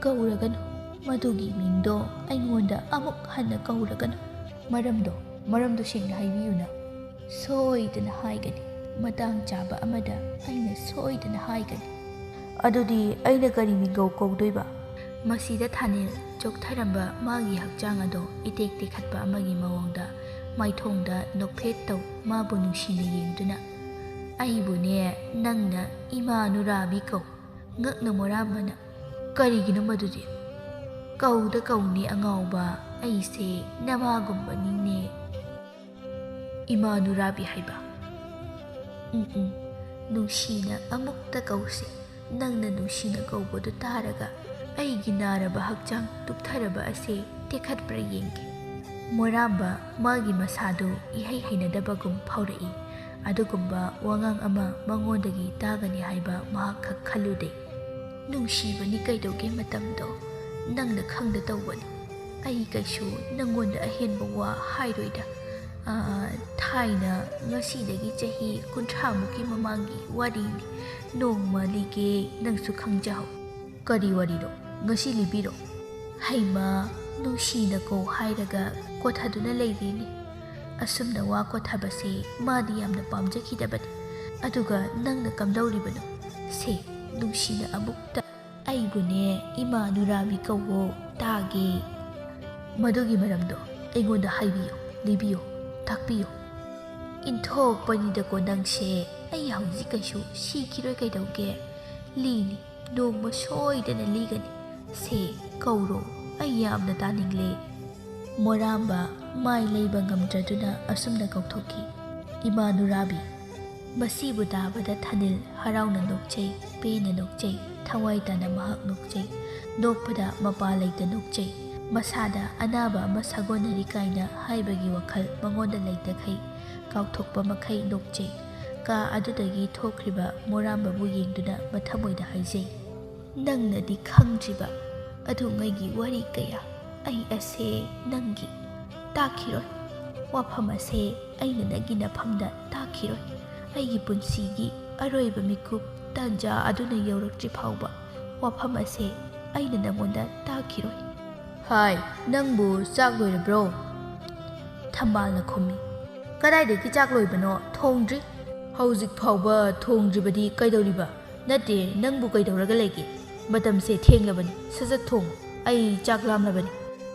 "ꯀꯧꯔꯒꯅꯨ, ꯃꯗꯨꯒꯤ ꯃꯤꯡꯗꯣ ꯑꯩꯉꯣꯟꯗ ꯑꯃꯨꯛ ꯍꯟꯅ ꯀꯧꯔꯒꯅꯨ"꯫ "ꯃꯔꯝꯗꯣ, ꯃꯔꯝꯗꯣ ꯁꯦꯡꯅ ꯍꯥꯏꯕꯤꯌꯨꯅ"꯫ "ꯁꯣꯏꯗꯅ ꯍꯥꯏꯒꯅꯤ, ꯃꯇꯥꯡ ꯆꯥꯕ ꯑꯃꯗ ꯑꯩꯅ ꯁꯣꯏꯗꯅ ꯍꯥꯏꯒꯅꯤ"꯫ "ꯑꯗꯨꯗꯤ ꯑꯩꯅ ꯀꯔꯤ ꯃꯤꯡꯒꯧ ꯀꯧꯗꯣꯏꯕ?" ꯃꯁꯤꯗ ꯊꯥꯅꯤꯜ ꯆꯣꯛꯊꯔꯝꯕ ꯃꯥꯒꯤ ꯍꯛꯆꯥꯡ ꯑꯗꯣ ꯏꯇꯦꯛ ꯇꯦꯛꯈꯠꯄ ꯑꯃꯒꯤ ꯃꯑꯣꯡꯗ ꯃꯥꯏꯊꯣꯡꯗ ꯅꯣꯛꯐꯦꯠ ꯇꯧ ꯃꯥꯕꯨ ꯅꯨꯡꯁꯤꯅ ꯌꯦꯡꯗꯨꯅ, "ꯑꯩꯕꯨꯅꯦ ꯅꯪꯅ ꯏꯃꯥ ꯅꯨꯔꯥꯕꯤ ꯀꯧ"꯫ ꯉꯛꯅ ꯃꯣꯔꯥꯝꯕꯅ, "ꯀꯔꯤꯒꯤꯅꯣ ꯃꯗꯨꯗꯤ?" "ꯀꯧꯗ ꯀꯧꯅꯦ ꯑꯉꯥꯎꯕ, ꯑꯩꯁꯦ ꯅꯃꯥꯒꯨꯝꯕꯅꯤꯅꯦ"꯫ "ꯏꯃꯥ ꯅꯨꯔꯥꯕꯤ ꯍꯥꯏꯕ"꯫ "ꯎꯝ, ꯎꯝ, ꯅꯨꯡꯁꯤꯅ ꯑꯃꯨꯛꯇ ꯀꯧꯁꯦ꯫ ꯅꯪꯅ ꯅꯨꯡꯁꯤꯅ ꯀꯧꯕꯗꯨ ꯇꯥꯔꯒ ꯑꯩꯒꯤ ꯅꯥꯔꯕ ꯍꯛꯆꯥꯡ ꯇꯨꯞꯊꯔꯕ ꯑꯁꯦ ꯇꯦꯛꯈꯠꯄ꯭ꯔꯥ ꯌꯦꯡꯒꯦ"꯫ ꯃꯣꯔꯥꯝꯕ ꯃꯥꯒꯤ ꯃꯁꯥꯗꯨ ꯏꯍꯩ ꯍꯩꯅꯗꯕꯒꯨꯝ ꯐꯥꯎꯔꯛꯏ꯫ ꯑꯗꯨꯒꯨꯝꯕ ꯋꯥꯉꯥꯡ ꯑꯃ ꯃꯉꯣꯟꯗꯒꯤ ꯇꯥꯒꯅꯤ ꯍꯥꯏꯕ ꯃꯍꯥꯛ ꯈꯛ ꯈꯜꯂꯨꯗꯦ꯫ "ꯅꯨꯡꯁꯤꯕꯅꯤ ꯀꯩꯗꯧꯒꯦ ꯃꯇꯝꯗꯣ, ꯅꯪꯅ ꯈꯪꯗ ꯇꯧꯕꯅꯤ꯫ ꯑꯩ ꯀꯩꯁꯨ ꯅꯪꯉꯣꯟꯗ ꯑꯍꯦꯟꯕ ꯋꯥ ꯍꯥꯏꯔꯣꯏꯗ꯫ ꯑꯥ, ꯊꯥꯏꯅ ꯉꯁꯤꯗꯒꯤ ꯆꯍꯤ ꯀꯨꯟꯊ꯭ꯔꯥꯃꯨꯛꯀꯤ ꯃꯃꯥꯡꯒꯤ ꯋꯥꯔꯤꯅꯤ꯫ ꯅꯣꯡꯃ ꯂꯤꯒꯦ, ꯅꯪꯁꯨ ꯈꯪꯖꯍꯧ"꯫ "ꯀꯔꯤ ꯋꯥꯔꯤꯅꯣ? ꯉꯁꯤ ꯂꯤꯕꯤꯔꯣ"꯫ "ꯍꯩꯃꯥ, ꯅꯨꯡꯁꯤꯅ ꯀꯧ ꯍꯥꯏꯔꯒ ꯀꯣꯊꯗꯨꯅ ꯂꯩꯔꯦꯅꯦ꯫ ꯑꯁꯨꯝꯅ ꯋꯥ ꯀꯣꯊꯕꯁꯦ ꯃꯥꯗꯤ ꯌꯥꯝꯅ ꯄꯥꯝꯖꯈꯤꯗꯕꯅꯤ꯫ ꯑꯗꯨꯒ ꯅꯪꯅ ꯀꯝꯗꯧꯔꯤꯕꯅꯣ? ꯁꯦ, ꯅꯨꯡꯁꯤꯅ ꯑꯃꯨꯛꯇ ꯑꯩꯕꯨꯅꯦ ꯏꯃꯥ ꯅꯨꯔꯥꯕꯤ ꯀꯧꯋꯣ, ꯇꯥꯒꯦ"꯫ "ꯃꯗꯨꯒꯤ ꯃꯔꯝꯗꯣ ꯑꯩꯉꯣꯟꯗ ꯍꯥꯏꯕꯤꯌꯨ, ꯂꯤꯕꯤꯌꯨ, ꯇꯥꯛꯄꯤꯌꯨ"꯫ ꯏꯟꯊꯣꯛꯄꯅꯤꯗꯀꯣ ꯅꯪꯁꯦ꯫ ꯑꯩ ꯍꯧꯖꯤꯛ ꯀꯩꯁꯨ ꯁꯤꯈꯤꯔꯣꯏ, ꯀꯩꯗꯧꯒꯦ? ꯂꯤꯅꯤ, ꯅꯣꯡꯃ ꯁꯣꯏꯗꯅ ꯂꯤꯒꯅꯤ꯫ ꯁꯦ, ꯀꯧꯔꯣ, ꯑꯩ ꯌꯥꯝꯅ ꯇꯥꯅꯤꯡꯂꯦ꯫ ꯃꯣꯔꯥꯝꯕ ꯃꯥꯏ ꯂꯩꯕ ꯉꯝꯗ꯭ꯔꯗꯨꯅ ꯑꯁꯨꯝꯅ ꯀꯧꯊꯣꯛꯈꯤ, "ꯏꯃꯥ ꯅꯨꯔꯥꯕꯤ!" ꯃꯁꯤꯕꯨ ꯇꯥꯕꯗ ꯊꯥꯅꯤꯜ ꯍꯔꯥꯎꯅ ꯅꯣꯛꯆꯩ, ꯄꯦꯟꯅ ꯅꯣꯛꯆꯩ, ꯊꯋꯥꯏ ꯇꯥꯅ ꯃꯍꯥꯛ ꯅꯣꯛꯆꯩ꯫ ꯅꯣꯛꯄꯗ ꯃꯄꯥ ꯂꯩꯇ ꯅꯣꯛꯆꯩ꯫ ꯃꯁꯥꯗ ꯑꯅꯥꯕ ꯑꯃ ꯁꯥꯒꯣꯟꯅꯔꯤ ꯀꯥꯏꯅ ꯍꯥꯏꯕꯒꯤ ꯋꯥꯈꯜ ꯃꯉꯣꯟꯗ ꯂꯩꯇꯈꯩ ꯀꯥꯎꯊꯣꯛꯄ ꯃꯈꯩ ꯅꯣꯛꯆꯩ꯫ ꯀꯥ ꯑꯗꯨꯗꯒꯤ ꯊꯣꯛꯈ꯭ꯔꯤꯕ ꯃꯣꯔꯥꯝꯕꯕꯨ ꯌꯦꯡꯗꯨꯅ ꯃꯊꯃꯣꯏꯗ ꯍꯥꯏꯖꯩ, "ꯅꯪꯅꯗꯤ ꯈꯪꯗ꯭ꯔꯤꯕ ꯑꯗꯨꯉꯩꯒꯤ ꯋꯥꯔꯤ ꯀꯌꯥ ꯑꯩ ꯑꯁꯦ ꯅꯪꯒꯤ ꯇꯥꯛꯈꯤꯔꯣꯏ꯫ ꯋꯥꯐꯝ ꯑꯁꯦ ꯑꯩꯅ ꯅꯪꯒꯤ ꯅꯐꯝꯗ ꯇꯥꯛꯈꯤꯔꯣꯏ꯫ ꯑꯩꯒꯤ ꯄꯨꯟꯁꯤꯒꯤ ꯑꯔꯣꯏꯕ ꯃꯤꯀꯨꯞ ꯇꯥꯟꯖꯥ ꯑꯗꯨꯅ ꯌꯧꯔꯛꯇ꯭ꯔꯤ ꯐꯥꯎꯕ ꯋꯥꯐꯝ ꯑꯁꯦ ꯑꯩꯅ ꯅꯪꯉꯣꯟꯗ ꯇꯥꯛꯈꯤꯔꯣꯏ꯫" "ꯍꯥꯏ, ꯅꯪꯕꯨ ꯆꯥꯛ ꯂꯣꯏꯔꯕ꯭ꯔꯣ?" ꯊꯝꯕꯥꯜꯅ ꯈꯨꯝꯃꯤ, "ꯀꯗꯥꯏꯗꯒꯤ ꯆꯥꯛ ꯂꯣꯏꯕꯅꯣ? ꯊꯣꯡꯗ꯭ꯔꯤ꯫" "ꯍꯧꯖꯤꯛ ꯐꯥꯎꯕ ꯊꯣꯡꯗ꯭ꯔꯤꯕꯗꯤ ꯀꯩꯗꯧꯔꯤꯕ? ꯅꯠꯇꯦ, ꯅꯪꯕꯨ ꯀꯩꯗꯧꯔꯒ ꯂꯩꯒꯦ? ꯃꯇꯝꯁꯦ ꯊꯦꯡꯂꯕꯅꯤ, ꯁꯠ ꯁꯠ ꯊꯣꯡꯉꯨ꯫ ꯑꯩ ꯆꯥꯛ ꯂꯥꯝꯂꯕꯅꯤ꯫"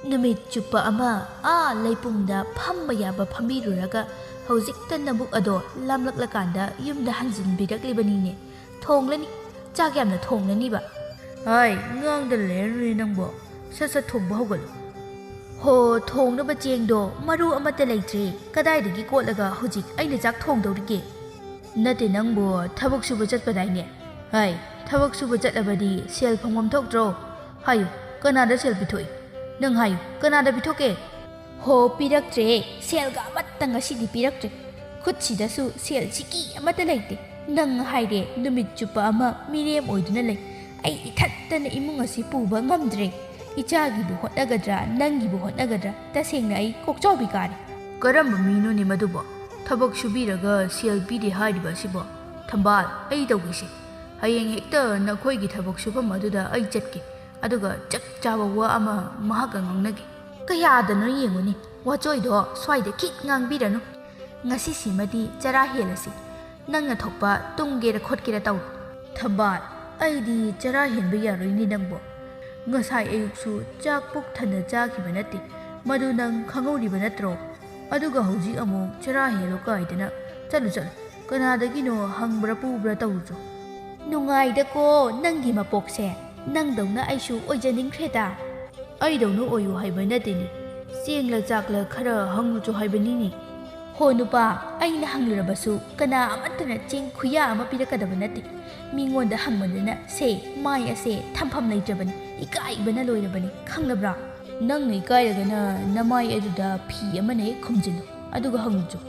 "ꯅꯨꯃꯤꯠ ꯆꯨꯞꯄ ꯑꯃ ꯑꯥ ꯂꯩꯄꯨꯡꯗ ꯐꯝꯕ ꯌꯥꯕ ꯐꯝꯕꯤꯔꯨꯔꯒ ꯍꯧꯖꯤꯛꯇ ꯅꯕꯨꯛ ꯑꯗꯣ ꯂꯥꯝꯂꯛꯂꯀꯥꯟꯗ ꯌꯨꯝꯗ ꯍꯟꯖꯤꯟꯕꯤꯔꯛꯂꯤꯕꯅꯤꯅꯦ꯫ ꯊꯣꯡꯂꯅꯤ, ꯆꯥꯛ ꯌꯥꯝꯅ ꯊꯣꯡꯂꯅꯤꯕ꯫" "ꯍꯥꯏ, ꯉꯥꯡꯗ ꯂꯩꯔꯅꯨꯅꯦ ꯅꯪꯕꯣ, ꯁꯠ ꯁꯠ ꯊꯣꯡꯕ ꯍꯧꯒꯠꯂꯨ꯫" "ꯍꯣ, ꯊꯣꯡꯅꯕ ꯆꯦꯡꯗꯣ ꯃꯔꯨ ꯑꯃꯠꯇ ꯂꯩꯇ꯭ꯔꯦ, ꯀꯗꯥꯏꯗꯒꯤ ꯀꯣꯠꯂꯒ ꯍꯧꯖꯤꯛ ꯑꯩꯅ ꯆꯥꯛ ꯊꯣꯡꯗꯧꯔꯤꯒꯦ?" "ꯅꯠꯇꯦ, ꯅꯪꯕꯨ ꯊꯕꯛ ꯁꯨꯕ ꯆꯠꯄꯗꯥꯏꯅꯦ? ꯍꯥꯏ, ꯊꯕꯛ ꯁꯨꯕ ꯆꯠꯂꯕꯗꯤ ꯁꯦꯜ ꯐꯪꯐꯝ ꯊꯣꯛꯇ꯭ꯔꯣ? ꯍꯥꯏꯌꯨ, ꯀꯅꯥꯗ ꯁꯦꯜ ꯄꯤꯊꯣꯛꯏ? ꯅꯪ ꯍꯥꯏꯌꯨ, ꯀꯅꯥꯗ ꯄꯤꯊꯣꯛꯀꯦ?" "ꯍꯣ, ꯄꯤꯔꯛꯇ꯭ꯔꯦ, ꯁꯦꯜꯒ ꯑꯃꯠꯇ ꯉꯁꯤꯗꯤ ꯄꯤꯔꯛꯇ꯭ꯔꯦ꯫ ꯈꯨꯠꯁꯤꯗꯁꯨ ꯁꯦꯜ ꯁꯤꯀꯤ ꯑꯃꯠꯇ ꯂꯩꯇꯦ꯫ ꯅꯪ ꯍꯥꯏꯔꯦ, ꯅꯨꯃꯤꯠ ꯆꯨꯞꯄ ꯑꯃ ꯃꯤꯔꯦꯝ ꯑꯣꯏꯗꯨꯅ ꯂꯩ꯫ ꯑꯩ ꯏꯊꯟꯇꯅ ꯏꯃꯨꯡ ꯑꯁꯤ ꯄꯨꯕ ꯉꯝꯗ꯭ꯔꯦ꯫ ꯏꯆꯥꯒꯤꯕꯨ ꯍꯣꯠꯅꯒꯗ꯭ꯔꯥ, ꯅꯪꯒꯤꯕꯨ ꯍꯣꯠꯅꯒꯗ꯭ꯔꯥ? ꯇꯁꯦꯡꯅ ꯑꯩ ꯀꯣꯛꯆꯥꯎꯕꯤ ꯀꯥꯔꯦ꯫" "ꯀꯔꯝꯕ ꯃꯤꯅꯣꯅꯦ ꯃꯗꯨꯕꯣ? ꯊꯕꯛ ꯁꯨꯕꯤꯔꯒ ꯁꯦꯜ ꯄꯤꯗꯦ ꯍꯥꯏꯔꯤꯕ ꯑꯁꯤꯕꯣ? ꯊꯝꯕꯥꯜ, ꯑꯩ ꯇꯧꯒꯦꯁꯦ꯫ ꯍꯌꯦꯡ ꯍꯦꯛꯇ ꯅꯈꯣꯏꯒꯤ ꯊꯕꯛ ꯁꯨꯐꯝ ꯑꯗꯨꯗ ꯑꯩ ꯆꯠꯀꯦ꯫ ꯑꯗꯨꯒ ꯆꯞ ꯆꯥꯕ ꯋꯥ ꯑꯃ ꯃꯍꯥꯛꯀ ꯉꯥꯡꯅꯒꯦ꯫" "ꯀꯌꯥꯗꯅꯣ ꯌꯦꯡꯉꯨꯅꯦ, ꯋꯥꯆꯣꯏꯗꯣ ꯁ꯭ꯋꯥꯏꯗ ꯈꯤꯠ ꯉꯥꯡꯕꯤꯔꯅꯨ꯫ ꯉꯁꯤꯁꯤꯃꯗꯤ ꯆꯔꯥ ꯍꯦꯜꯂꯁꯤ꯫ ꯅꯪꯅ ꯊꯣꯛꯄ ꯇꯨꯝꯒꯦꯔꯥ ꯈꯣꯠꯀꯦꯔꯥ ꯇꯧꯔꯣ꯫" "ꯊꯝꯕꯥꯜ, ꯑꯩꯗꯤ ꯆꯔꯥ ꯍꯦꯟꯕ ꯌꯥꯔꯣꯏꯅꯦ ꯅꯪꯕꯣ꯫ ꯉꯁꯥꯏ ꯑꯌꯨꯛꯁꯨ ꯆꯥꯛ ꯄꯨꯛ ꯊꯟꯅ ꯆꯥꯈꯤꯕ ꯅꯠꯇꯦ, ꯃꯗꯨ ꯅꯪ ꯈꯪꯍꯧꯔꯤꯕ ꯅꯠꯇ꯭ꯔꯣ?" ꯑꯗꯨꯒ ꯍꯧꯖꯤꯛ ꯑꯃꯨꯛ ꯆꯔꯥ ꯍꯦꯜꯂꯣ ꯀꯥꯏꯗꯅ꯫ ꯆꯠꯂꯨ ꯆꯠꯂꯨ, ꯀꯅꯥꯗꯒꯤꯅꯣ ꯍꯪꯕ꯭ꯔꯥ ꯄꯨꯕ꯭ꯔꯥ ꯇꯧꯔꯨꯆꯣ꯫ ꯅꯨꯡꯉꯥꯏꯗꯀꯣ ꯅꯪꯒꯤ ꯃꯄꯣꯛꯁꯦ꯫ ꯅꯪꯗꯧꯅ ꯑꯩꯁꯨ ꯑꯣꯏꯖꯅꯤꯡꯈ꯭ꯔꯦꯗ꯫ ꯑꯩꯗꯧꯅ ꯑꯣꯏꯌꯨ ꯍꯥꯏꯕ ꯅꯠꯇꯦꯅꯦ, ꯆꯦꯡꯂ ꯆꯥꯛꯂ ꯈꯔ ꯍꯪꯂꯨꯆꯣ ꯍꯥꯏꯕꯅꯤꯅꯦ꯫ ꯍꯣ ꯅꯨꯄꯥ, ꯑꯩꯅ ꯍꯪꯂꯨꯔꯕꯁꯨ ꯀꯅꯥ ꯑꯃꯠꯇꯅ ꯆꯦꯡ ꯈꯨꯌꯥ ꯑꯃ ꯄꯤꯔꯛꯀꯗꯕ ꯅꯠꯇꯦ꯫ ꯃꯤꯉꯣꯟꯗ ꯍꯪꯃꯟꯗꯅ ꯁꯦ, ꯃꯥꯏ ꯑꯁꯦ ꯊꯝꯐꯝ ꯂꯩꯇ꯭ꯔꯕꯅꯤ, ꯏꯀꯥꯏꯕꯅ ꯂꯣꯏꯔꯕꯅꯤ, ꯈꯪꯂꯕ꯭ꯔꯥ? ꯅꯪꯅ ꯏꯀꯥꯏꯔꯒꯅ ꯅꯃꯥꯏ ꯑꯗꯨꯗ ꯐꯤ ꯑꯃꯅ ꯍꯦꯛ ꯈꯨꯝꯖꯤꯜꯂꯨ, ꯑꯗꯨꯒ ꯍꯪꯉꯨꯆꯣ꯫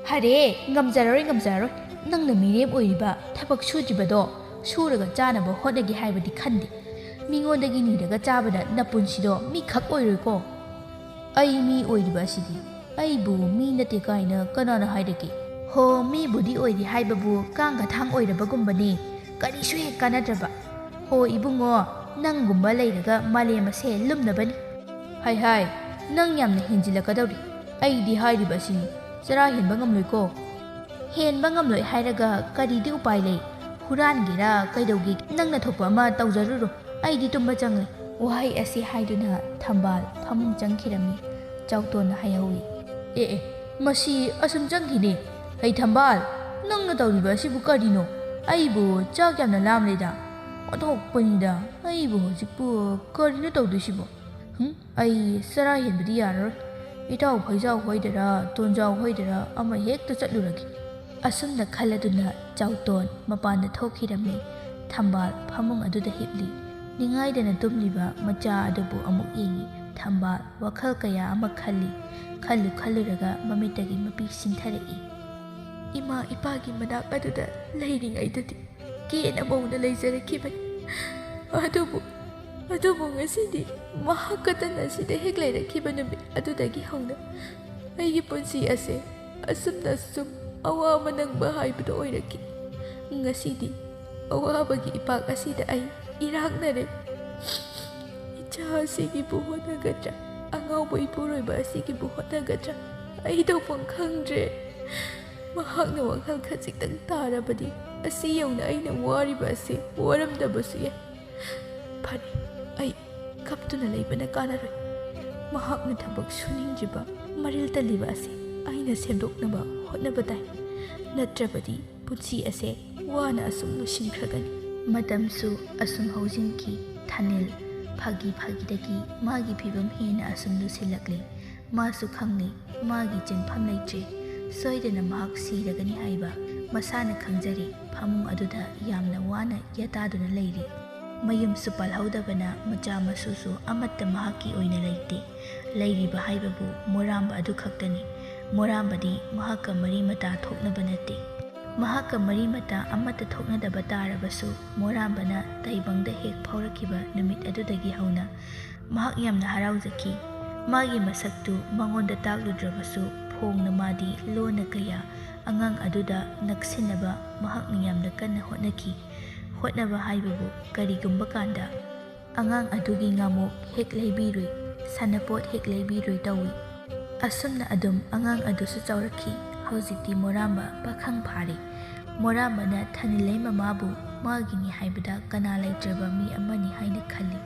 ꯍꯔꯦ, ꯉꯝꯖꯔꯔꯣꯏ, ꯉꯝꯖꯔꯔꯣꯏ꯫ ꯅꯪꯅ ꯃꯤꯔꯦꯝ ꯑꯣꯏꯔꯤꯕ, ꯊꯕꯛ ꯁꯨꯗ꯭ꯔꯤꯕꯗꯣ, ꯁꯨꯔꯒ ꯆꯥꯅꯕ ꯍꯣꯠꯅꯒꯦ ꯍꯥꯏꯕꯗꯤ ꯈꯟꯗꯦ꯫ ꯃꯤꯉꯣꯟꯗꯒꯤ ꯅꯤꯔꯒ ꯆꯥꯕꯗ ꯅꯄꯨꯟꯁꯤꯗꯣ ꯃꯤꯈꯛ ꯑꯣꯏꯔꯣꯏꯀꯣ꯫ ꯑꯩ ꯃꯤ ꯑꯣꯏꯔꯤꯕ ꯑꯁꯤꯗꯤ꯫ ꯑꯩꯕꯨ ꯃꯤ ꯅꯠꯇꯦ ꯀꯥꯏꯅ ꯀꯅꯥꯅ ꯍꯥꯏꯔꯒꯦ? ꯍꯣ, ꯃꯤꯕꯨꯗꯤ ꯑꯣꯏꯔꯤ ꯍꯥꯏꯕꯕꯨ ꯀꯥꯡꯒ ꯊꯥꯡ ꯑꯣꯏꯔꯕꯒꯨꯝꯕꯅꯤ꯫ ꯀꯔꯤꯁꯨ ꯍꯦꯛ ꯀꯥꯟꯅꯗ꯭ꯔꯕ꯫ ꯍꯣ ꯏꯕꯨꯡꯉꯣ, ꯅꯪꯒꯨꯝꯕ ꯂꯩꯔꯒ ꯃꯥꯂꯦꯝ ꯑꯁꯦ ꯂꯨꯝꯅꯕꯅꯤ꯫ ꯍꯥꯏ ꯍꯥꯏ, ꯅꯪ ꯌꯥꯝꯅ ꯍꯦꯟꯖꯤꯜꯂꯛꯀꯗꯧꯔꯤ꯫ ꯑꯩꯗꯤ ꯍꯥꯏꯔꯤꯕ ꯑꯁꯤꯅꯤ, ꯆꯔꯥ ꯍꯦꯟꯕ ꯉꯝꯂꯣꯏꯀꯣ꯫ ꯍꯦꯟꯕ ꯉꯝꯂꯣꯏ ꯍꯥꯏꯔꯒ ꯀꯔꯤꯗꯤ ꯎꯄꯥꯏ ꯂꯩ? ꯍꯨꯔꯥꯟꯒꯦꯔꯥ ꯀꯩꯗꯧꯒꯦ, ꯅꯪꯅ ꯊꯣꯛꯄ ꯑꯃ ꯇꯧꯖꯔꯨꯔꯣ꯫ ꯑꯩꯗꯤ ꯇꯨꯝꯕ ꯆꯪꯂꯦ꯫ ꯋꯥꯍꯩ ꯑꯁꯤ ꯍꯥꯏꯗꯨꯅ ꯊꯝꯕꯥꯜ ꯐꯃꯨꯡ ꯆꯪꯈꯤꯔꯝꯃꯤ꯫ ꯆꯥꯎꯇꯣꯟꯅ ꯍꯥꯏꯍꯧꯏ꯫ ꯑꯦ ꯑꯦ, ꯃꯁꯤ ꯑꯁꯨꯝ ꯆꯪꯈꯤꯅꯦ꯫ ꯍꯩ ꯊꯝꯕꯥꯜ, ꯅꯪꯅ ꯇꯧꯔꯤꯕ ꯑꯁꯤꯕꯨ ꯀꯔꯤꯅꯣ? ꯑꯩꯕꯨ ꯆꯥꯛ ꯌꯥꯝꯅ ꯂꯥꯝꯂꯦꯗ꯫ ꯑꯣꯟꯊꯣꯛꯄꯅꯤꯗ, ꯑꯩꯕꯨ ꯍꯧꯖꯤꯛꯄꯨ ꯀꯔꯤꯅꯣ ꯇꯧꯗꯣꯏꯁꯤꯕꯣ? ꯍꯨꯝ, ꯑꯩ ꯆꯔꯥ ꯍꯦꯟꯕꯗꯤ ꯌꯥꯔꯔꯣꯏ꯫ ꯏꯇꯥꯎ ꯐꯩꯖꯥꯎ ꯍꯣꯏꯗꯔꯥ, ꯇꯣꯟꯖꯥꯎ ꯍꯣꯏꯗꯔꯥ ꯑꯃ ꯍꯦꯛꯇ ꯆꯠꯂꯨꯔꯒꯦ꯫ ꯑꯁꯨꯝꯅ ꯈꯜꯂꯗꯨꯅ ꯆꯥꯎꯇꯣꯟ ꯃꯄꯥꯟꯗ ꯊꯣꯛꯈꯤꯔꯝꯃꯤ꯫ ꯊꯝꯕꯥꯜ ꯐꯃꯨꯡ ꯑꯗꯨꯗ ꯍꯤꯞꯂꯤ꯫ ꯅꯤꯡꯉꯥꯏꯗꯅ ꯇꯨꯝꯂꯤꯕ ꯃꯆꯥ ꯑꯗꯨꯕꯨ ꯑꯃꯨꯛ ꯌꯦꯡꯉꯤ꯫ ꯊꯝꯕꯥꯜ ꯋꯥꯈꯜ ꯀꯌꯥ ꯑꯃ ꯈꯜꯂꯤ꯫ ꯈꯜꯂꯨ ꯈꯜꯂꯨꯔꯒ ꯃꯃꯤꯠꯇꯒꯤ ꯃꯄꯤ ꯁꯤꯟꯊꯔꯛꯏ꯫ ꯏꯃꯥ ꯏꯄꯥꯒꯤ ꯃꯅꯥꯛ ꯑꯗꯨꯗ ꯂꯩꯔꯤꯉꯩꯗꯗꯤ ꯀꯦꯅ ꯃꯧꯅ ꯂꯩꯖꯔꯛꯈꯤꯕꯅꯤ꯫ ꯑꯗꯨꯕꯨ, ꯑꯗꯨꯕꯨ ꯉꯁꯤꯗꯤ ꯃꯍꯥꯛ ꯈꯛꯇꯅ ꯁꯤꯗ ꯍꯦꯛ ꯂꯩꯔꯛꯈꯤꯕ ꯅꯨꯃꯤꯠ ꯑꯗꯨꯗꯒꯤ ꯍꯧꯅ ꯑꯩꯒꯤ ꯄꯨꯟꯁꯤ ꯑꯁꯦ ꯑꯁꯨꯝꯅ ꯁꯨꯝ ꯑꯋꯥꯕ ꯅꯪꯕ ꯍꯥꯏꯕꯗꯨ ꯑꯣꯏꯔꯛꯈꯤ꯫ ꯉꯁꯤꯗꯤ ꯑꯋꯥꯕꯒꯤ ꯏꯄꯥꯛ ꯑꯁꯤꯗ ꯑꯩ ꯏꯔꯥꯛꯅꯔꯦ꯫ ꯏꯆꯥ ꯑꯁꯤꯒꯤꯕꯨ ꯍꯣꯠꯅꯒꯗ꯭ꯔꯥ, ꯑꯉꯥꯎꯕ ꯏꯄꯨꯔꯣꯏꯕ ꯑꯁꯤꯒꯤꯕꯨ ꯍꯣꯠꯅꯒꯗ꯭ꯔꯥ, ꯑꯩ ꯇꯧꯐꯝ ꯈꯪꯗ꯭ꯔꯦ꯫ ꯃꯍꯥꯛꯅ ꯋꯥꯈꯜ ꯈꯖꯤꯛꯇꯪ ꯇꯥꯔꯕꯗꯤ ꯑꯁꯤ ꯌꯧꯅ ꯑꯩꯅ ꯋꯥꯔꯤꯕ ꯑꯁꯤ ꯋꯥꯔꯝꯗꯕꯁꯨ ꯌꯥꯏ꯫ ꯐꯔꯦ, ꯑꯩ ꯀꯞꯇꯨꯅ ꯂꯩꯕꯅ ꯀꯥꯟꯅꯔꯣꯏ꯫ ꯃꯍꯥꯛꯅ ꯊꯕꯛ ꯁꯨꯅꯤꯡꯗ꯭ꯔꯤꯕ, ꯃꯔꯤꯜ ꯇꯜꯂꯤꯕ ꯑꯁꯤ ꯑꯩꯅ ꯁꯦꯝꯗꯣꯛꯅꯕ ꯍꯣꯠꯅꯕ ꯇꯥꯏ꯫ ꯅꯠꯇ꯭ꯔꯕꯗꯤ ꯄꯨꯟꯁꯤ ꯑꯁꯦ ꯋꯥꯅ ꯑꯁꯨꯝ ꯂꯣꯏꯁꯤꯟꯈ꯭ꯔꯒꯅꯤ꯫ ꯃꯇꯝꯁꯨ ꯑꯁꯨꯝ ꯍꯧꯖꯤꯟꯈꯤ꯫ ꯊꯥꯅꯤꯜ ꯐꯥꯒꯤ ꯐꯥꯒꯤꯗꯒꯤ ꯃꯥꯒꯤ ꯐꯤꯕꯝ ꯍꯦꯟꯅ ꯑꯁꯨꯝ ꯂꯨꯁꯤꯜꯂꯛꯂꯦ꯫ ꯃꯥꯁꯨ ꯈꯪꯂꯤ, ꯃꯥꯒꯤ ꯆꯦꯟꯐꯝ ꯂꯩꯇ꯭ꯔꯦ꯫ ꯁꯣꯏꯗꯅ ꯃꯍꯥꯛ ꯁꯤꯔꯒꯅꯤ ꯍꯥꯏꯕ ꯃꯁꯥꯅ ꯈꯪꯖꯔꯤ꯫ ꯐꯃꯨꯡ ꯑꯗꯨꯗ ꯌꯥꯝꯅ ꯋꯥꯅ ꯌꯥꯇꯥꯗꯨꯅ ꯂꯩꯔꯤ꯫ ꯃꯌꯨꯝꯁꯨ ꯄꯥꯜꯍꯧꯗꯕꯅ ꯃꯆꯥ ꯃꯁꯨꯁꯨ ꯑꯃꯠꯇ ꯃꯍꯥꯛꯀꯤ ꯑꯣꯏꯅ ꯂꯩꯇꯦ꯫ ꯂꯩꯔꯤꯕ ꯍꯥꯏꯕꯕꯨ ꯃꯣꯔꯥꯝꯕ ꯑꯗꯨ ꯈꯛꯇꯅꯤ꯫ ꯃꯣꯔꯥꯝꯕꯗꯤ ꯃꯍꯥꯛꯀ ꯃꯔꯤ ꯃꯇꯥ ꯊꯣꯛꯅꯕ ꯅꯠꯇꯦ꯫ ꯃꯍꯥꯛꯀ ꯃꯔꯤ ꯃꯇꯥ ꯑꯃꯠꯇ ꯊꯣꯛꯅꯗꯕ ꯇꯥꯔꯕꯁꯨ, ꯃꯣꯔꯥꯝꯕꯅ ꯇꯥꯏꯕꯪꯗ ꯍꯦꯛ ꯐꯥꯎꯔꯛꯈꯤꯕ ꯅꯨꯃꯤꯠ ꯑꯗꯨꯗꯒꯤ ꯍꯧꯅ ꯃꯍꯥꯛ ꯌꯥꯝꯅ ꯍꯔꯥꯎꯖꯈꯤ꯫ ꯃꯥꯒꯤ ꯃꯁꯛꯇꯨ ꯃꯉꯣꯟꯗ ꯇꯥꯛꯂꯨꯗ꯭ꯔꯕꯁꯨ, ꯐꯣꯡꯅ ꯃꯥꯗꯤ ꯂꯣꯟꯅ ꯀꯌꯥ ꯑꯉꯥꯡ ꯑꯗꯨꯗ ꯅꯛꯁꯤꯟꯅꯕ ꯃꯍꯥꯛꯅ ꯌꯥꯝꯅ ꯀꯟꯅ ꯍꯣꯠꯅꯈꯤ꯫ ꯍꯣꯠꯅꯕ ꯍꯥꯏꯕꯕꯨ ꯀꯔꯤꯒꯨꯝꯕ ꯀꯥꯟꯗ ꯑꯉꯥꯡ ꯑꯗꯨꯒꯤ ꯉꯥꯃꯣꯛ ꯍꯦꯛ ꯂꯩꯕꯤꯔꯨꯏ, ꯁꯥꯟꯅꯄꯣꯠ ꯍꯦꯛ ꯂꯩꯕꯤꯔꯨꯏ ꯇꯧꯏ꯫ ꯑꯁꯨꯝꯅ ꯑꯗꯨꯝ ꯑꯉꯥꯡ ꯑꯗꯨꯁꯨ ꯆꯥꯎꯔꯛꯈꯤ꯫ ꯍꯧꯖꯤꯛꯇꯤ ꯃꯣꯔꯥꯝꯕ ꯄꯥꯈꯪ ꯐꯥꯔꯦ꯫ ꯃꯣꯔꯥꯝꯕꯅ ꯊꯥꯅꯤꯜꯂꯩ ꯃꯃꯥꯕꯨ ꯃꯥꯒꯤꯅꯤ ꯍꯥꯏꯕꯗ ꯀꯅꯥ ꯂꯩꯇ꯭ꯔꯕ ꯃꯤ ꯑꯃꯅꯤ ꯍꯥꯏꯅ ꯈꯜꯂꯤ꯫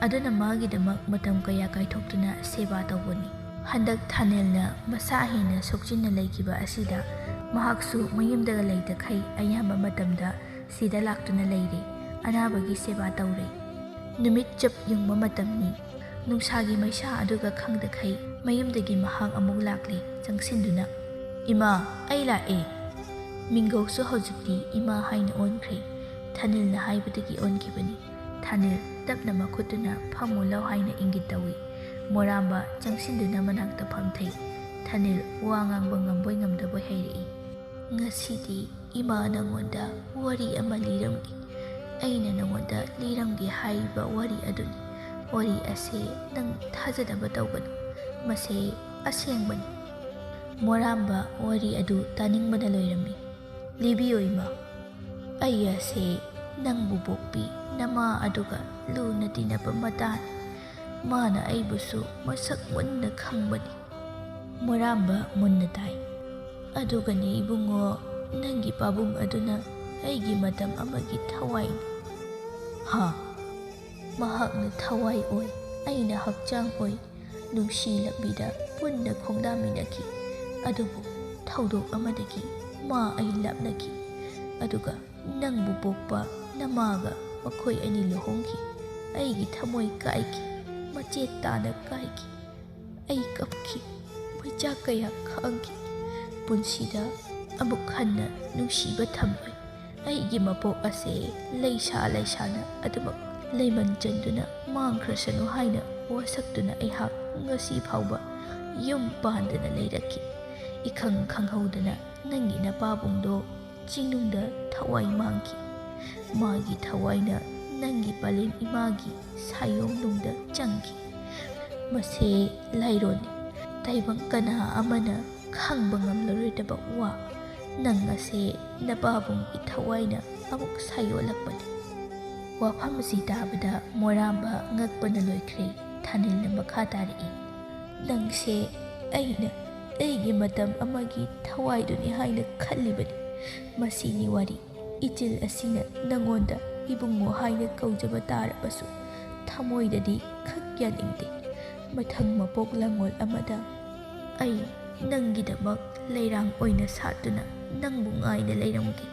ꯑꯗꯨꯅ ꯃꯥꯒꯤꯗꯃꯛ ꯃꯇꯝ ꯀꯌꯥ ꯀꯥꯏꯊꯣꯛꯇꯨꯅ ꯁꯦꯕꯥ ꯇꯧꯕꯅꯤ꯫ ꯍꯟꯗꯛ ꯊꯥꯅꯤꯜꯅ ꯃꯁꯥ ꯍꯦꯟꯅ ꯁꯣꯛꯆꯤꯟꯅ ꯂꯩꯈꯤꯕ ꯑꯁꯤꯗ ꯃꯍꯥꯛꯁꯨ ꯃꯌꯨꯝꯗꯒ ꯂꯩꯇꯈꯩ ꯑꯌꯥꯝꯕ ꯃꯇꯝꯗ ꯁꯤꯗ ꯂꯥꯛꯇꯨꯅ ꯂꯩꯔꯦ꯫ ꯑꯅꯥꯕꯒꯤ ꯁꯦꯕꯥ ꯇꯧꯔꯦ꯫ ꯅꯨꯃꯤꯠ ꯆꯞ ꯌꯨꯡꯕ ꯃꯇꯝꯅꯤ꯫ ꯅꯨꯡꯁꯥꯒꯤ ꯃꯩꯁꯥ ꯑꯗꯨꯒ ꯈꯪꯗꯈꯩ ꯃꯌꯨꯝꯗꯒꯤ ꯃꯍꯥꯛ ꯑꯃꯨꯛ ꯂꯥꯛꯂꯦ, ꯆꯪꯁꯤꯟꯗꯨꯅ, "ꯏꯃꯥ, ꯑꯩ ꯂꯥꯛꯑꯦ!" ꯃꯤꯡꯒꯧꯁꯨ ꯍꯧꯖꯤꯛꯇꯤ ꯏꯃꯥ ꯍꯥꯏꯅ ꯑꯣꯟꯈ꯭ꯔꯦ꯫ ꯊꯥꯅꯤꯜꯅ ꯍꯥꯏꯕꯗꯒꯤ ꯑꯣꯟꯈꯤꯕꯅꯤ꯫ ꯊꯥꯅꯤꯜ ꯇꯞꯅ ꯃꯈꯨꯠꯇꯨꯅ "ꯐꯝꯃꯨ ꯂꯧ" ꯍꯥꯏꯅ ꯏꯪꯒꯤꯠ ꯇꯧꯏ꯫ ꯃꯣꯔꯥꯝꯕ ꯆꯪꯁꯤꯟꯗꯨꯅ ꯃꯅꯥꯛꯇ ꯐꯝꯊꯩ꯫ ꯊꯥꯅꯤꯜ ꯋꯥ ꯉꯥꯡꯕ ꯉꯝꯕꯣꯏ ꯉꯝꯗꯕꯣꯏ ꯍꯥꯏꯔꯛꯏ, "ꯉꯁꯤꯗꯤ ꯏꯃꯥ ꯅꯉꯣꯟꯗ ꯋꯥꯔꯤ ꯑꯃ ꯂꯤꯔꯝꯒꯦ꯫ ꯑꯩꯅ ꯅꯉꯣꯟꯗ ꯂꯤꯔꯝꯒꯦ ꯍꯥꯏꯔꯤꯕ ꯋꯥꯔꯤ ꯑꯗꯨꯅꯤ꯫ ꯋꯥꯔꯤ ꯑꯁꯦ ꯅꯪ ꯊꯥꯖꯗꯕ ꯇꯧꯒꯅꯨ꯫ ꯃꯁꯦ ꯑꯁꯦꯡꯕꯅꯤ꯫" ꯃꯣꯔꯥꯝꯕ ꯋꯥꯔꯤ ꯑꯗꯨ ꯇꯥꯅꯤꯡꯕꯅ ꯂꯣꯏꯔꯝꯃꯤ꯫ "ꯂꯤꯕꯤꯌꯨ ꯏꯃꯥ꯫ ꯑꯩ ꯑꯁꯦ ꯅꯪꯕꯨ ꯄꯣꯛꯄꯤ ꯅꯃꯥ ꯑꯗꯨꯒ ꯂꯨꯅ ꯇꯤꯟꯅꯕ ꯃꯇꯥꯅꯤ꯫ ꯃꯥꯅ ꯑꯩꯕꯨꯁꯨ ꯃꯁꯛ ꯃꯨꯟꯅ ꯈꯪꯕꯅꯤ꯫" ꯃꯣꯔꯥꯝꯕ ꯃꯨꯟꯅ ꯇꯥꯏ꯫ "ꯑꯗꯨꯒꯅꯦ ꯏꯕꯨꯡꯉꯣ, ꯅꯪꯒꯤ ꯄꯥꯕꯨꯡ ꯑꯗꯨꯅ ꯑꯩꯒꯤ ꯃꯇꯝ ꯑꯃꯒꯤ ꯊꯋꯥꯏꯅꯤ꯫" "ꯍꯥ?" "ꯃꯍꯥꯛꯅ ꯊꯋꯥꯏ ꯑꯣꯏ, ꯑꯩꯅ ꯍꯛꯆꯥꯡ ꯑꯣꯏ꯫ ꯅꯨꯡꯁꯤ ꯂꯝꯕꯤꯗ ꯄꯨꯟꯅ ꯈꯣꯡꯗꯥꯃꯤꯟꯅꯈꯤ꯫ ꯑꯗꯨꯕꯨ ꯊꯧꯗꯣꯛ ꯑꯃꯗꯒꯤ ꯃꯥ ꯑꯩ ꯂꯥꯞꯅꯈꯤ꯫ ꯑꯗꯨꯒ ꯅꯪꯕꯨ ꯄꯣꯛꯄ ꯅꯃꯥꯒ ꯃꯈꯣꯏ ꯑꯅꯤ ꯂꯨꯍꯣꯡꯈꯤ꯫ ꯑꯩꯒꯤ ꯊꯃꯣꯏ ꯀꯥꯏꯈꯤ, ꯃꯆꯦꯠ ꯇꯥꯅ ꯀꯥꯏꯈꯤ꯫ ꯑꯩ ꯀꯞꯈꯤ, ꯃꯩꯆꯥꯛ ꯀꯌꯥ ꯈꯥꯡꯈꯤ꯫ ꯄꯨꯟꯁꯤꯗ ꯑꯃꯨꯛ ꯍꯟꯅ ꯅꯨꯡꯁꯤꯕ ꯊꯝꯂꯣꯏ꯫ ꯑꯩꯒꯤ ꯃꯄꯣꯛ ꯑꯁꯦ ꯂꯩꯁꯥ ꯂꯩꯁꯥꯅ ꯑꯗꯨꯃꯛ ꯂꯩꯃꯟ ꯆꯟꯗꯨꯅ ꯃꯥꯡꯈ꯭ꯔꯁꯅꯨ ꯍꯥꯏꯅ ꯋꯥꯁꯛꯇꯨꯅ ꯑꯩꯍꯥꯛ ꯉꯁꯤ ꯐꯥꯎꯕ ꯌꯨꯝ ꯄꯥꯟꯗꯅ ꯂꯩꯔꯛꯈꯤ꯫ ꯏꯈꯪ ꯈꯪꯍꯧꯗꯅ ꯅꯪꯒꯤ ꯅꯄꯥꯕꯨꯡꯗꯣ ꯆꯤꯡꯅꯨꯡꯗ ꯊꯋꯥꯏ ꯃꯥꯡꯈꯤ꯫ ꯃꯥꯒꯤ ꯊꯋꯥꯏꯅ ꯅꯪꯒꯤ ꯄꯂꯦꯝ ꯏꯃꯥꯒꯤ ꯁꯥꯌꯣꯝꯅꯨꯡꯗ ꯆꯪꯈꯤ꯫ ꯃꯁꯦ ꯂꯥꯏꯔꯣꯟꯅꯤ, ꯇꯥꯏꯕꯪ ꯀꯅꯥ ꯑꯃꯅ ꯈꯪꯕ ꯉꯝꯂꯔꯣꯏꯗꯕ ꯋꯥ꯫ ꯅꯪ ꯑꯁꯦ ꯅꯄꯥꯕꯨꯡꯒꯤ ꯊꯋꯥꯏꯅ ꯑꯃꯨꯛ ꯁꯥꯌꯣꯜꯂꯛꯄꯅꯤ꯫ ꯋꯥꯐꯝ ꯑꯁꯤ ꯇꯥꯕꯗ ꯃꯣꯔꯥꯝꯕ ꯉꯛꯄꯅ ꯂꯣꯏꯈ꯭ꯔꯦ꯫ ꯊꯥꯅꯤꯜꯅ ꯃꯈꯥ ꯇꯥꯔꯛꯏ, ꯅꯪꯁꯦ ꯑꯩꯅ ꯑꯩꯒꯤ ꯃꯇꯝ ꯑꯃꯒꯤ ꯊꯋꯥꯏꯗꯨꯅꯤ ꯍꯥꯏꯅ ꯈꯜꯂꯤꯕꯅꯤ꯫ ꯃꯁꯤꯅꯤ ꯋꯥꯔꯤ꯫ ꯏꯆꯤꯜ ꯑꯁꯤꯅ ꯅꯪꯉꯣꯟꯗ ꯏꯕꯨꯡꯉꯣ ꯍꯥꯏꯅ ꯀꯧꯖꯕ ꯇꯥꯔꯕꯁꯨ ꯊꯃꯣꯏꯗꯗꯤ ꯈꯛ ꯌꯥꯅꯤꯡꯗꯦ꯫ ꯃꯊꯪ ꯃꯄꯣꯛ ꯂꯥꯡꯉꯣꯜ ꯑꯃꯗ ꯑꯩ ꯅꯪꯒꯤꯗꯃꯛ ꯂꯩꯔꯥꯡ ꯑꯣꯏꯅ ꯁꯥꯠꯇꯨꯅ ꯅꯪꯕꯨ ꯉꯥꯏꯅ ꯂꯩꯔꯝꯒꯦ꯫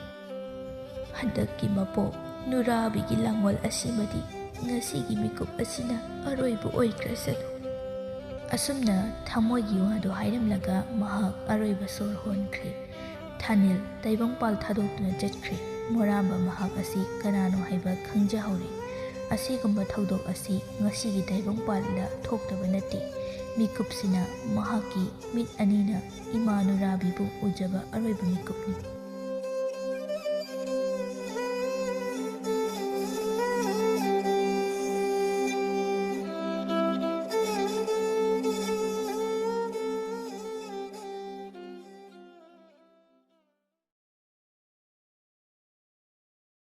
ꯍꯟꯗꯛꯀꯤ ꯃꯄꯣꯛ ꯅꯨꯔꯥꯕꯤꯒꯤ ꯂꯥꯡꯉꯣꯜ ꯑꯁꯤꯃꯗꯤ ꯉꯁꯤꯒꯤ ꯃꯤꯀꯨꯞ ꯑꯁꯤꯅ ꯑꯔꯣꯏꯕ ꯑꯣꯏꯈ꯭ꯔꯁꯅꯨ꯫ ꯑꯁꯨꯝꯅ ꯊꯃꯣꯏꯒꯤ ꯋꯥꯗꯨ ꯍꯥꯏꯔꯝꯂꯒ ꯃꯍꯥꯛ ꯑꯔꯣꯏꯕ ꯁꯣꯔ ꯍꯣꯟꯈ꯭ꯔꯦ꯫ ꯊꯥꯅꯤꯜ ꯇꯥꯏꯕꯪꯄꯥꯜ ꯊꯥꯗꯣꯛꯇꯨꯅ ꯆꯠꯈ꯭ꯔꯦ꯫ ꯃꯣꯔꯥꯝꯕ ꯃꯍꯥꯛ ꯑꯁꯤ ꯀꯅꯥꯅꯣ ꯍꯥꯏꯕ ꯈꯪꯖꯍꯧꯔꯦ꯫ ꯑꯁꯤꯒꯨꯝꯕ ꯊꯧꯗꯣꯛ ꯑꯁꯤ ꯉꯁꯤꯒꯤ ꯇꯥꯏꯕꯪꯄꯥꯜꯗ ꯊꯣꯛꯇꯕ ꯅꯠꯇꯦ꯫ ꯃꯤꯀꯨꯞꯁꯤꯅ ꯃꯍꯥꯛꯀꯤ ꯃꯤꯠ ꯑꯅꯤꯅ ꯏꯃꯥ ꯅꯨꯔꯥꯕꯤꯕꯨ ꯎꯖꯕ ꯑꯔꯣꯏꯕ ꯃꯤꯀꯨꯞꯅꯤ꯫